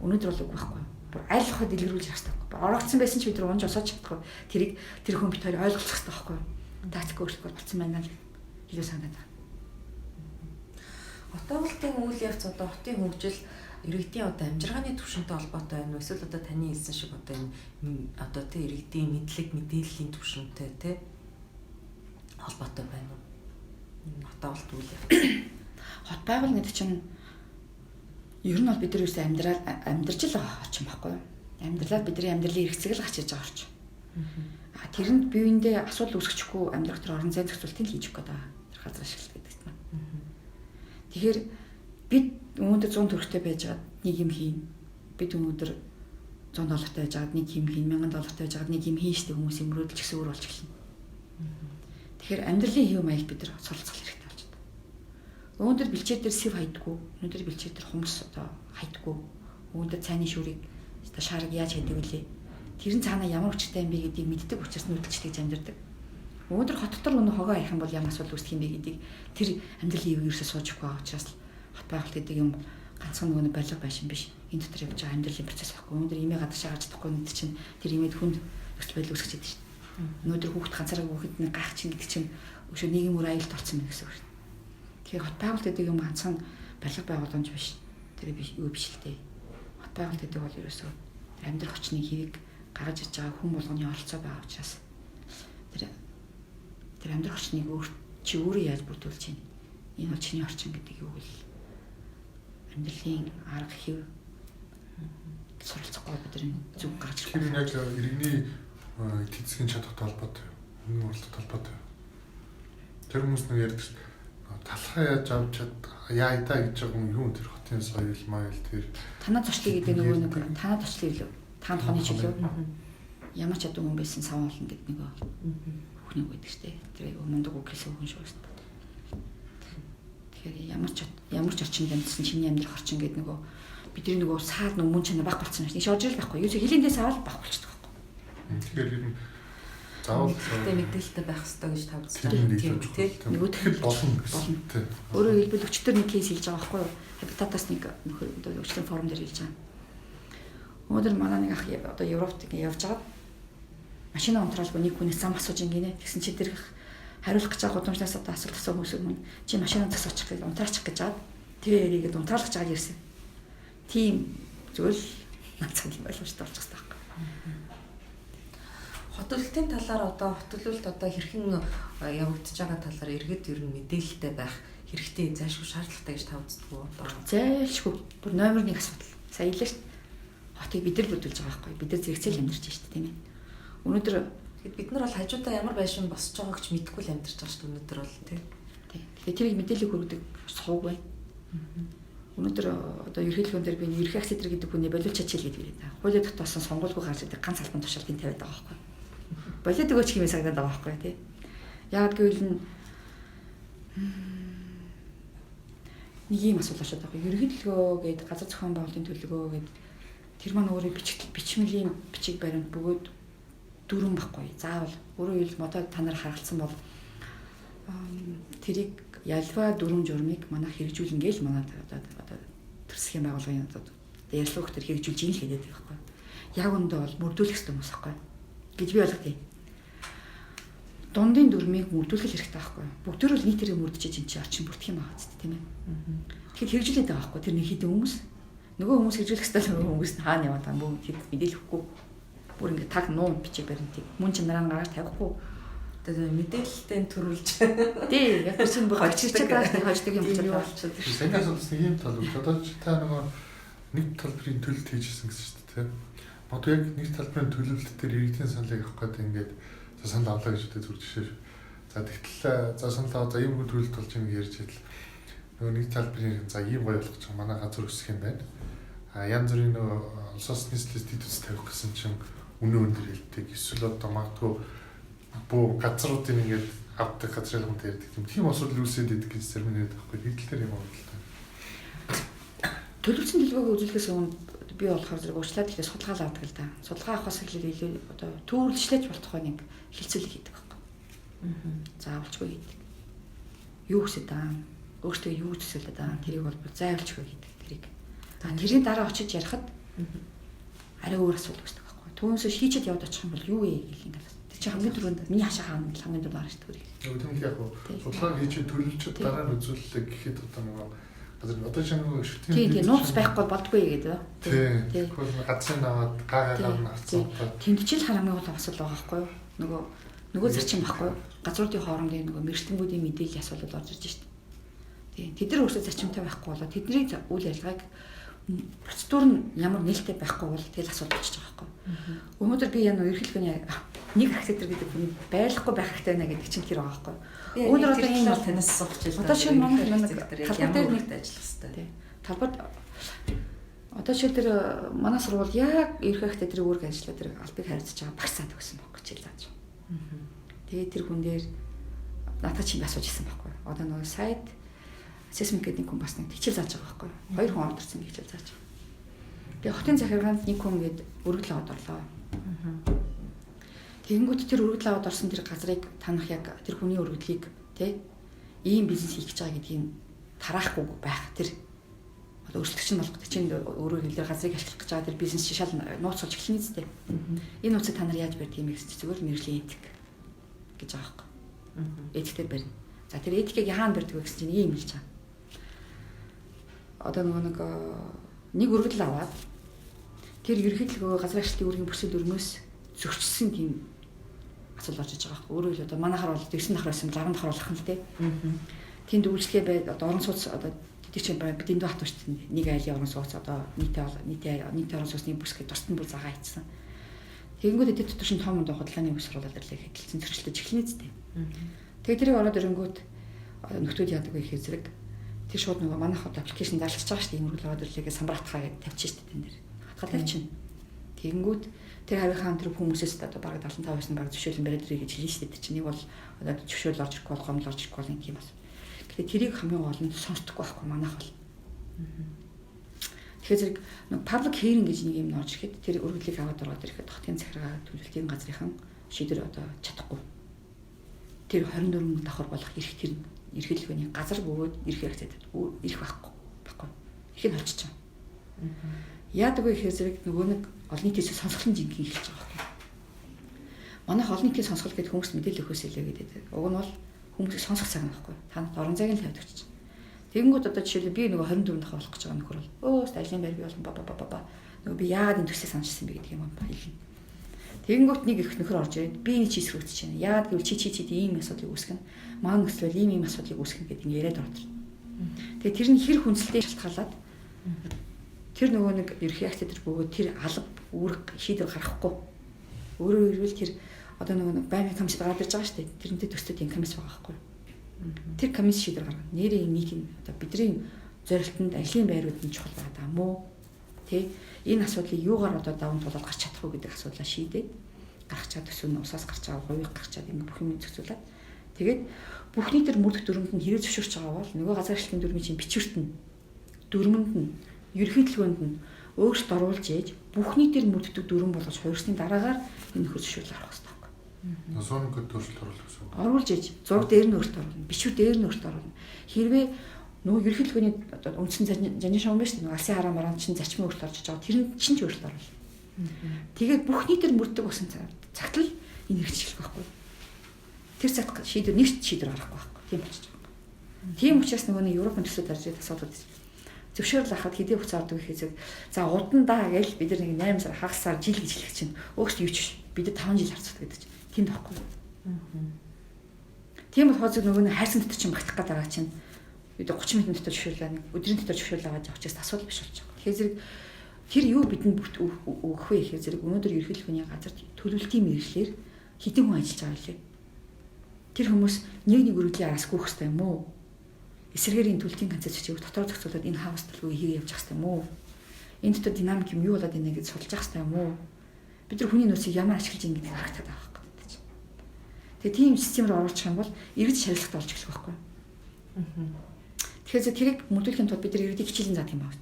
өнөөдөр бол үгүй байхгүй юу? Бүр аль хад дэлгэрүүлж явах хэрэгтэй байхгүй. Орогдсон байсан ч бид нар унж осооч чадахгүй. Тэрийг тэр хүн бит хоёр ойлголцох хэрэгтэй байхгүй юу? Тактик өөрчлөх болсон байна л илүү санагдаад байна. Хотоолтын үйл явц одоо хотын хөгжил иргэдийн одоо амжиргааны түвшинтэй холбоотой байна уу? Эсвэл одоо таны хэлсэн шиг одоо энэ одоо тэ иргэдийн мэдлэг мэдээллийн түвшинтэй тэ холбоотой байна уу? Энэ хотоолт үйл явц. Хот байгуул гэдэг чинь ер нь бол бид нар юусэн амьдрал амьдарч л байгаа орчин байхгүй юу? Амьдралаа бидний амьдралын хэрэгцээг л гарч иж байгаа орчин. А тэрэнд биеиндээ асуудал үүсгэчихгүй амьдрах тэр орон зай зохицуултыг хийж өгөх гээд байгаа. Тэр газар ашиглалт гэдэг нь. Тэгэхээр бид өнөөдөр 100 төгрөгтэй байж байгаад нэг юм хийн. Бид өнөөдөр 100 доллартай байж байгаад нэг юм хийн, 1000 доллартай байж байгаад нэг юм хийн штэ хүмүүсийн мөрөөдөл ч гэсэн өөр болж эхэлнэ. Тэгэхээр амьдралын хэв маягт бид нар суралцах хэрэгтэй болж байна. Өнөөдөр бэлчээр дээр сэв хайдггүй, өнөөдөр бэлчээр дээр хумс одоо хайдггүй. Өнөөдөр цайны шүрийг одоо шаарыг яаж хайдаг вүлээ? Тэр нь цаанаа ямар учиртай юм бэ гэдгийг мэддэг учраас нүүдэлчтэй гэж амьдардаг. Өнөөдөр хот дотор өнөө хогоо хайх юм бол ямар асуудал үүсэх юм бэ гэдгийг тэр амьдралын хэвийг ерөөсөө сууж өгөхгүй байгаа учраас хот байгуулалт гэдэг юм ганцхан нөгөө барилга байшин биш. Энэ дотор явж байгаа амьдралын процесс байхгүй. Өнөөдөр имээ гадагшаа гарч чадахгүй нэг чинь тэр имээд хүнд нөхцөл байдал үүсгэж байдаг шүү дээ. Өнөөдөр хүүхд ганцаараа хүүхэд нэг гайх чинь гэдэг чинь өшөө нийгэм үр аюулт орсон юм гэсэн үг шүү дээ. Тэгэхээр хот байгуулалт гэдэг юм ганцхан барилга байгууламж биш. Тэр юу биш л дээ. Хот байгуулалт гэдэг бол ерөөсөө амьдрах орчны хэвийг гаргаж иж байгаа хүн болгоны оролцоо байгаа учраас тэр амьдрах орчныг өөр чи өөрөө яаж бүрдүүлж чинь энэ бол чиний орчин гэдэг юу л амьдралын арга хэв суралцахгүй бид нар зүг гаргаж ирэх. Тэр яг иргэний эдийн засгийн чадвартай холбоотой, өмнө оролцоотой холбоотой. Тэр хүмүүс нэг ярьдаг талхаа яаж авч чад яа даа гэж байгаа юм юу тэр хотын соёл маял тэр танаа зуршлыг гэдэг нөгөө нэг танаа зуршлыг илүү таанд хоны чөлөө ямар ч чадвар хүн байсан саван болно гэдэг нөгөө хүүхний үг гэдэг штэ. Тэр айгу мундаг үг хэлсэн хүн шүү дээ. Тэгэхээр ямар ч орчинд амьдсан чиний амьдрах орчин гэдэг нөгөө бидний нөгөө саад нөгөө мөн чанар байхгүй болсон юм шиг. Орж ирэл байхгүй. Юу ч хилэндээ саавал байхгүй болчихдог байхгүй. Тэгэхээр ер нь заавал мэдээлэлтэй байх хэрэгтэй гэж тавьж байгаа тийм тий. Нөгөөх болно гэсэн. Өөрөөр хэлбэл өчтөр нэг кейс хэлж байгаа байхгүй юу? Хабитатаас нэг нөхөр одоо өчтөрийн форум дээр хэлж байгаа. Өнөөдөр манай нэг ах одоо Европт ингэ явж байгаа. Машина унтраалгүй нэг хүнээс зам асууж ингэнэ. Тэгсэн чи тэр хариулах гэж байгаа гудамжнаас одоо асуулт асуу хүмүүс өмнө чи машина зогсоочих гэж унтраачих гэж аваад тэгээ эрийгээд унтраалах гэж байгаа ирсэн. Тийм зүйл нацаг юм ойлгомжтой болчих хэрэгтэй байхгүй. Хотөлтийн талаар одоо хотөлөлт одоо хэрхэн явагдаж байгаа талаар иргэд ер нь мэдээлэлтэй байх хэрэгтэй зайлшгүй шаардлагатай гэж та үздэг үү одоо? Зайлшгүй. Бүр номер 1 асуудал. Сая хэлээ шүү дээ. Хотыг бид нар бүрдүүлж байгаа байхгүй. Бид нар зэрэгцээл амьдарч байна шүү дээ, тийм ээ. Өнөөдөр бид нар бол хажуудаа ямар байшин босч байгааг ч мэдэхгүй л амьдарч байгаа шүү дээ өнөөдөр бол тий. Тэгэхээр тэрийг мэдээлэл хүргэдэг сувг байна. Өнөөдөр одоо ерөнхийлөгөн дээр би ерөнхий архитектор гэдэг хүний болиулж чадчихъя гэдэг юм. Хуулийн дотоосон сонгуульгүй гарч ирдэг ганц албан тушаалтын тавиад байгаа байхгүй. Болиод өгөөч хэмээн санагдаад байгаа байхгүй тий. Яагаад гэвэл нэг юм асуулт болчиход байгаа. Ерөнхийлөгөө гээд газар зохион байгуулалтын төлөвөө гээд тэр маань өөрөө бичмэлийн бичиг баримт бөгөөд дүрэн байхгүй. Заавал өөрөөр хэлбэл модоо та нар харгалцсан бол тэрийг ялва дүрм журмыг манайх хэрэгжүүлнэ гээл манай одоо төрсхийн байгууллагын одоо ярьслах төр хэрэгжүүлж ийн л гэдэг байхгүй. Яг үндэ бол мөрдүүлэх хэрэгтэй хүмүүс байхгүй гэж би ойлгодог. Дундын дүрмийг мөрдүүлэх хэрэгтэй байхгүй юу? Бүгдөө л нийт хэрэг мөрдөж чинь чи орчин бүрдэх юм аа зү, тийм ээ. Тэгэхээр хэрэгжүүлээд байгаа байхгүй тэр нэг хэдэн хүмүүс. Нөгөө хүмүүс хэрэгжүүлэх ёстой нөгөө хүмүүс нь хаана яваад байгаа юм бэ? Мэдээлэл өгөхгүй. Бүр ингээд таг нуун бичиг баримтыг мөн чанараа гаргаж тавихгүй. Тэгээ мэдээлэлтэй төрүүлж. Тий, яг тэр чинь бүр хожигчод байгаа шүү дээ, хождог юм болчиход. Саний асуулт нэг юм тал. Одоо чи та нөгөө нэг талбарын төлөлт хийжсэн гэсэн шүү дээ, тий. Магадгүй яг нэг талбарын төлөвлөлт дээр иргэдийн саналыг авах гэдэг ингээд за санал авлаа гэж үгүй зүр жишээ. За тэгтэл за санал аваа за ийм хүн төлөлт болж юм ярьж идэл нөгөө нэг талбарын за ийм гоё болгож байгаа манай газар өсөх юм байна. А янз бүрийн нөгөө улсаас нийслэлээс дэд үс тавих гэсэн чинь үнэ өндөр хэлдэг. Эсвэл одоо магадгүй бүү газруудын ингээд авдаг газрын хүнтэй ярьдаг юм. Тийм асуудал үүсээд идэг гэж зарим нэг байхгүй. Хэдэлтэр юм аа л та. Төлөвлөсөн төлөвөөгөө үзүүлэхээс өмнө би болохоор зэрэг уучлаад тэгэхээр судалгаа авдаг л да. Судалгаа авахаас эхлээд илүү одоо төвөрлөжлөж болтугай нэг хилцүүлэг хийдэг байхгүй. Заавалчгүй хийдэг. Юу хүсэж байгаа? Өөртөө юу төсөөлөд байгаа? Тэрийг бол заавалчгүй хийдэг тэрийг. За тэрийн дараа очиж ярихад арай өөр асуудал үүсдэг байхгүй. Түүнээс хийчихэд яваад очих юм бол юу вэ гэл ингээл. Тэр чинь хамгийн түрүүнд миний хашаа хаана хамгийн түрүүнд гарна шүү дээ. Нөгөө тийм яг судалгаа хийчихэд төлөвлөчөд дараа нь үзүүлэлээ гэхэд одоо нөгөө газар одоо ч нөгөө шүтэн тийм нууц байхгүй болдгүй гэдэг. Тийм. Газрын аваад гаагаар нь авцсан. Тэмдчил хамгийн гол асуудал байгаа байхгүй юу? Нөгөө зарчим байхгүй юу? Газруудын хоорондын нөгөө мэрэгчлэнгүүдийн мэдээллийн асуудал орж ирж шít. Тийм. Тэд нар өөрсдөө зарчимтай байхгүй болоо тэдний үйл ажиллагааг процедур нь ямар нээлттэй байхгүй бол тэгэл асуудал болчихж байгаа байхгүй. Өнөөдөр би яг ерөнхийлөгний нэг архитектор гэдэг хүн байлахгүй байх хэрэгтэй байна гэдэг чинь тэр байгаа байхгүй. Өнөөдөр одоо энэ танаас асуух гэж байна. Одоо шинэ манай нэг талбар дээр нэг ажиллах хэрэгтэй. Талбарт одоо жишээ тэр манай сургууль яг ерөнхий архитекторын үүрэг ажиллаа тэр албыг харьцаж байгаа багш цаад өгсөн байхгүй хичээл зааж. Тэгээд тэр хүн дээр надад чинь асууж ирсэн байхгүй. Одоо нөгөө сайт assessment гэдэг нэг хүн бас нэг хичээл зааж байгаа байхгүй. Хоёр хүн орд ирсэн хичээл зааж байгаа. Тэгээ хотын захиргаанд нэг хүн гээд өргөдөл аваад орлоо. Тэгэнгүүт тэр өргөдөл аваад орсон тэр газрыг танах яг тэр хүний өргөдлийг тэ ийм бизнес хийх гэж байгаа гэдгийг тараахгүй байх тэр одоо өрсөлдөгч нь болох чинь өөрөөр хэлбэл газрыг ашиглах гэж байгаа тэр бизнес чи шал нууц болж эхэлнэ зү. Энэ нууцыг та нар яаж барьдаг юм бэ гэсэн зүгээр л мэргэжлийн этик гэж байгаа байхгүй. Этиктэй барина. За тэр этикийг хаана барьдаг вэ гэсэн чинь ийм хэлж байгаа. Одоо нөгөө нэг өргөдөл аваад тэр ерөнхийлөгөө газар ашиглалтын үүргийн бүсэд өрмөөс зөрчилсөн тийм асуудал орж иж байгаа байхгүй. Өөрөөр хэлбэл одоо манайхаар бол 9 давхар байсан, 10 давхар болох нь л дээ. Тэнд үйлчлэгээ бай одоо орон сууц одоо тэд чинь бид энд хатуу шүү дээ. Нэг айлын орон сууц одоо нийтээ орон сууцны бүс гэж тусдан бүр загаа хийцэн. Тэгэнгүүт тэд дотор чинь том одоо худалдааны бүс оруулаад ирлээ хэдэлсэн зөрчилдөж эхэлнэ зү. Тэгээ тэрийг ороод ирэнгүүт нөхдүүд яадаг вэ гэхээр зэрэг тэр шууд нөгөө манайх одоо аппликейшн зарлаж байгаа шүү дээ. Ийм ороод ирлээ гэж самбар хатгаа гэж тавьчих шүү дээ тэн дээр. Хатгаа тавьчихна. Тэгэнгүүт тэр хавийнхаа тэр хүмүүсээс одоо бараг 75% нь бараг зөвшөөрлөн бариад ирээ гэж хэлнэ шүү дээ. Тэр чинь нэг бол одоо зөвшөөрөл орж ирэхгүй бол гомдол орж ирэхгүй бол нэг тийм бас. Гэтэ тэрийг хамгийн гол нь сонсдоггүй байхгүй манайх бол. Тэгэхээр зэрэг нэг public hearing гэж нэг юм орж ирэхэд тэр өргөдлийг аваад ороод ирэхэд хотын захиргаа төлөвлөлтийн газрынхан шийдвэр одоо чадахгүй. Тэр 24 давхар болох эрх тэр эрхлэгний газар бөгөөд эрх хэрэгцээтэй эрх байхгүй. Эрхийг холчиж байгаа. Яадаг вэ гэхээр зэрэг нөгөө нэг олон нийтийн сонсголын жинхэнэ эхэлж байгаа байхгүй. Манайх олон нийтийн сонсгол гэдэг хүмүүст мэдээлэл өгөхөөс илүү гэдэг. Уг нь бол хүмүүсийг сонсох цаг байхгүй. Та нарт орон зайг нь тавьдаг чинь. Тэгэнгүүт одоо жишээлбэл би нөгөө 24 давхар болох гэж байгаа нөхөр бол өөст ажлын байр би болон ба ба ба ба нөгөө би яагаад энэ төслийг санаачилсан бэ гэдэг юм хэлнэ. Тэгэнгүүт нэг их нөхөр орж ирээд би энэ чи эсрүүцэж байна. Яагаад гэвэл чи чи чи ийм асуудлыг үүсгэнэ. Манай нөхцөл ийм ийм асуудлыг үүсгэнэ гэдэг ингэ яриад ороод ирнэ. Тэгээ тэр нь хэр хүнсэлтэй шалтгаалаад тэр нөгөө нэг ерхий акцентер бөгөөд тэр алба үүрэг шийдвэр гаргахгүй. Өөрөөр хэлбэл тэр одоо нөгөө нэг байнгын комисс гараад ирж байгаа шүү дээ. Тэрнтэй төстэй тийм комисс байгаа байхгүй. Тэр комисс шийдвэр гаргана. Нэрийн нийтийн одоо бидний зорилтонд ажлын байрууд нь чухал байгаа даа мó. Тэ энэ асуудлыг юугаар одоо даван тулаад гарч чадах уу гэдэг асуудлаа шийдээд гаргах чад төсөв нь усаас гарч байгаа, хувийг гарч чад ингэ бүх юм зохицуулаад тэгээд бүхний тэр мөрдөх дүрмэнд нь хэрэг зөвшөөрч байгаа бол нөгөө газар ашиглалтын дүрмийн чинь бичвэрт нь дүрмэнд нь ерөнхий төлөвөнд нь өөрчлөлт оруулж ээж бүхний тэр мөрддөг дүрм болгож хувирсны дараагаар энэ нөхөр зөвшөөрөл авах хэрэгтэй байхгүй. Зоникод өөрчлөлт оруулах гэсэн үг. Оруулж ээж зураг дээр нь өөрчлөлт оруулна, бичвэр дээр нь өөрчлөлт оруулна. Хэрвээ нөгөө ерөнхий төлөвний одоо үндсэн жанжин шугам байна шүү дээ. Нөгөө алсын хараа мараа чинь зарчмын өөрчлөлт орж иж байгаа. Тэр нь чинь ч өөрчлөлт оруулна. Тэгээд бүхний тэр мөрддөг болсон цагт л энэ хэрэгжих байхгүй. Тэр цагт шийдвэр нэг шийдвэр гарахгүй байхгүй. Тийм болчих жоох. Тийм учраас нөгөө нэг Европын төсөө дарж ирэх асуудал зөвшөөрөл авахад хэдий хугацаа ордог гэхээр зэрэг за удандаа гэж бид нар нэг 8 сар хагас сар жил гэж хэлэх чинь өөрсдөө юу ч бид нар 5 жил харцдаг гэдэг чинь тийм байхгүй. Тийм болохоор зөв нөгөө нэг хайрцан дотор чинь багтах гэдэг байгаа чинь бид 30 минутын дотор зөвшөөрлөө нэг өдрийн дотор зөвшөөрлөө аваад явах чигээс асуудал биш болж байгаа. Тэгэхээр зэрэг тэр юу бидэнд өгөх вэ гэхээр зэрэг өнөөдөр ерөнхийлөх хүний газар төлөвлөлтийн мэргэжлээр хэдэн хүн ажиллаж байгаа вэ? Тэр хүмүүс нэг нэг өргөдлийн араас гүйх хэрэгтэй юм уу? Эсрэгээр энэ төлөвлөлтийн концепц чиг дотор зохицуулаад энэ хаус төлөвлөгөө хийгээ явж хэрэгтэй юм уу? Энэ дотор динамик юм юу болоод байна гэж судалж явах хэрэгтэй юм уу? Бид нар хүний нөөцийг ямар ашиглаж ийн гэдгийг харагдаад байгаа байхгүй чинь. Тэгээ тийм систем рүү оруулах юм бол иргэд шаардлага болж эхлэх байхгүй. Тэгэхээр тэрийг мөрдүүлэхийн тулд бид нар иргэдийг хичээлэн заадаг юм байна.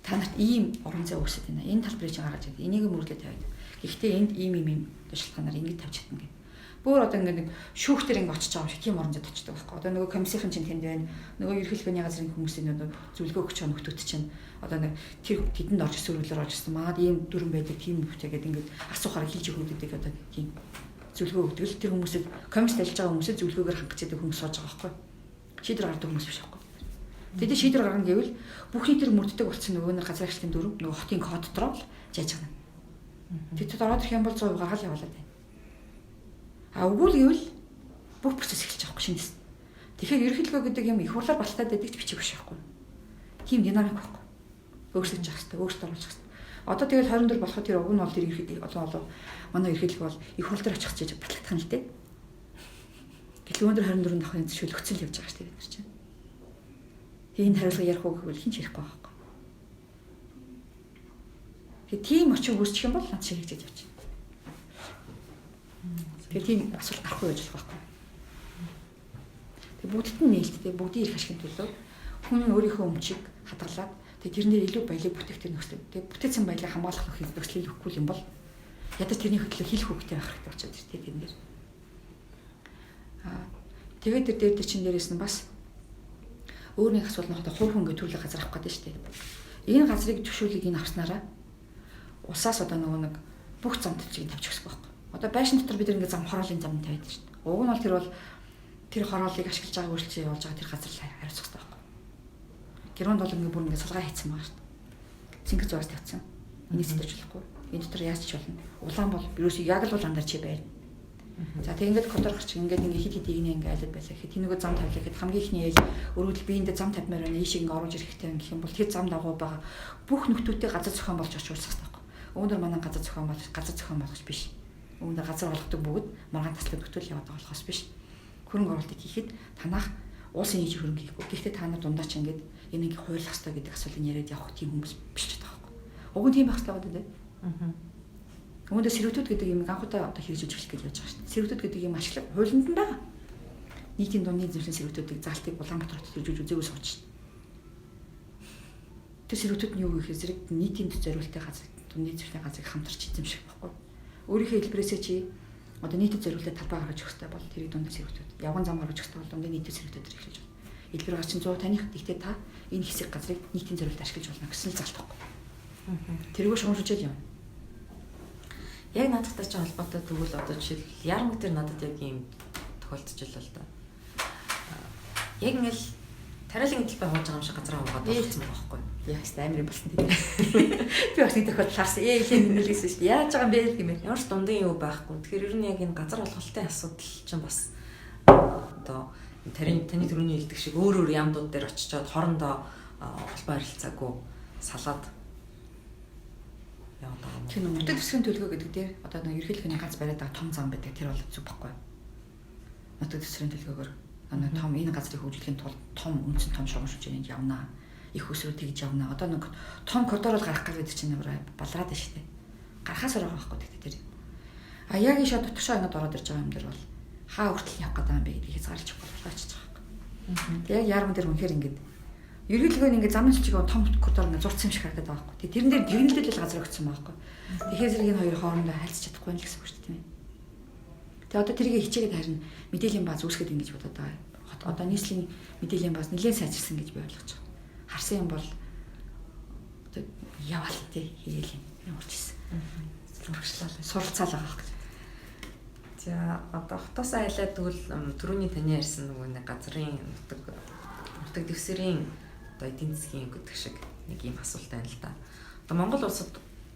Та нарт ийм орон зай үүсэж байна. Энэ талбарыг чинь гаргаж ирээд энийг мөрдлөө тавиад. Гэхдээ энд ийм ийм ийм шалтгаанаар ингэж тавьж чадна гэх. Бүр одоо ингээд нэг шүүхтэр ингээд очиж байгаа юм шиг тийм орон зайд очдог байхгүй. Одоо нөгөө комиссийн чинь тэнд байна. Нөгөө ерөнхийлөгний газрын хүмүүсийн одоо зөвлөгөө өгч байгаа нөхдүүд чинь одоо нэг тэр тэдэнд орж ирсэн өргөлөөр орж ирсэн. Манад ийм дүрэн байдаг, тийм хөвтэй гэдэг ингээд асуухаар хэлж өгдөг одоо тийм зөвлөгөө өгдөг л тэр хүмүүсийг комиссд ажиллаж байгаа хүмүүсээ зөвлөгөөгөөр хангаж идэг хүмүүс сууж байгаа байхгүй. Шийдвэр гаргадаг хүмүүс биш байхгүй. Тэгээд шийдвэр гаргана гэвэл бүхний тэр мөрддөг болсон нөгөө нэг газар ашиглалтын дүрм нөгөө хотын код дотроо л жааж байгаа. Тэд ороод ирэх юм бол 100% гаргаал явуулаад байна. А үгүй л гэвэл бүх процесс эхэлж байгаа байхгүй шинээс. Тэгэхээр ерөнхийлөгөө гэдэг юм их хурлаар баталгаад байдаг ч бичиг биш байхгүй. Тийм динамик байхгүй. Өөрчлөж явах хэрэгтэй, өөрчлөлт оруулах хэрэгтэй. Одоо тэгэл 24 болоход тэр уг нь бол тэр одоо манай ерөнхийлөг бол их хурл дээр очих гэж батлагдах нь л дээ. Гэтэл өнөөдөр 24-нд авахын зөвшөөрөл явж байгаа шүү дээ бид нар чинь. Тэгээ энэ хариуцлага ярих уу гэвэл хэн ч ярихгүй байгаа байхгүй. Тэгээ тийм очин үүсчих юм бол над шиг хийж явчих. Тэгээ тийм асуулт гарахгүй байж болох байхгүй. Тэгээ бүгдд нь нээлттэй, бүгдийн эрх ашигын төлөө хүн нь өөрийнхөө өмчийг хадгалаад тэгээ тэрнээр илүү баялаг бүтээх тэр нөхцөл. Тэгээ бүтээсэн баялаг хамгаалах нөхцөлийг өгөхгүй юм бол ядаж тэрний хөтлөө хийх хүүхтэй байх хэрэгтэй болчиход тэр тэрэн дээр. Аа тэгээд тэр дээр чинь дээрээс нь бас өөр нэг асуулт нь хувь хүн гэж төрлийн газар авах гэдэг шүү дээ. Энэ газрыг зөвшөөрлийг энэ авснараа улсаас одоо нөгөө нэг бүх зам төвчийг тавьчих гэсэн байхгүй. Одоо байшин дотор бид нэг зам хороолын зам тавиад шүү дээ. Уг нь бол тэр бол тэр хороолыг ашиглаж байгаа үйлчлэл явуулж байгаа тэр газар л хариуцах хэрэгтэй байхгүй. Германд бол ингээ бүр ингээ судалгаа хийцэн байгаа шүү дээ. Цэнгэр зураас тавьсан. Энийг сэтэрч болохгүй. Энэ дотор яаж ч болно. Улаан бол ерөөсөө яг л улаан дээр чи байна. За тэг ингээд кодор гарч ингээд ингээ хит хит игнэ ингээ айлд байлаа гэхэд тэнийгөө зам тавилаа гэхэд хамгийн ихний ээл өргөдөл би энд зам тавьмаар байна. Ийшээ ингээ оруулж ирэх хэрэгтэй гэх юм бол тэр зам дагуу байгаа бүх нөхдүүдтэй газар зохион болж очиж уулзах хэрэгтэй байхгүй. Өнөөдөр манай газар зохион болж газар зохион болгож биш. Өнөөдөр газар болгодог бүгд маргаан таслаг нөхдөл яваад байгаа болохоос биш. Хөрөнгө оруулалтыг хийхэд танах уулсын нийт хөрөнгө хийхгүй. Гэхдээ та нар дундаа ч ингээд энийг хуулах хэрэгтэй гэдэг асуултыг яриад явах тийм хүмүүс биш ч байгаа байхгүй. Уг нь тийм байх хэрэгтэй байдаг. Аа. Өнөөдөр сэрүүтүүд гэдэг юм анх удаа одоо хэрэгжүүлж эхлэх гэж явж байгаа шүү дээ. Сэрүүтүүд гэдэг юм ашиглах хуулинд нь байгаа. Нийтийн дундын эзэмшлийн сэрүүтүүдийг заалтыг Улаанбаатар хотод хэрэгжүүлж үзээгүй сууж шин. Тэр сэрүүтүүд нь юу гэхээр зэрэг нийтийн зориултын газар, дундын эзэмшлийн газрыг хамтарч эзэмших байхгүй. Өөрийнхөө хэлбэрээсээ чи одоо нийтэд зориултад талбай гаргаж өгөх хэрэгтэй бол тэрийг дундын сэрүүтүүд, явган зам гаргаж өгөх хэрэгтэй бол дундын нийтэд сэрүүтүүдээр эхлэж байна. Хэлбэр гар чинь 100 таних. Гэхдээ та энэ хэсэг газрыг нийтийн зориултад ашиглаж болно гэсэн л заалт байхгүй. Тэрүүгээр шугамшижэл юм. Яг наадтай ч холбоотой тэгвэл одоо жишээл Ярмаг дээр надад яг ийм тохиолдож л да. Яг ингээл тариалан талбай хууж байгаа юм шиг газар аваад болсон байгаа байхгүй. Яг ч амар юм болсон тийм. Би бас нэг тохиолдол харсан. Ээ нэлээсэн шүү дээ. Яаж байгаа юм бэ гэмээр. Ямар ч дундын юу байхгүй. Тэгэхээр ер нь яг энэ газар олголтын асуудал чинь бас одоо таны түрүүний хэлдэг шиг өөр өөр ямдууд дээр очичоод хоорондоо холбоо харилцаагүй салаад яваад байгаа юм. Тэр нутаг дэвсгэрийн төлөвлөгөө гэдэг дээр одоо нэг ерөнхийлөгний гац бариад байгаа том зам байдаг. Тэр бол зүг байхгүй. Нутаг дэвсгэрийн төлөвлөгөөгөөр нэг том энэ газрыг хөгжүүлэхийн тулд том үндсэн том шугам шүжээнд явнаа. Их өсвөр тэгж явнаа. Одоо нэг том коридор бол гарах гэдэг чинь балраад байна шүү дээ. Гарахаас байгаа байхгүй тэгтээ тэр. А яг ийшээ дотгошоо ингэж ороод ирж байгаа юм дээр бол хаа хүртэл явах гэдэг юм бэ гэдгийг хязгаарлаж болохгүй очиж байгаа байхгүй. Тэг яг яарман дээр үнэхээр ингэж ерөнхийдөө ингэ замын чигээ том коридор ингэ зурцсан юм шиг харагдаад байгаа байхгүй. Тэг тэрэн дээр гэрнэлдэл газар өгсөн байгаа байхгүй. Тэгэхээр зэрэг энэ хоёр хоорондоо харилцаж чадахгүй юм л гэсэн үг шүү дээ тийм ээ. Тэгээ одоо тэрийг хичээгээд харин мэдээллийн бааз үүсгэхэд ингэж бодоод байгаа. Одоо нийслэлийн мэдээллийн бааз нэлээд сайжирсан гэж би ойлгож байгаа. Харсан юм бол одоо яваал тий хийгээл юм. Ямар ч гэсэн. Суралцаал байгаа гэж. За одоо хотоос айлаад тэгвэл түрүүний таны ярьсан нөгөө нэг газрын нутаг дэвсгэрийн одоо эдийн засгийн гэдэг шиг нэг ийм асуулт байна л да. Одоо Монгол улсад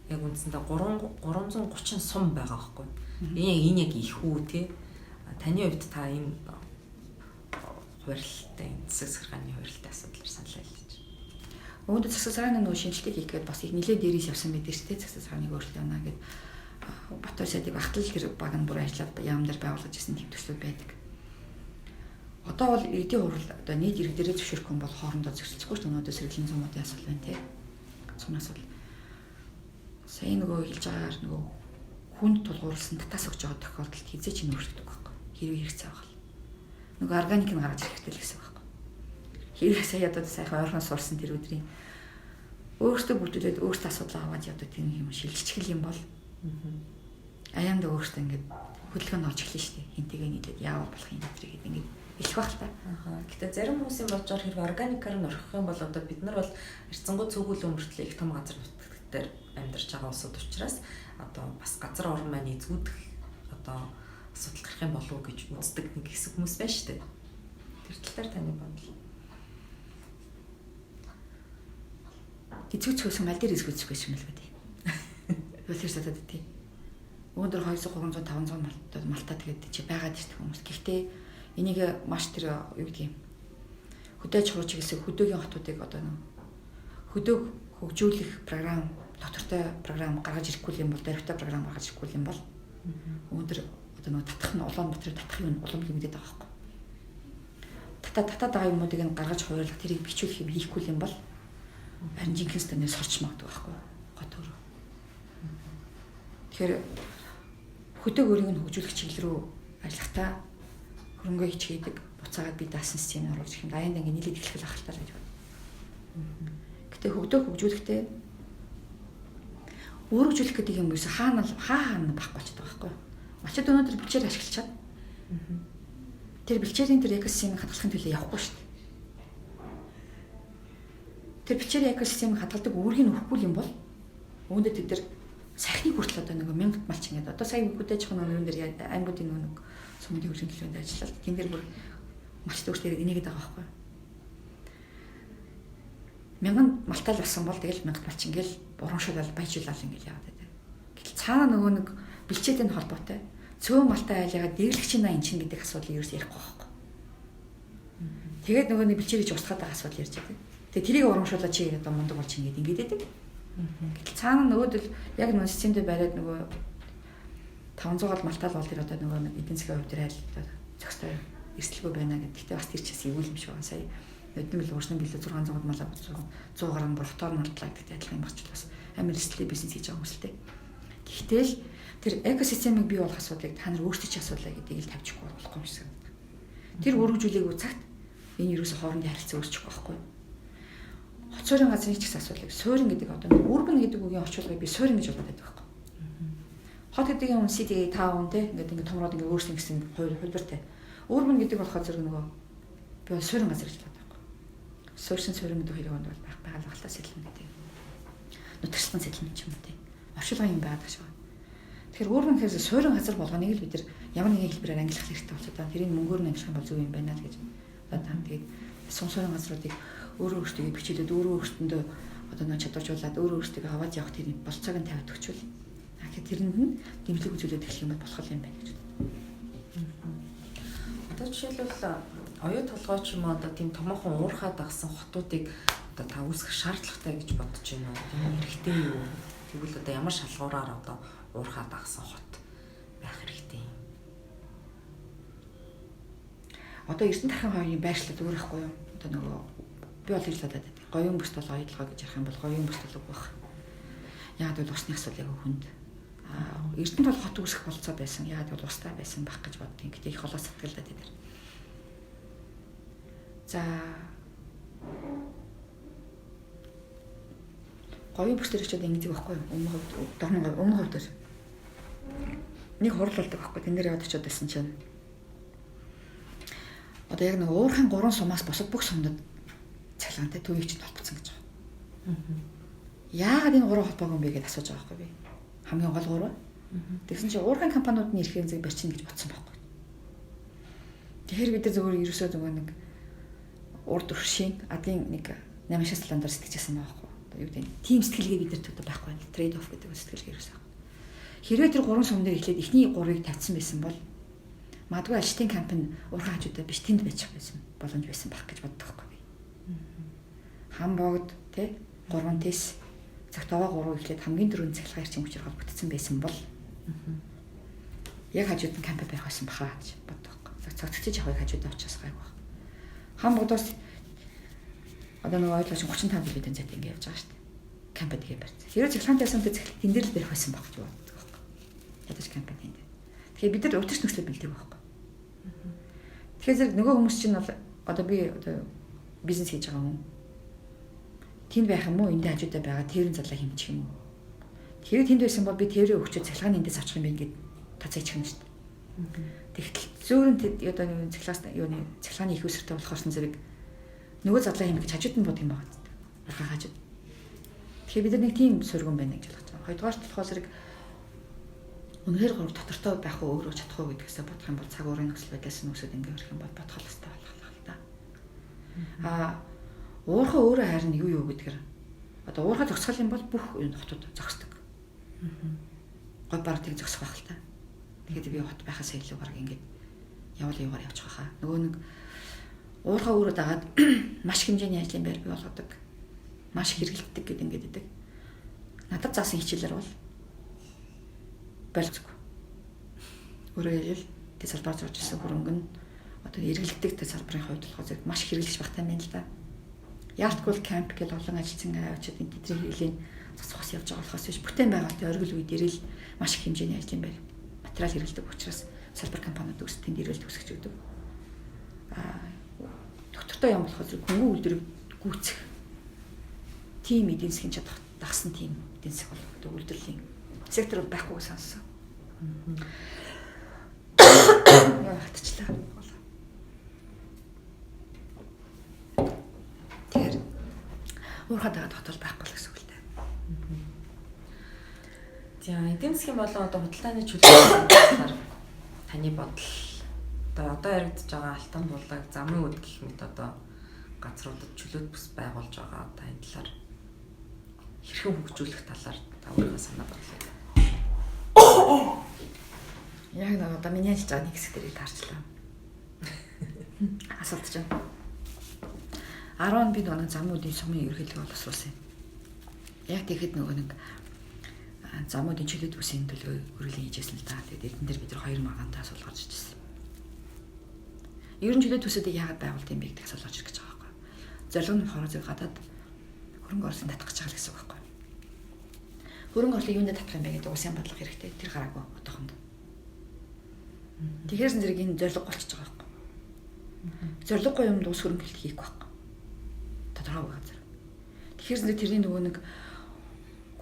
яг үндсэндээ 330 сум байгаа байхгүй. Энэ яг их үү те? Таны хувьд та энэ хувирлалтай, энэ засаг захиргааны хувирлалтай асуудлаар санал хэлж. Өнөөдөр засаг захиргааны нөгөө шинжилгээг хийх гээд бас их нэлээд дээрээс явсан байдаг шүү дээ. Засаг захиргааны өөрчлөлт явна гэд Батөр сайдыг багтал тэр баг нь бүр ажиллаад яам дээр байгуулж ирсэн тийм төслүүд байдаг. Одоо бол иргэдийн хурал одоо нийт иргэдэрээ зөвшөөрөх хүн бол хоорондоо зөрчилдөхгүй шүү дээ. Өнөөдөр сэргэлийн сумуудын асуудал байна тий. Сум асуудал. Сая нөгөө хэлж байгаагаар нөгөө хүнд тулгуурласан татаас өгч байгаа тохиолдолд хизээ ч нөөцлөгдөг байхгүй. Хэрвээ хэрэгцээ байгаа л. Нөгөө органик нь гаргаж ирэх хэрэгтэй л гэсэн үг байхгүй. Хэрвээ сая одоо сайхан ойрхон сурсан тэр өдрийн өөртөө бүрдүүлээд өөртөө асуудал аваад явдаг тийм юм шилжчихэл юм бол аяанда өөртөө ингээд хөдөлгөөнд орж эхэлнэ шүү дээ. Хинтэйгээ нийлээд яавал болох юм бэ гэдэг ингээд эхлэх байх л та. Аха. Гэтэ зарим хүмүүсийн бодлоор хэрвээ органикаар нь орхих юм бол одоо бид нар бол эрцэнгуй цөөхөл өмөртлөө их том газар нутагт дээр амьдарч байгаа улсууд учраас одоо бас газар орон маань эзгүүдэх одоо асуудал гарах юм болов уу гэж үздэг нэг хэсэг хүмүүс байна шүү дээ. Тэр тал дээр таны бодол. Эзгүүцэх байсан аль дээр эзгүүцэх байсан юм л бэ? Юу тэр садад тий. Өнөөдөр 200, 300, 500 малтаа тэгээд чи байгаад ирдэг хүмүүс. Гэхдээ энийг маш тэр юу гэдэг юм. Хөдөө аж ахуй чиглэсэг хөдөөгийн хотуудыг одоо нөө хөдөг хөгжүүлэх програм, доктортой програм гаргаж ирэхгүй юм бол, дөрвтэй програм гаргаж ирэхгүй юм бол өнөөдөр одоо нөгөө татах нь Улаанбаатарыг татах юм улам хэмнээд байгаа байхгүй. Татаад байгаа юмнуудыг нь гаргаж хуваарлах, тэрийг бичүүлэх юм хийхгүй юм бол харин жинхэнэ стандарт сорч магадгүй байхгүй. Гот өрөө. Тэгэхээр хөдөг өрийг нь хөгжүүлэх чиглэл рүү ажиллахдаа хөрөнгөө хичгээдэг, буцаагаад би даасан системийг оруулж ирэх юм. Аянд ингээ нийлээд эхлэх ах л таа гэж байна. Гэтэ хөдөг хөгжүүлэхдээ өөрөжүүлэх гэдэг юм ерөөсө хаана хаана байхгүй болчихдог байхгүй. Малчид өнөөдөр бэлчээр ашиглачаад тэр бэлчээрийн тэр экосистемийг хадгалахын төлөө явахгүй шүү дээ. Тэр бэлчээрийн экосистемийг хадгалдаг үүргийг нь өгөхгүй юм бол үүндээ тэд нар сахины хүртэл одоо нэг 1000 малч ингээд одоо сая хөдөө аж ахуйн нүн дээр аймагуудын нэг сумын хөгжлийн төлөвөнд ажиллаад тэн дээр бүр малчид өөрсдөө энийгэд байгаа байхгүй. 1000 малтаал болсон бол тэгэл 1000 малч ингээл урамшуулал баяжуулал ингээл яваад байдаг. Гэтэл цаана нөгөө нэг бэлчээтэй холбоотой цөөн малтай айлгаа дэглэгч наа эн чинь гэдэг асуудал ерөөс ярихгүй байхгүй. Тэгээд нөгөө нэг бэлчээрэж устгаад байгаа асуудал ярьж байдаг. Тэгээд тэрийг урамшуулаад чи одоо мундаг болж ингээд ингээд байдаг. Гэтэл цаана нөгөөдөл яг нөгөө системдээ бариад нөгөө 500 гол малтаал бол тэр одоо нөгөө нэг эдийн засгийн хувьд айл зохистой эрсдэлгүй байна гэдэг. Гэхдээ бас тэр ч бас эвгүй юм шиг байна. Сая өдөн бил уурсан билүү 600 гол малаа 100 гаруй бурхтоор малтлаа гэдэгтэй адилхан юм багч бас амар эрсдэлтэй бизнес хийж байгаа хүмүүс л дээ. Гэхдээ л тэр экосистемийг бий болгох асуудлыг та нар өөрсдөө ч асуудлаа гэдгийг л тавьчихгүй болохгүй юм шиг санагдав. Тэр өргөжүүлээгүй цагт энэ ерөөсө хоорондын харилцаа үүсчихгүй байхгүй. Хот суурин газрын ч гэсэн асуудлыг суурин гэдэг одоо urban гэдэг үгийн орчуулгыг би суурин гэж бодоод байдаг байхгүй. Хот гэдэг юм city town те ингээд ингээд томроод ингээд өөрсдөө гэсэн хувилбартай. Urban гэдэг болохоор зэрэг нөгөө би бол суурин газар гэж боддог байхгүй. Суурин суурин гэдэг хоёрын хооронд бол байгаль багтаа сэлэн гэдэг. Нутагчлан сэлэн ч юм уу те. Орчуулгын юм байгаад шиг. Тэгэхээр urban гэхээс суурин газар болгоныг л бид нар ямар нэгэн хэлбэрээр ангилах хэрэгтэй болчиход байна. Тэрийг мөнгөөр нь ангилах юм бол зөв юм байна л гэж бодсон. Тэгээд сум суурин газруудыг өөрөө өөртөө бичүүлээд өөрөө өөртөндөө одоо нөө чадваржуулаад өөрөө өөртөө аваад явах тэр болцоог нь тавиад өгчвөл. Тэгэхээр тэрэнд нь дэмжлэг үзүүлээд эхлэх юм бол болох юм байна гэж бодсон. Одоо жишээлбэл оюу толгой ч юм уу одоо тийм томоохон уурхаа дагсан хотуудыг одоо та үүсгэх шаардлагатай гэж бодож байна уу? Тийм хэрэгтэй юу? Тэгвэл одоо ямар шалгуураар одоо уурхаа дагсан хот байх хэрэгтэй юм? Одоо Эрдэнэ тархан хоёрын байршлал өөр ихгүй юу? Одоо нөгөө би бол хэлж бодоод байдаг. Гоён бүс бол оюутлогоо гэж ярих юм бол гоён бүс бол үгүй байх. Яг бол усны асуудал яг хүнд. Эрдэнэ бол хот үүсгэх болцоо байсан. Яг бол устай байсан байх гэж боддیں۔ Гэтэ их холоос сэтгэл дээ тэр. За гоён бүс дээр очиод ингэдэг байхгүй юу? Өмнө хувьд дорн өмнө хувьд дээр нэг хурал болдог байхгүй. Тэн дээр яваад очиод байсан чинь одоо яг нэг уурхын 3 сумаас бусад бүх сумдад цалгантай төвийг чинь холбогдсон гэж байгаа. Яагаад энэ гурван холбоогүй юм бэ гэдээ асууж байгаа байхгүй би. Хамгийн гол гурав. Тэгсэн чинь уурхайн компаниуд нь ирэхээр зэрэг барьчихна гэж бодсон байхгүй. Тэгэхээр бид нар зөвхөн ерөөсөө зүгээр нэг урд өршийн адын нэг 8 шас талан дээр сэтгэжсэн байгаа байхгүй. Одоо юу гэдэг нь тийм сэтгэлгээ бид нар төдөө байхгүй. Trade off гэдэг сэтгэлгээ ерөөсөө. Хэрвээ тэр 3 сум дээр эхлээд эхний 3-ыг тавьсан байсан бол магадгүй ажилтны компани уурхайн хажуудаа биш тэнд байж байсан боломж байсан байх гэж боддог байхгүй би. Хам богд тий 3 тэс цагтаа 3 эхлээд хамгийн түрүүнд цахилгаан эрчим хүчээр холбогдсон байсан бол яг хажууд нь кампи барих байсан баха гэж боддог. Цогцогчж явахыг хажуудаа очихос гайгүй баг. Хам богдоос одоо нөгөө ойлгож 35 км зайд ингэ явж байгаа шүү дээ. Кампи тэгээ барьсан. Хэрвээ цахилгаан тавьсан тэр цахилгаан тэн дээр л барих байсан баг гэж боддог байхгүй. Ядаж кампи тэнд. Тэгэхээр бид нар өтөрч нөхцөл бэлдэг байхгүй. Тэгэхээр зэрэг нөгөө хүмүүс чинь бол одоо би одоо бизнес хийж байгаа хүн. Тэнд байх юм уу? Энд хажуудаа байгаа тэрэн залаа хэмчих юм уу? Тэгэхээр тэнд байсан бол би тэрээ өгчөө цахилгааны эндээс авчих юм бэ гэд тооцоочих юм шүү дээ. Тэгтэл зөөрөн одоо нэг цахилгаас юуны цахилгааны их усэртэй болохоор сан зэрэг нөгөө задлаа хэмих гэж хажууд нь бод юм байгаа зү. Урхаа хажууд. Тэгэхээр бид нар нэг тийм сөргөн байна гэж ойлгож байгаа. Хоёрдугаар болохоор зэрэг үнэхээр гурав дотортой байх уу өөрөө чадах уу гэдгээсээ бодох юм бол цаг уурын нөхцөл байдлаас нь үсэд ингээ өрөх юм бол бодох хэрэгтэй болох л та. Аа уурхаа өөрөө харин юу гэдгээр одоо уурхаа зогсгол юм бол бүх энэ хотууд зогсдог. Гой баг тийг зогсох байх л та. Тэгэхээр би хот байхаас илүү баг ингээд явал яваар явчих байхаа. Нөгөө нэг уурхаа өөрөө дагаад маш хэмжээний ажлын байр бий болгодог. Маш хэрэгэлддэг гэдэг ингээд идэг. Надад заасан хичээлэр бол болцгүй. Өөрөөр хэлбэл тэр салбарт орж ирсэн хөрөнгө нь одоо эргэлддэг тэр салбарын хувьд болохоор зэрэг маш хэрэглэж багтай юм л да. Яалтгүй камп гэл олон ажилтсан аваачаад энэ тэдний хэрэглээ цоцгос явж байгаа болохоос биш бүтээн байгуулалтын оргил үед ирэл маш их хэмжээний ажлын байр материал хэрэглэдэг учраас салбар компаниуд үүс тэнд ирэл төгсгөж өгдөг. Аа доктортой юм болохоор зэрэг хөнгөн үйлдвэрийг гүйцэх тийм эдийн засгийн чадах дагсан тийм эдийн засаг бол одоо үйлдвэрлэлийн сектор байхгүй сонссон. Яа хатчлаа. Тэгэхээр уурхай дагаад хотол байхгүй л гэсэн үг л дээ. За эдийн засгийн болон одоо худалдааны чөлөө талаар таны бодол одоо яригдж байгаа алтан булаг, замын үд гэх мэт одоо газруудад чөлөөт бүс байгуулж байгаа одоо энэ талаар хэрхэн хөгжүүлэх талаар та өөрийнхөө санаа бодлоо. Яг нэг одоо миний ажиллаж байгаа нэг хэсэг дэрийг таарчлаа. Асуулт чинь. 10 он би нөгөө замын үдийн сумын ерөнхийлөгөө боловсруулсан юм. Яг тэгэхэд нөгөө нэг замуудын чөлөөт бүсийн төлөвөө хөрөлөн хийжсэн л да. Тэгээд эдэн дээр бид нар 2 маргаантай асуулт гарч ирсэн. Ер нь чөлөөт бүсүүдийг яагаад байгуулд юм бэ гэдэг асуулт гарч ирэх гэж байгаа байхгүй. Зорилго нь болохоор зөв гадаад хөрөнгө оруулалтыг татах гэж байгаа л гэсэн үг байхгүй. Хөрөнгө оруулалтыг юунд татах юм бэ гэдэг улсын бодлого хэрэгтэй. Тэр гараагүй одоохонд. Тэгэхээр зэрэг энэ зорилго болчихж байгаа байхгүй. Зорилгогүй юмд ус хөрөнгө оруулалт хийхгүй байхгүй. Тодорхой газар. Тэгэхээр зэрэг тэрний нөгөө нэг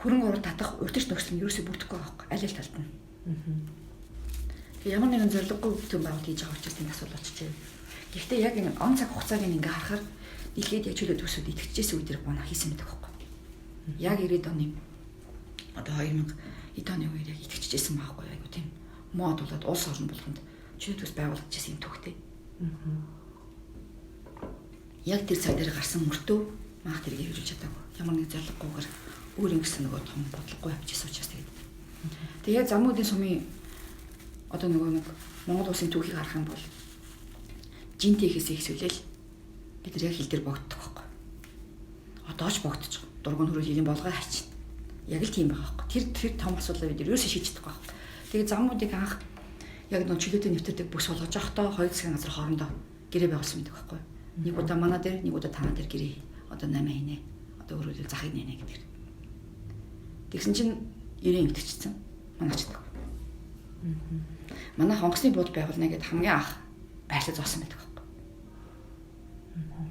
хөрөнгө оруулалт татах урьдчилан нөхцөл нь ерөөсөө бүрдэхгүй байгаа байхгүй. Аль аль талд нь. Тэгээ ямар нэгэн зорилгогүй төв байгуулалт хийж байгаа учраас энэ асуудал болчихжээ. Гэхдээ яг энэ он цаг хугацааг ингээ харахаар дэлхийд яг чөлөө төсүүд итгэжсэн үе дээр манай хийсэн байдаг байхгүй. Яг 90-ад оны одоо 2000 оны үеэр яг итгэжсэн байхгүй айгу тийм мод болоод улс орн болгонд чөлөө төс байгуулагдчихсан юм төвхтэй. Яг тэр цаг дээр гарсан мөртөө маах тэрийг хэрэгжүүлж чадаагүй. Ямар нэг зорилгогүйгээр өөр ингэсэн нөгөө том бодлогогүй явчихсан учраас тэгээд. Тэгээ замуудын сумын одоо нөгөө нэг Монгол улсын түүхийг харах юм бол жинтэйхээс ихсүүлэл бид нар яг хил дээр богддог байхгүй. Одоо ч богдож байгаа. Дургуун хөрөл илийн болгоо харчин. Яг л тийм байгаа байхгүй. Тэр том асуудлаа бид ерөөсөө шийдэж чадахгүй байхгүй. Тэгээ замуудыг анх яг нөгөө чөлөөтэй нэвтэрдэг бүс болгож явахдаа хоёр засгийн газар хоорондоо гэрээ байгуулсан байдаг байхгүй. Нэг удаа манай дээр, нэг удаа танаа дээр гэрээ. Одоо 8 хийнэ. Одоо өөрөөр захыг нэнэ гэдэг. Тэгсэн чинь 90 эмтгчсэн. Манай ч гэдэг. Манай хонгосны бууд байгуулна гэдээ хамгийн анх байрлал зоосон байдаг байхгүй.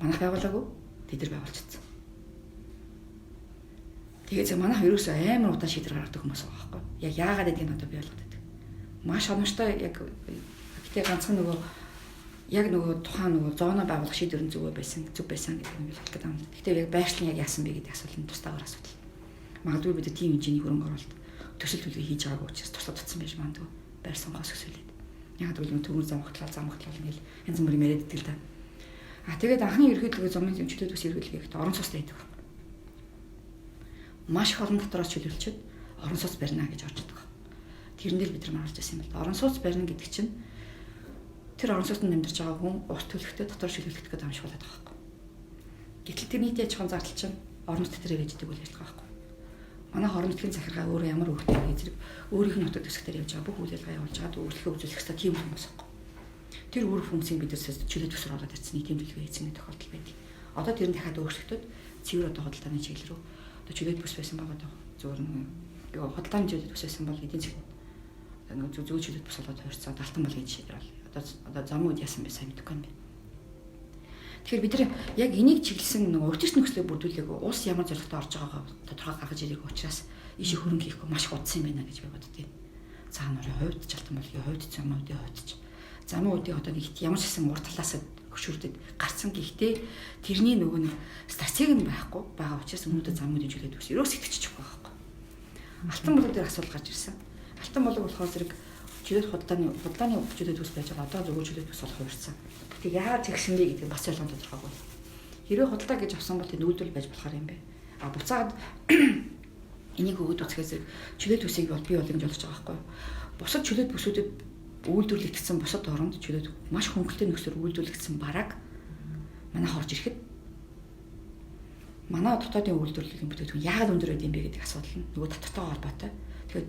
Манайх байгуулаагүй, тэд нар байгуулчихсан. Тэгээд зөв манайх ерөөсөө амар удаан шийдвэр гаргадаг хүмүүс байгаа байхгүй. Яг яагаад гэдгийг одоо би ойлгоод байдаг. Маш хономжтой яг гэтээ ганцхан нөгөө яг нөгөө тухайн нөгөө зооно байгуулах шийдвэр нь зөв байсан гэдэг нь би боддог юм. Гэтээ яг байршлын яг яасан бэ гэдэг асуулт нь тусдаа өөр асуудал. Магадгүй бид тийм хэмжээний хөрөнгө оруулалт төсөл төлөв хийж байгаагүй учраас туслаад татсан байж магадгүй. Байр сонгоос өсвөлээд. Яг гэвэл төмөр замхтлал ингээл янз бүрийн яриад идэг л да. А тэгээд анхны ерөнхийлөгөө замын чөлөөт бүс ерөнхийлөгөө гэхэд орон сууцтай байдаг. Маш их олон дотроос чөлөөлчөд орон сууц барина гэж орж идэг. Тэрэн дээр бид нар маргалж байсан юм л да. Орон сууц барина гэдэг чинь тэр орон сууцнд амьдарч байгаа хүн урт төлөвтэй дотор чөлөөлөх гэдэг юм шиг болоод байгаа байхгүй. Гэтэл тэр нийтийн аж ахуйн зардал чинь орон нутг дээр байж идэг үйл ажиллагаа байхгүй. Манай орон нутгийн захиргаа өөрөө ямар үүрэгтэй вэ зэрэг өөрийнх нь нутаг дэвсгтэр явж байгаа бүх үйл ажиллагаа явуулж байгаа өөрлөхөө үзүүлэх ёстой тийм хүмүүс байхгүй. Тэр үүрэг функцийг бид нар чөлөө төсөр болоод ирсэн нийтийн төлөвлөгөө хийсэн тохиолдол байдаг. Одоо тэр нь дахиад өөрчлөгдөд цэвэр одоо худалдааны чиглэл рүү одоо чөлөөт бүс байсан байгаа даа. Зүгээр нэг худалдааны чөлөөт бүс байсан бол эдийн засгийн нэг зөв чөлөөт бүс болоод хуурцаа алтан бол гэж шийдвэр бол одоо замын үед яасан бэ сайн мэдэхгүй юм байна. Тэгэхээр бид нар яг энийг чиглэсэн нэг учирч нөхцөлийг бүрдүүлээгүй улс ямар зорилготой орж байгаагаа тодорхой гаргаж ирээгүй учраас ийшээ хөрөнгө хийхгүй маш их удсан юм байна гэж би боддیں۔ Цаа нарын хувьд ч алтан болгын хувьд замын үдийн хувьд ч замын үдийн одоо нэг ямар ч гэсэн урд талаас хөшүүрдэд гарцсан гэхдээ тэрний нөгөө нэг стратеги нь байхгүй байгаа учраас өнөөдөр замын үдийн чөлөөт бүс ерөөс итгэчихгүй байхгүй. Алтан болог дээр асуудал гарч ирсэн. Алтан болог болохоор зэрэг чөлөөт худалдааны чөлөөт бүс байж байгаа. Одоо зөвхөн чөлөөт бүс болох хуурсан. Гэхдээ яагаад тэгсэн бэ гэдэг бас ойлгом тодорхойгүй. Хэрвээ худалдаа гэж авсан бол тэнд үйлдвэрлэл байж болохоор юм бэ. А буцаад энийг өгöd үзэхээс зэрэг чөлөөт бүсийг бол би бол ингэж бодож байгаа байхгүй юу. Бусад чөлөөт бүсүүдэд үйлдвэрлэгдсэн бусад оронд чөлөөт маш хөнгөлтэй нөхцөлөөр үйлдвэрлэгдсэн барааг манайх орж ирэхэд манай дотоодын үйлдвэрлэлийн бүтээгдэхүүн яагаад өндөр байд юм бэ гэдэг асуудал нь нөгөө татвартайгаа холбоотой. Тэгэхээр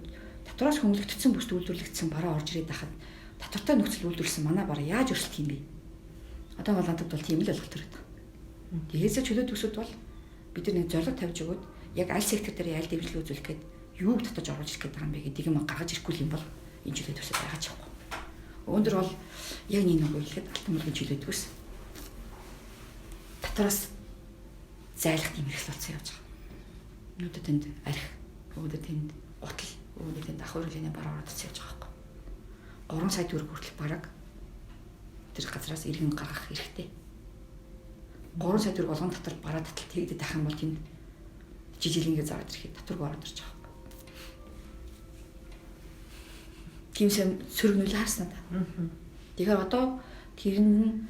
татвараас хөнгөлөгдсөн бүст үйлдвэрлэгдсэн бараа орж ирээд байхад татвартай нөхцөл үйлдвэрлэсэн манай бараа яаж өрсөлдөх юм бэ? Одоо бол надад бол тийм л ойлголт төрөд байна. Тэгэхээсээ чөлөөт төсөд бол бид нар нэг зорилго тавьж өгөөд яг аль сектор дээр аль дэмжлэг үзүүлэх гээд юуг татаж оруулж ирэх гээд байгаа юм бэ гэдгийг юм гаргаж ирэхгүй юм бол энэ чөлөөт төсөд байгаа ч явахгүй. Өндөр бол яг нэг нэг хэлэхэд алтан мөргийн чөлөөт төс татвараас зайлах тийм хэрэгсэл болсон явж байгаа. Өнөөдөр тэнд арх, өнөөдөр тэнд гутал, өнөөдөр тэнд ах урилгын бараа ороод явж байгаа байхгүй. 3 сая төгрөг хүртэл бараг тэр газраас иргэн гаргах эрхтэй. 3 сая төгрөг болгон дотор бараа таталт хийгдээд байх юм бол тэнд жижилингээ заагаад ирэхэд татварг ороод ирж байгаа байхгүй. Тийм сөргнүүл харсан надаа. Тэгэхээр одоо тэр нь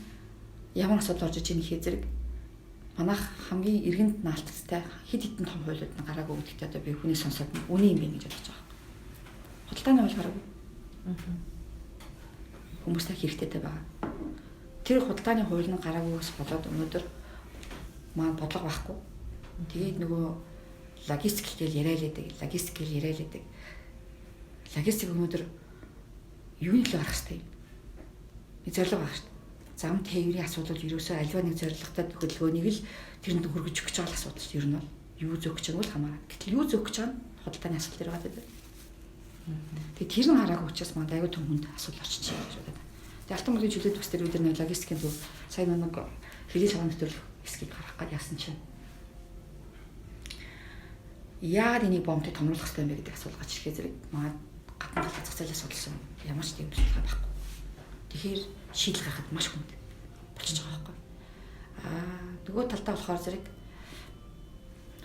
ямар асуудал орж иж ийм гэхээр зэрэг манайх хамгийн иргэнд наалтцтай хэд хэдэн том хуулиуд нь гараагүй гэдэгт одоо би хүний сонсоод үнэн юм байна гэж бодож байгаа. Худалдааны хууль гараагүй. Хүмүүстэй хэрэгтэй байгаа. Тэр худалдааны хууль нь гараагүйгээс болоод өнөөдөр маань бодлого байхгүй. Тэгээд нөгөө логистик гэж яриа л байдаг. Логистик гэж яриа л байдаг. Логистик өнөөдөр юуны төлөө гарах хэрэгтэй юм? Нэг зорилго байх шүү дээ. Зам тээврийн асуудал ерөөсөө альва нэг зорилготой хөдөлгөөнийг л тэрэнд хүргэж өгч байгаа асуудал шүү. Ер нь бол юу зөөх гэж байгаа нь хамаарат. Гэтэл юу зөөх гэж байгаа нь худалдааны асуудал дээр байгаа гэдэг. Тэгээд тэр нь хараагүй учраас манд аюу түн хүнд асуудал орчиж байна гэж бодод. Тэгээд алтан бүлгийн чөлөөт бүс дээр бид нар логистикийн зөв сайн нэг хэлийн шалган нэвтрүүлэх хэсгийг гаргах гээд яасан чинь яагаад энийг бомбыг томруулах хэрэгтэй юм бэ гэдэг асуулт гарч ирэхээ зэрэг манай гадна талын зах зээлээс судалсан ямар ч тийм судалгаа байхгүй. Тэгэхээр шийдэл гаргахад маш хүнд болчихж байгаа байхгүй. Аа нөгөө талдаа болохоор зэрэг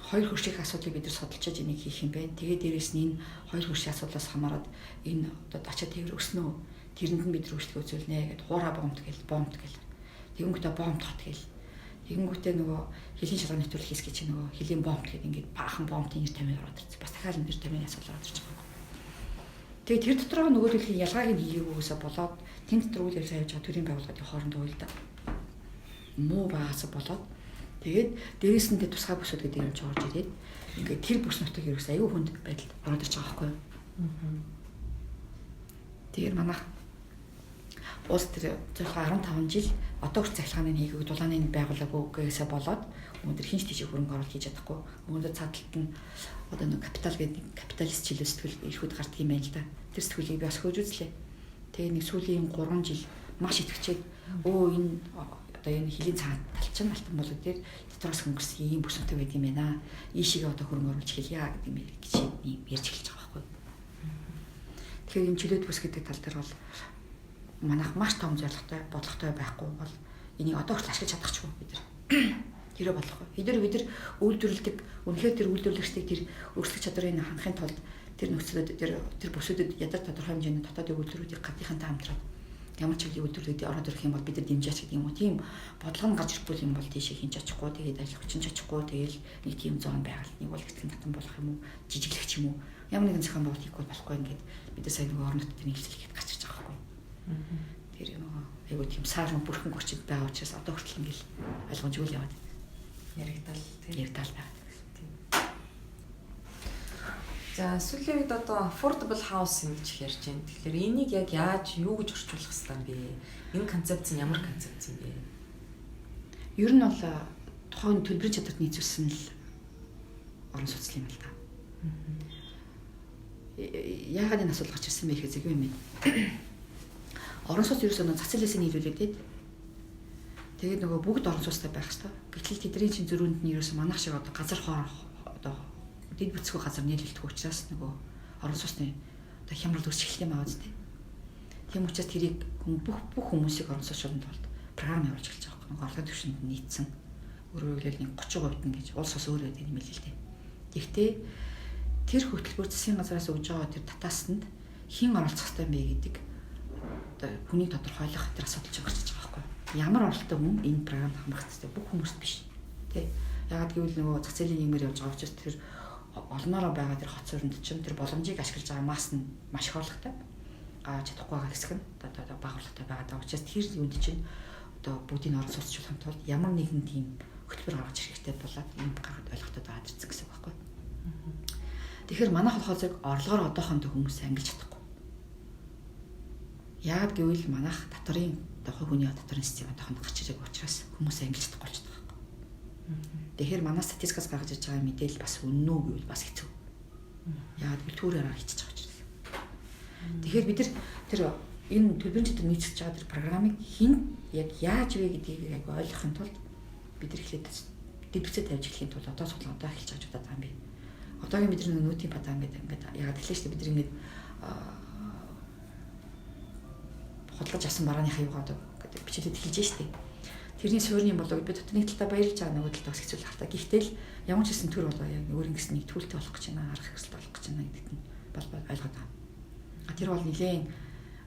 хоёр хөршийн асуудлыг бид нар судалж яаж энийг хийх юм бэ? Тэгээ дээрэс нь энэ хоёр хөршийн асуудлаас хамаарат энэ одоо дачаа тээвэр өснө үү? Тэрэнд нь бид нар өөрчлөлт үзүүлнэ гэд хуурай бомбт гэл бомбт гэл. Тэгэнгүүтээ бомбт хот гэл. Тэгэнгүүтээ нөгөө хөлийн шалган нэвтрүүлэх хийх гэж нөгөө хөлийн бомбт гэдэг ингээд баахан бомбтын нэр тамиг ороод ирсэн. Бас дахиад нэр тамийн асуудал ороод ирж байгаа. Тэгээ тэр дотроо нөгөө төлхийн ялгааг нь хийгээгүйгээсээ болоод тэн дотор үйл ажиллагаа явж байгаа төрийн байгууллагын хоорондоо уйлдаа муу байгаас болоод тэгээд дээрээс нь тусгай бүсүүд гэдэг юм чи орж ирээд ингээд тэр бүс нутаг ерөөс аюу хүнд байдалд ороод ирж байгаа байхгүй юу. Тэгэхээр манайх улс тэр зорилгоо 15 жил одоо хүртэл цахилгааны хийгээг дулааны байгуулаагүй гэсээ болоод өнөөдөр хинч тийш хөрөнгө оруулалт хийж чадахгүй. Өнөөдөр цааталт нь одоо нэг капитал гэдэг капиталист чилээ сэтгэл эрхүүд гардаг юм байна л да. Тэр сэтгүүлийг би бас хөөж үзлээ. Тэгээ нэг сүүлийн 3 жил маш итгэвчээд өө энэ одоо энэ хөлийн цагаан тал чинь алтан болог дээр дотроос хөнгөсөн ийм бүс нутаг байд юм байна. Ийшээгээ одоо хөрөнгө оруулж эхэлье гэдэг юм гэж юм ярьж эхэлж байгаа байхгүй. Тэгэхээр энэ чөлөөт бүс гэдэг тал дээр бол манайх маш том зорилготой, бодлоготой байхгүй бол энийг одоо хүртэл ашиглаж чадахчгүй бид нар. Тэрэ болохгүй. Хэдээр бид нар үйлдвэрлэдэг, үнэхээр тэр үйлдвэрлэгчдийг тэр өрсөлдөх чадварыг хангахын тулд Тэр нөхцөлөд тэр бүсүүдэд ядаж тодорхой хэмжээний дотоодын үйлдвэрүүдийг гадныхантай хамтраад ямар чиглэлийн үйлдвэрлэлд ороод ирэх юм бол бид нар дэмжээч гэдэг юм уу. Тийм бодлого нь гарч ирэхгүй юм бол тийшээ хинч очихгүй, тэгээд ажиллах хүчин ч очихгүй, тэгэл нэг тийм зон байгаль нэг бол хэцэн татан болох юм уу, жижиглэх ч юм уу. Ямар нэгэн зохион байгуулалт хийхгүй болохгүй ингээд бид нар сая нөгөө орон нутгийн нийлцэл ихэд гарч ирж байгаа байхгүй. Тэр нөгөө айгуу тийм саарн бүрхэн гүрчид байгаа учраас одоо хүртэл ингээл ойлгомжгүй л яваад яригдал тийм яригдал байгаа. За сүүлийн үед одоо affordable housing гэж их ярьж байна. Тэгэхээр энийг яг яаж юу гэж орчуулах ёстой юм бэ? Энэ концепц нь ямар концепц юм бэ? Ер нь бол тухайн төлбөрийн чадварт нийцүүлсэн л орон сууцлын юм л да. Яагаад энэ асуудал гарч ирсэн бэ гэхээр зөв юм бэ? Орон сууц ерөөсөө зах зээлээс нийлүүлээд тэгээд нөгөө бүгд орон сууцтай байх ёстой. Гэтэл тэдний чинь зөрүүнд нь ерөөсөө манайх шиг одоо газар хоор одоо дэд бүцгүй газар нийлүүлдэг учраас нөгөө орон сууцны одоо хямрал үүсч эхэлдэг юм аа үстэй. Тийм учраас тэрийг бүх хүмүүсийг орон сууцлуулахын тулд програм явуулж эхэлж байгаа юм. Орлогын түвшинд нийцсэн. Өөрөөр хэлбэл нэг 30% нь гэж улс ус өөр байдаг юм л дээ. Гэхдээ тэр хөтөлбөр засгийн газраас өгж байгаа тэр татаасанд хэн оролцох ёстой юм бэ гэдэг одоо хүний тодорхойлох тэр асуудал ч гарч иж байгаа байхгүй. Ямар оролттой хүн энэ програмд хамрах ёстой, бүх хүмүүст биш. Тэ. Яагаад гэвэл нөгөө зах зээлийн нийгмээр явж байгаа учраас тэр олноороо байгаа тэр хот суурьнд чинь тэр боломжийг ашиглаж байгаа масс нь маш их орлоготой. Чадахгүй байгаа хэсэг нь одоо бага орлоготой байгаа даа. Учраас тэр юунд чинь одоо бүгдийг орон сууцчлахын тулд ямар нэгэн тийм хөтөлбөр гаргаж ирэх хэрэгтэй болоод ийм гаргад ойлгохтой байгаа гэсэн үг байхгүй. Тэгэхээр манайх болохоор зэрэг орлогоор одоохондоо хүмүүс ангилж чадахгүй. Яагаад гэвэл манайх татварын одоо хувь хүний татварын систем одоохонд гарч ирээгүй учраас хүмүүс ангилж чадахгүй болчиход байгаа. Тэгэхээр манай статистикаас гаргаж ирж байгаа мэдээлэл бас үнэн үү гэвэл бас хэцүү. Яагаад гэвэл түүрээр хийчихэж байгаа учраас. Тэгэхээр бид тэр энэ төлбөрийн чадвар нийцэж байгаа тэр програмыг хэн яг яаж вэ гэдгийг яг ойлгохын тулд бид нар эхлээд дэвцээ тавьж эхлэхийн тулд одоо судлаа одоо эхэлж байгаа ч удаа юм би. Одоогийн бид нар нөөтийн патан гэдэг ингээд яагаад тэгэхээр шүү дээ бид нар ингээд худалдаж авсан барааныхаа юугаа одоо бичээлээд эхэлж штэ. Тэрний суурийн болов би дотны талдаа баярлж байгаа, нөгөө талдаа бас хэцүү л хальтаа. Гэхдээ л ямар ч гэсэн төр болоо яг өөр ингэсэн нэг төлөлтөй болох гэж байна, арга хэрэгсэлтэй болох гэж байна гэдэгт нь бол ойлгоод байгаа. Тэр бол нэлээд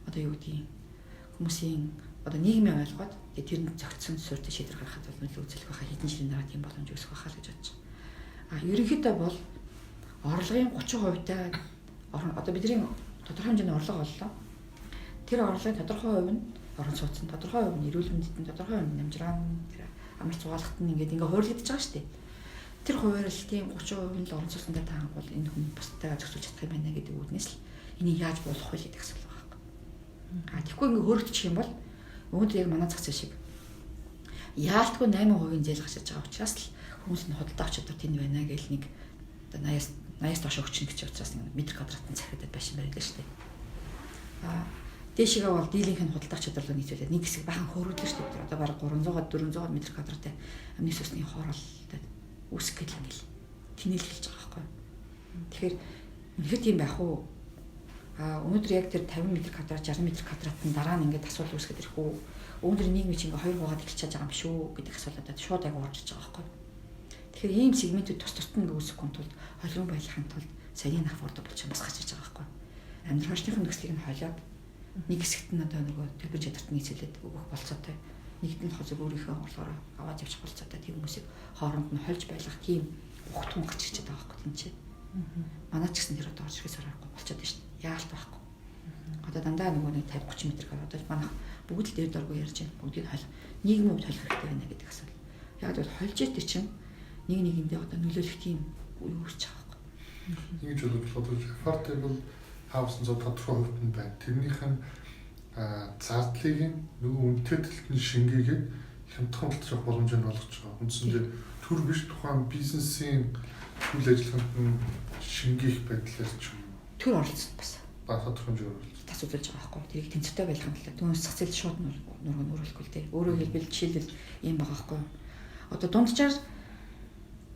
одоо юу гэдгийг хүмүүсийн одоо нийгмийн ойлгоод тэгээ тэрэнд зохицсон суурьтай шийдвэр гаргахад бол нөлөө үзүүлэх байхаа хэдэн жилийн дараа тийм боломж үүсэх байхаа л гэж бодож байгаа. Ерөнхийдөө бол орлогын 30% та одоо бидний тодорхой хэмжээний орлого оллоо. Тэр орлогын тодорхой хувь нь орон сууцны тодорхой хувь нь эрүүл мэндэд нь тодорхой хувь нь амжиргаан тэр амралт зугаалахт нь ингээд хуваарлагдаж байгаа шүү дээ. Тэр хуваарлалтын 30% нь л орон сууцнаа таангуул энэ хүн бусдаа зохицуулж чадах юм байна гэдэг үүднээс л энийг яаж болох вэ гэдэг асуулт байгаа байхгүй. Тэгэхгүй ингээд хөөрөгдчих юм бол өнөөдөр яг манай зах зээл шиг яалтгүй 8% зээл гарч иж байгаа учраас л хүмүүс нь худалдаа авч чадвар тэнд байна гэл нэг одоо 80-аас доош өгчнө гэж учраас нэг метр квадратын цахиудад байшин барилаа шүү дээ. Дээшгээ бол дийлэнх нь худалдах чадварлаа нийцүүлээд нэг хэсэг бахан хөөрөглөө шүү дээ. Одоо бараг 300-аад 400 метр квадраттай амны сүсний хооролтой үүсэх гэл ингээл тэнэл хэлж байгаа байхгүй. Тэгэхээр үнэхээр тийм байх уу? Өнөөдөр яг тэр 50 метр квадрат 60 метр квадрат нь дараа нь ингээд асуудал үүсгээд ирэх үү? Өнөөдөр нийгмийн чинь ингээд хоёр хуваагаад эхэлж байгаа юм биш үү гэдэг асуулт одоо шууд аяг орж иж байгаа байхгүй. Тэгэхээр ийм сегментүүд тус тусад нь үүсэхгүй тулд холион байлгахын тулд саяны affordable чинь бас гарч иж байгаа байхгүй. Амьдрал орчныхын нөхцөлийг нь холиод нэг хэсэгт нь одоо нөгөө төлбөр чадварт нийцүүлээд өгөх болцоотой. Нэгт нь хозог өөрийнхөө орлогоор аваад явчих болцоотой. Тийм хүмүүсийг хооронд нь хольж байлгах тийм ухтун гарч ирчээд байгаа байхгүй тийм чи. Манай ч гэсэн тэр одоо орж ирэхээс аргагүй болчиход байна шүү дээ. Яалт байхгүй. Одоо дандаа нөгөө нэг 50 30 метр гэр одоо манайх бүгд л дээр доргүй ярьж байна. Бүгдийг холь нийгмийн хувьд холих хэрэгтэй байна гэдэг асуулт. Яг бол хольж ир чинь нэг нэгэндээ одоо нөлөөлөх тийм үе үүсэж байгаа байхгүй. Ингэж бодвол одоо affordable house-ын тодорхой хувьд нь байна. Тэрнийх нь зардлыг нь нөгөө үнэтэй талд нь шингээгээд хямдхан болчих боломжийг олгож байгаа. Үндсэндээ төр биш тухайн бизнесийн үйл ажиллагаанд нь шингээх байдлаар ч юм. Төр оролцсон бас. Тодорхой хэмжээгээр оролцсон. Тас үзүүлж байгаа байхгүй. Тэрийг тэнцвэртэй байлгахын тулд түүнээс зах зээл шууд нураг нөрөөлөхгүй л дээ. Өөрөөр хэлбэл жишээлбэл ийм байгаа байхгүй. Одоо дунджаар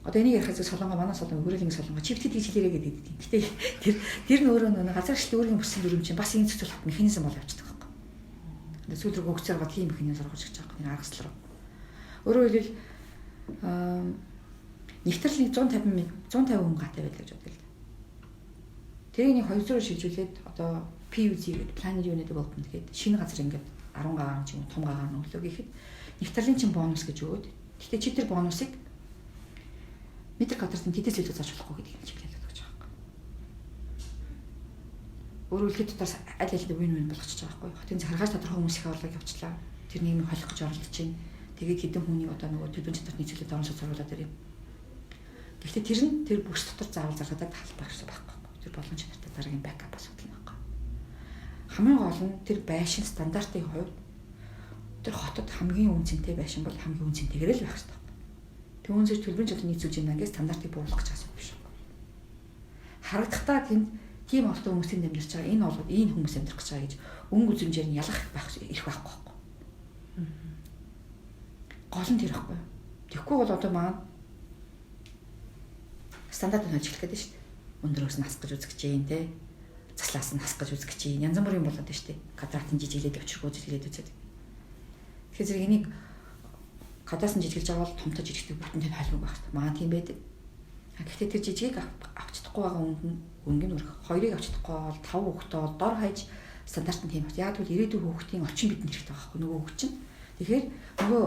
одоо энийг ярих зүйл солонгоо манай солонгоо хүрээлэн солонгоо чивтэд гэж хэлээрэй гэдэг юм. Гэтэ тэр нь өөрөө нэг газар хашил өөрийн бүссэн дүрм чинь бас энэ зохицуулах механизм бол явчихдаг байхгүй. Одоо сүүл рүү өгцөр байгаа тийм механизм орж ирж байгаа нэг аргаслал руу. Өөрөөр хэлбэл нэгтрэл нэг 150 хүн гатай байлаа гэж бодъё л да. Тэрийг нэг 200 руу шилжүүлээд одоо PUZ гэдэг Planner Unit Development гэдэг шинэ газар ингээд 10 гагаар ч юм уу том гагаар нь өглөө гэхэд нэг талын чинь бонус гэж өгөөд. Гэхдээ чи тэр бонусыг метр квадратын тэдээс илүү зарж болохгүй гэдэг юм чиглэл өгч байгаа байхгүй. Өөрөөр хэлэхэд дотоос аль аль нь win win болгочихж байгаа байхгүй. Хотын захиргааж тодорхой хүмүүс их орлого явуулчлаа. Тэр нийгмийг холих гэж оролдож байна. Тэгээд хэдэн хүний одоо нөгөө төлбөрийн чадварт нийцүүлээд орон сууц оруулаад ирээ. Гэхдээ тэр нь тэр бүс дотор заавал заргадаг талбай гэсэн байхгүй. Тэр боломж чанартай дараагийн backup асуудал байхгүй. Хамгийн гол нь тэр байшин стандартын хувьд тэр хотод хамгийн үн цэнтэй байшин бол хамгийн үн цэнтэйгээр л байх хэрэгтэй. Түүнээс төлбөрийн чадвар нийцүүлж байна гэж стандартыг бууруулах гэж асуудал биш. Харагдахдаа тэнд тийм олон хүмүүсийн амьдарч байгаа, энэ бол энэ хүмүүс амьдрах гэж байгаа гэж өнгө үзэмжээр нь ялгах байх эрх байхгүй байхгүй. Гол нь тэр байхгүй. Тэгэхгүй бол одоо маань стандартыг хольж эхлэх гэдэг шүү дээ. Өндөрөөс нь хасах гэж үзэх гэж юм те. Заслаас нь хасах гэж үзэх гэж юм. Янз бүрийн болоод байна шүү дээ. Квадратын жижиглээд өчргөө жижиглээд үзээд. Тэгэхээр зэрэг энийг гадаас нь жижиглэж байгаа бол томтой жижигтэй бүтэн тэнд холимог байх хэрэгтэй. Маа тийм байдаг. Гэхдээ тэр жижигийг авч чадахгүй байгаа хүнд нь өнгө нь өрөх. Хоёрыг авч чадахгүй бол 5 хүүхдээ бол дор хаяж стандарт нь тийм байна. Яг тэгвэл ирээдүйн хүүхдийн очин бидэнд хэрэгтэй байгаа байхгүй нөгөө хүүхд чинь. Тэгэхээр нөгөө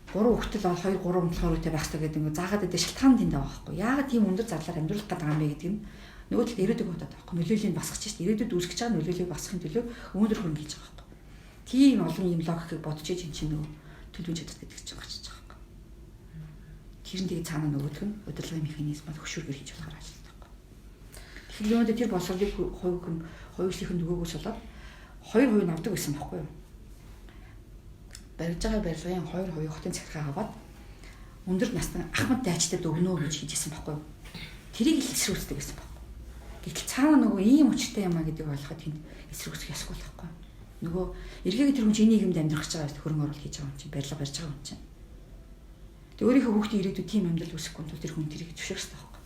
3 хүүхдэл бол 2 3 унтлахаар үедээ байх хэрэгтэй гэдэг нь заагаад байдаг шалтгаан тэнд байгаа байхгүй. Яагаад тийм өндөр зарлаар амьдруулах гэдэг юм бэ гэдэг нь нөгөө талд ирээдүйг бодоод байгаа байхгүй. Нөлөөллийг басгах чинь ирээдүйд үүсгэж байгаа нөлөөллийг басгахын төлөө өндөр хөрөнгө хийж байгаа байхгүй. Тийм олон юм логикийг бодож иж эн чинь нөгөө төлөвийн чадвар гэдэг чинь гарч иж байгаа байхгүй. Тэр нь тэгээ цаана нөгөөх нь удирдлагын механизм бол хөшүүргээр хийж болохоор ажилладаг байхгүй. Тэгэхээр юунд тэр боловсролыг хувь хүн хувьчлалын нөгөөгөөс болоод 2% нь авдаг байсан байхгүй юу? Барьж байгаа барилгын 2% хотын захиргаа аваад өндөр насны ахмад дайчдад өгнө гэж хийжсэн байхгүй юу? Тэрийг л эсрүүцдэг байсан байхгүй. Гэтэл цаана нөгөө ийм учиртай юм а гэдгийг ойлгоход тэнд эсрүүцэх ёсгүй л байхгүй. Нөгөө эргээгээ тэр хүн чинь нийгэмд амьдрах гэж байгаа хөрөнгө оруулалт хийж байгаа хүн чинь барилга барьж байгаа хүн чинь. Тэг өөрийнхөө хүүхдийн ирээдүйд тийм амьдрал үүсэхгүй тул тэр хүн тэрийг зөвшөөрөх ёстой байхгүй.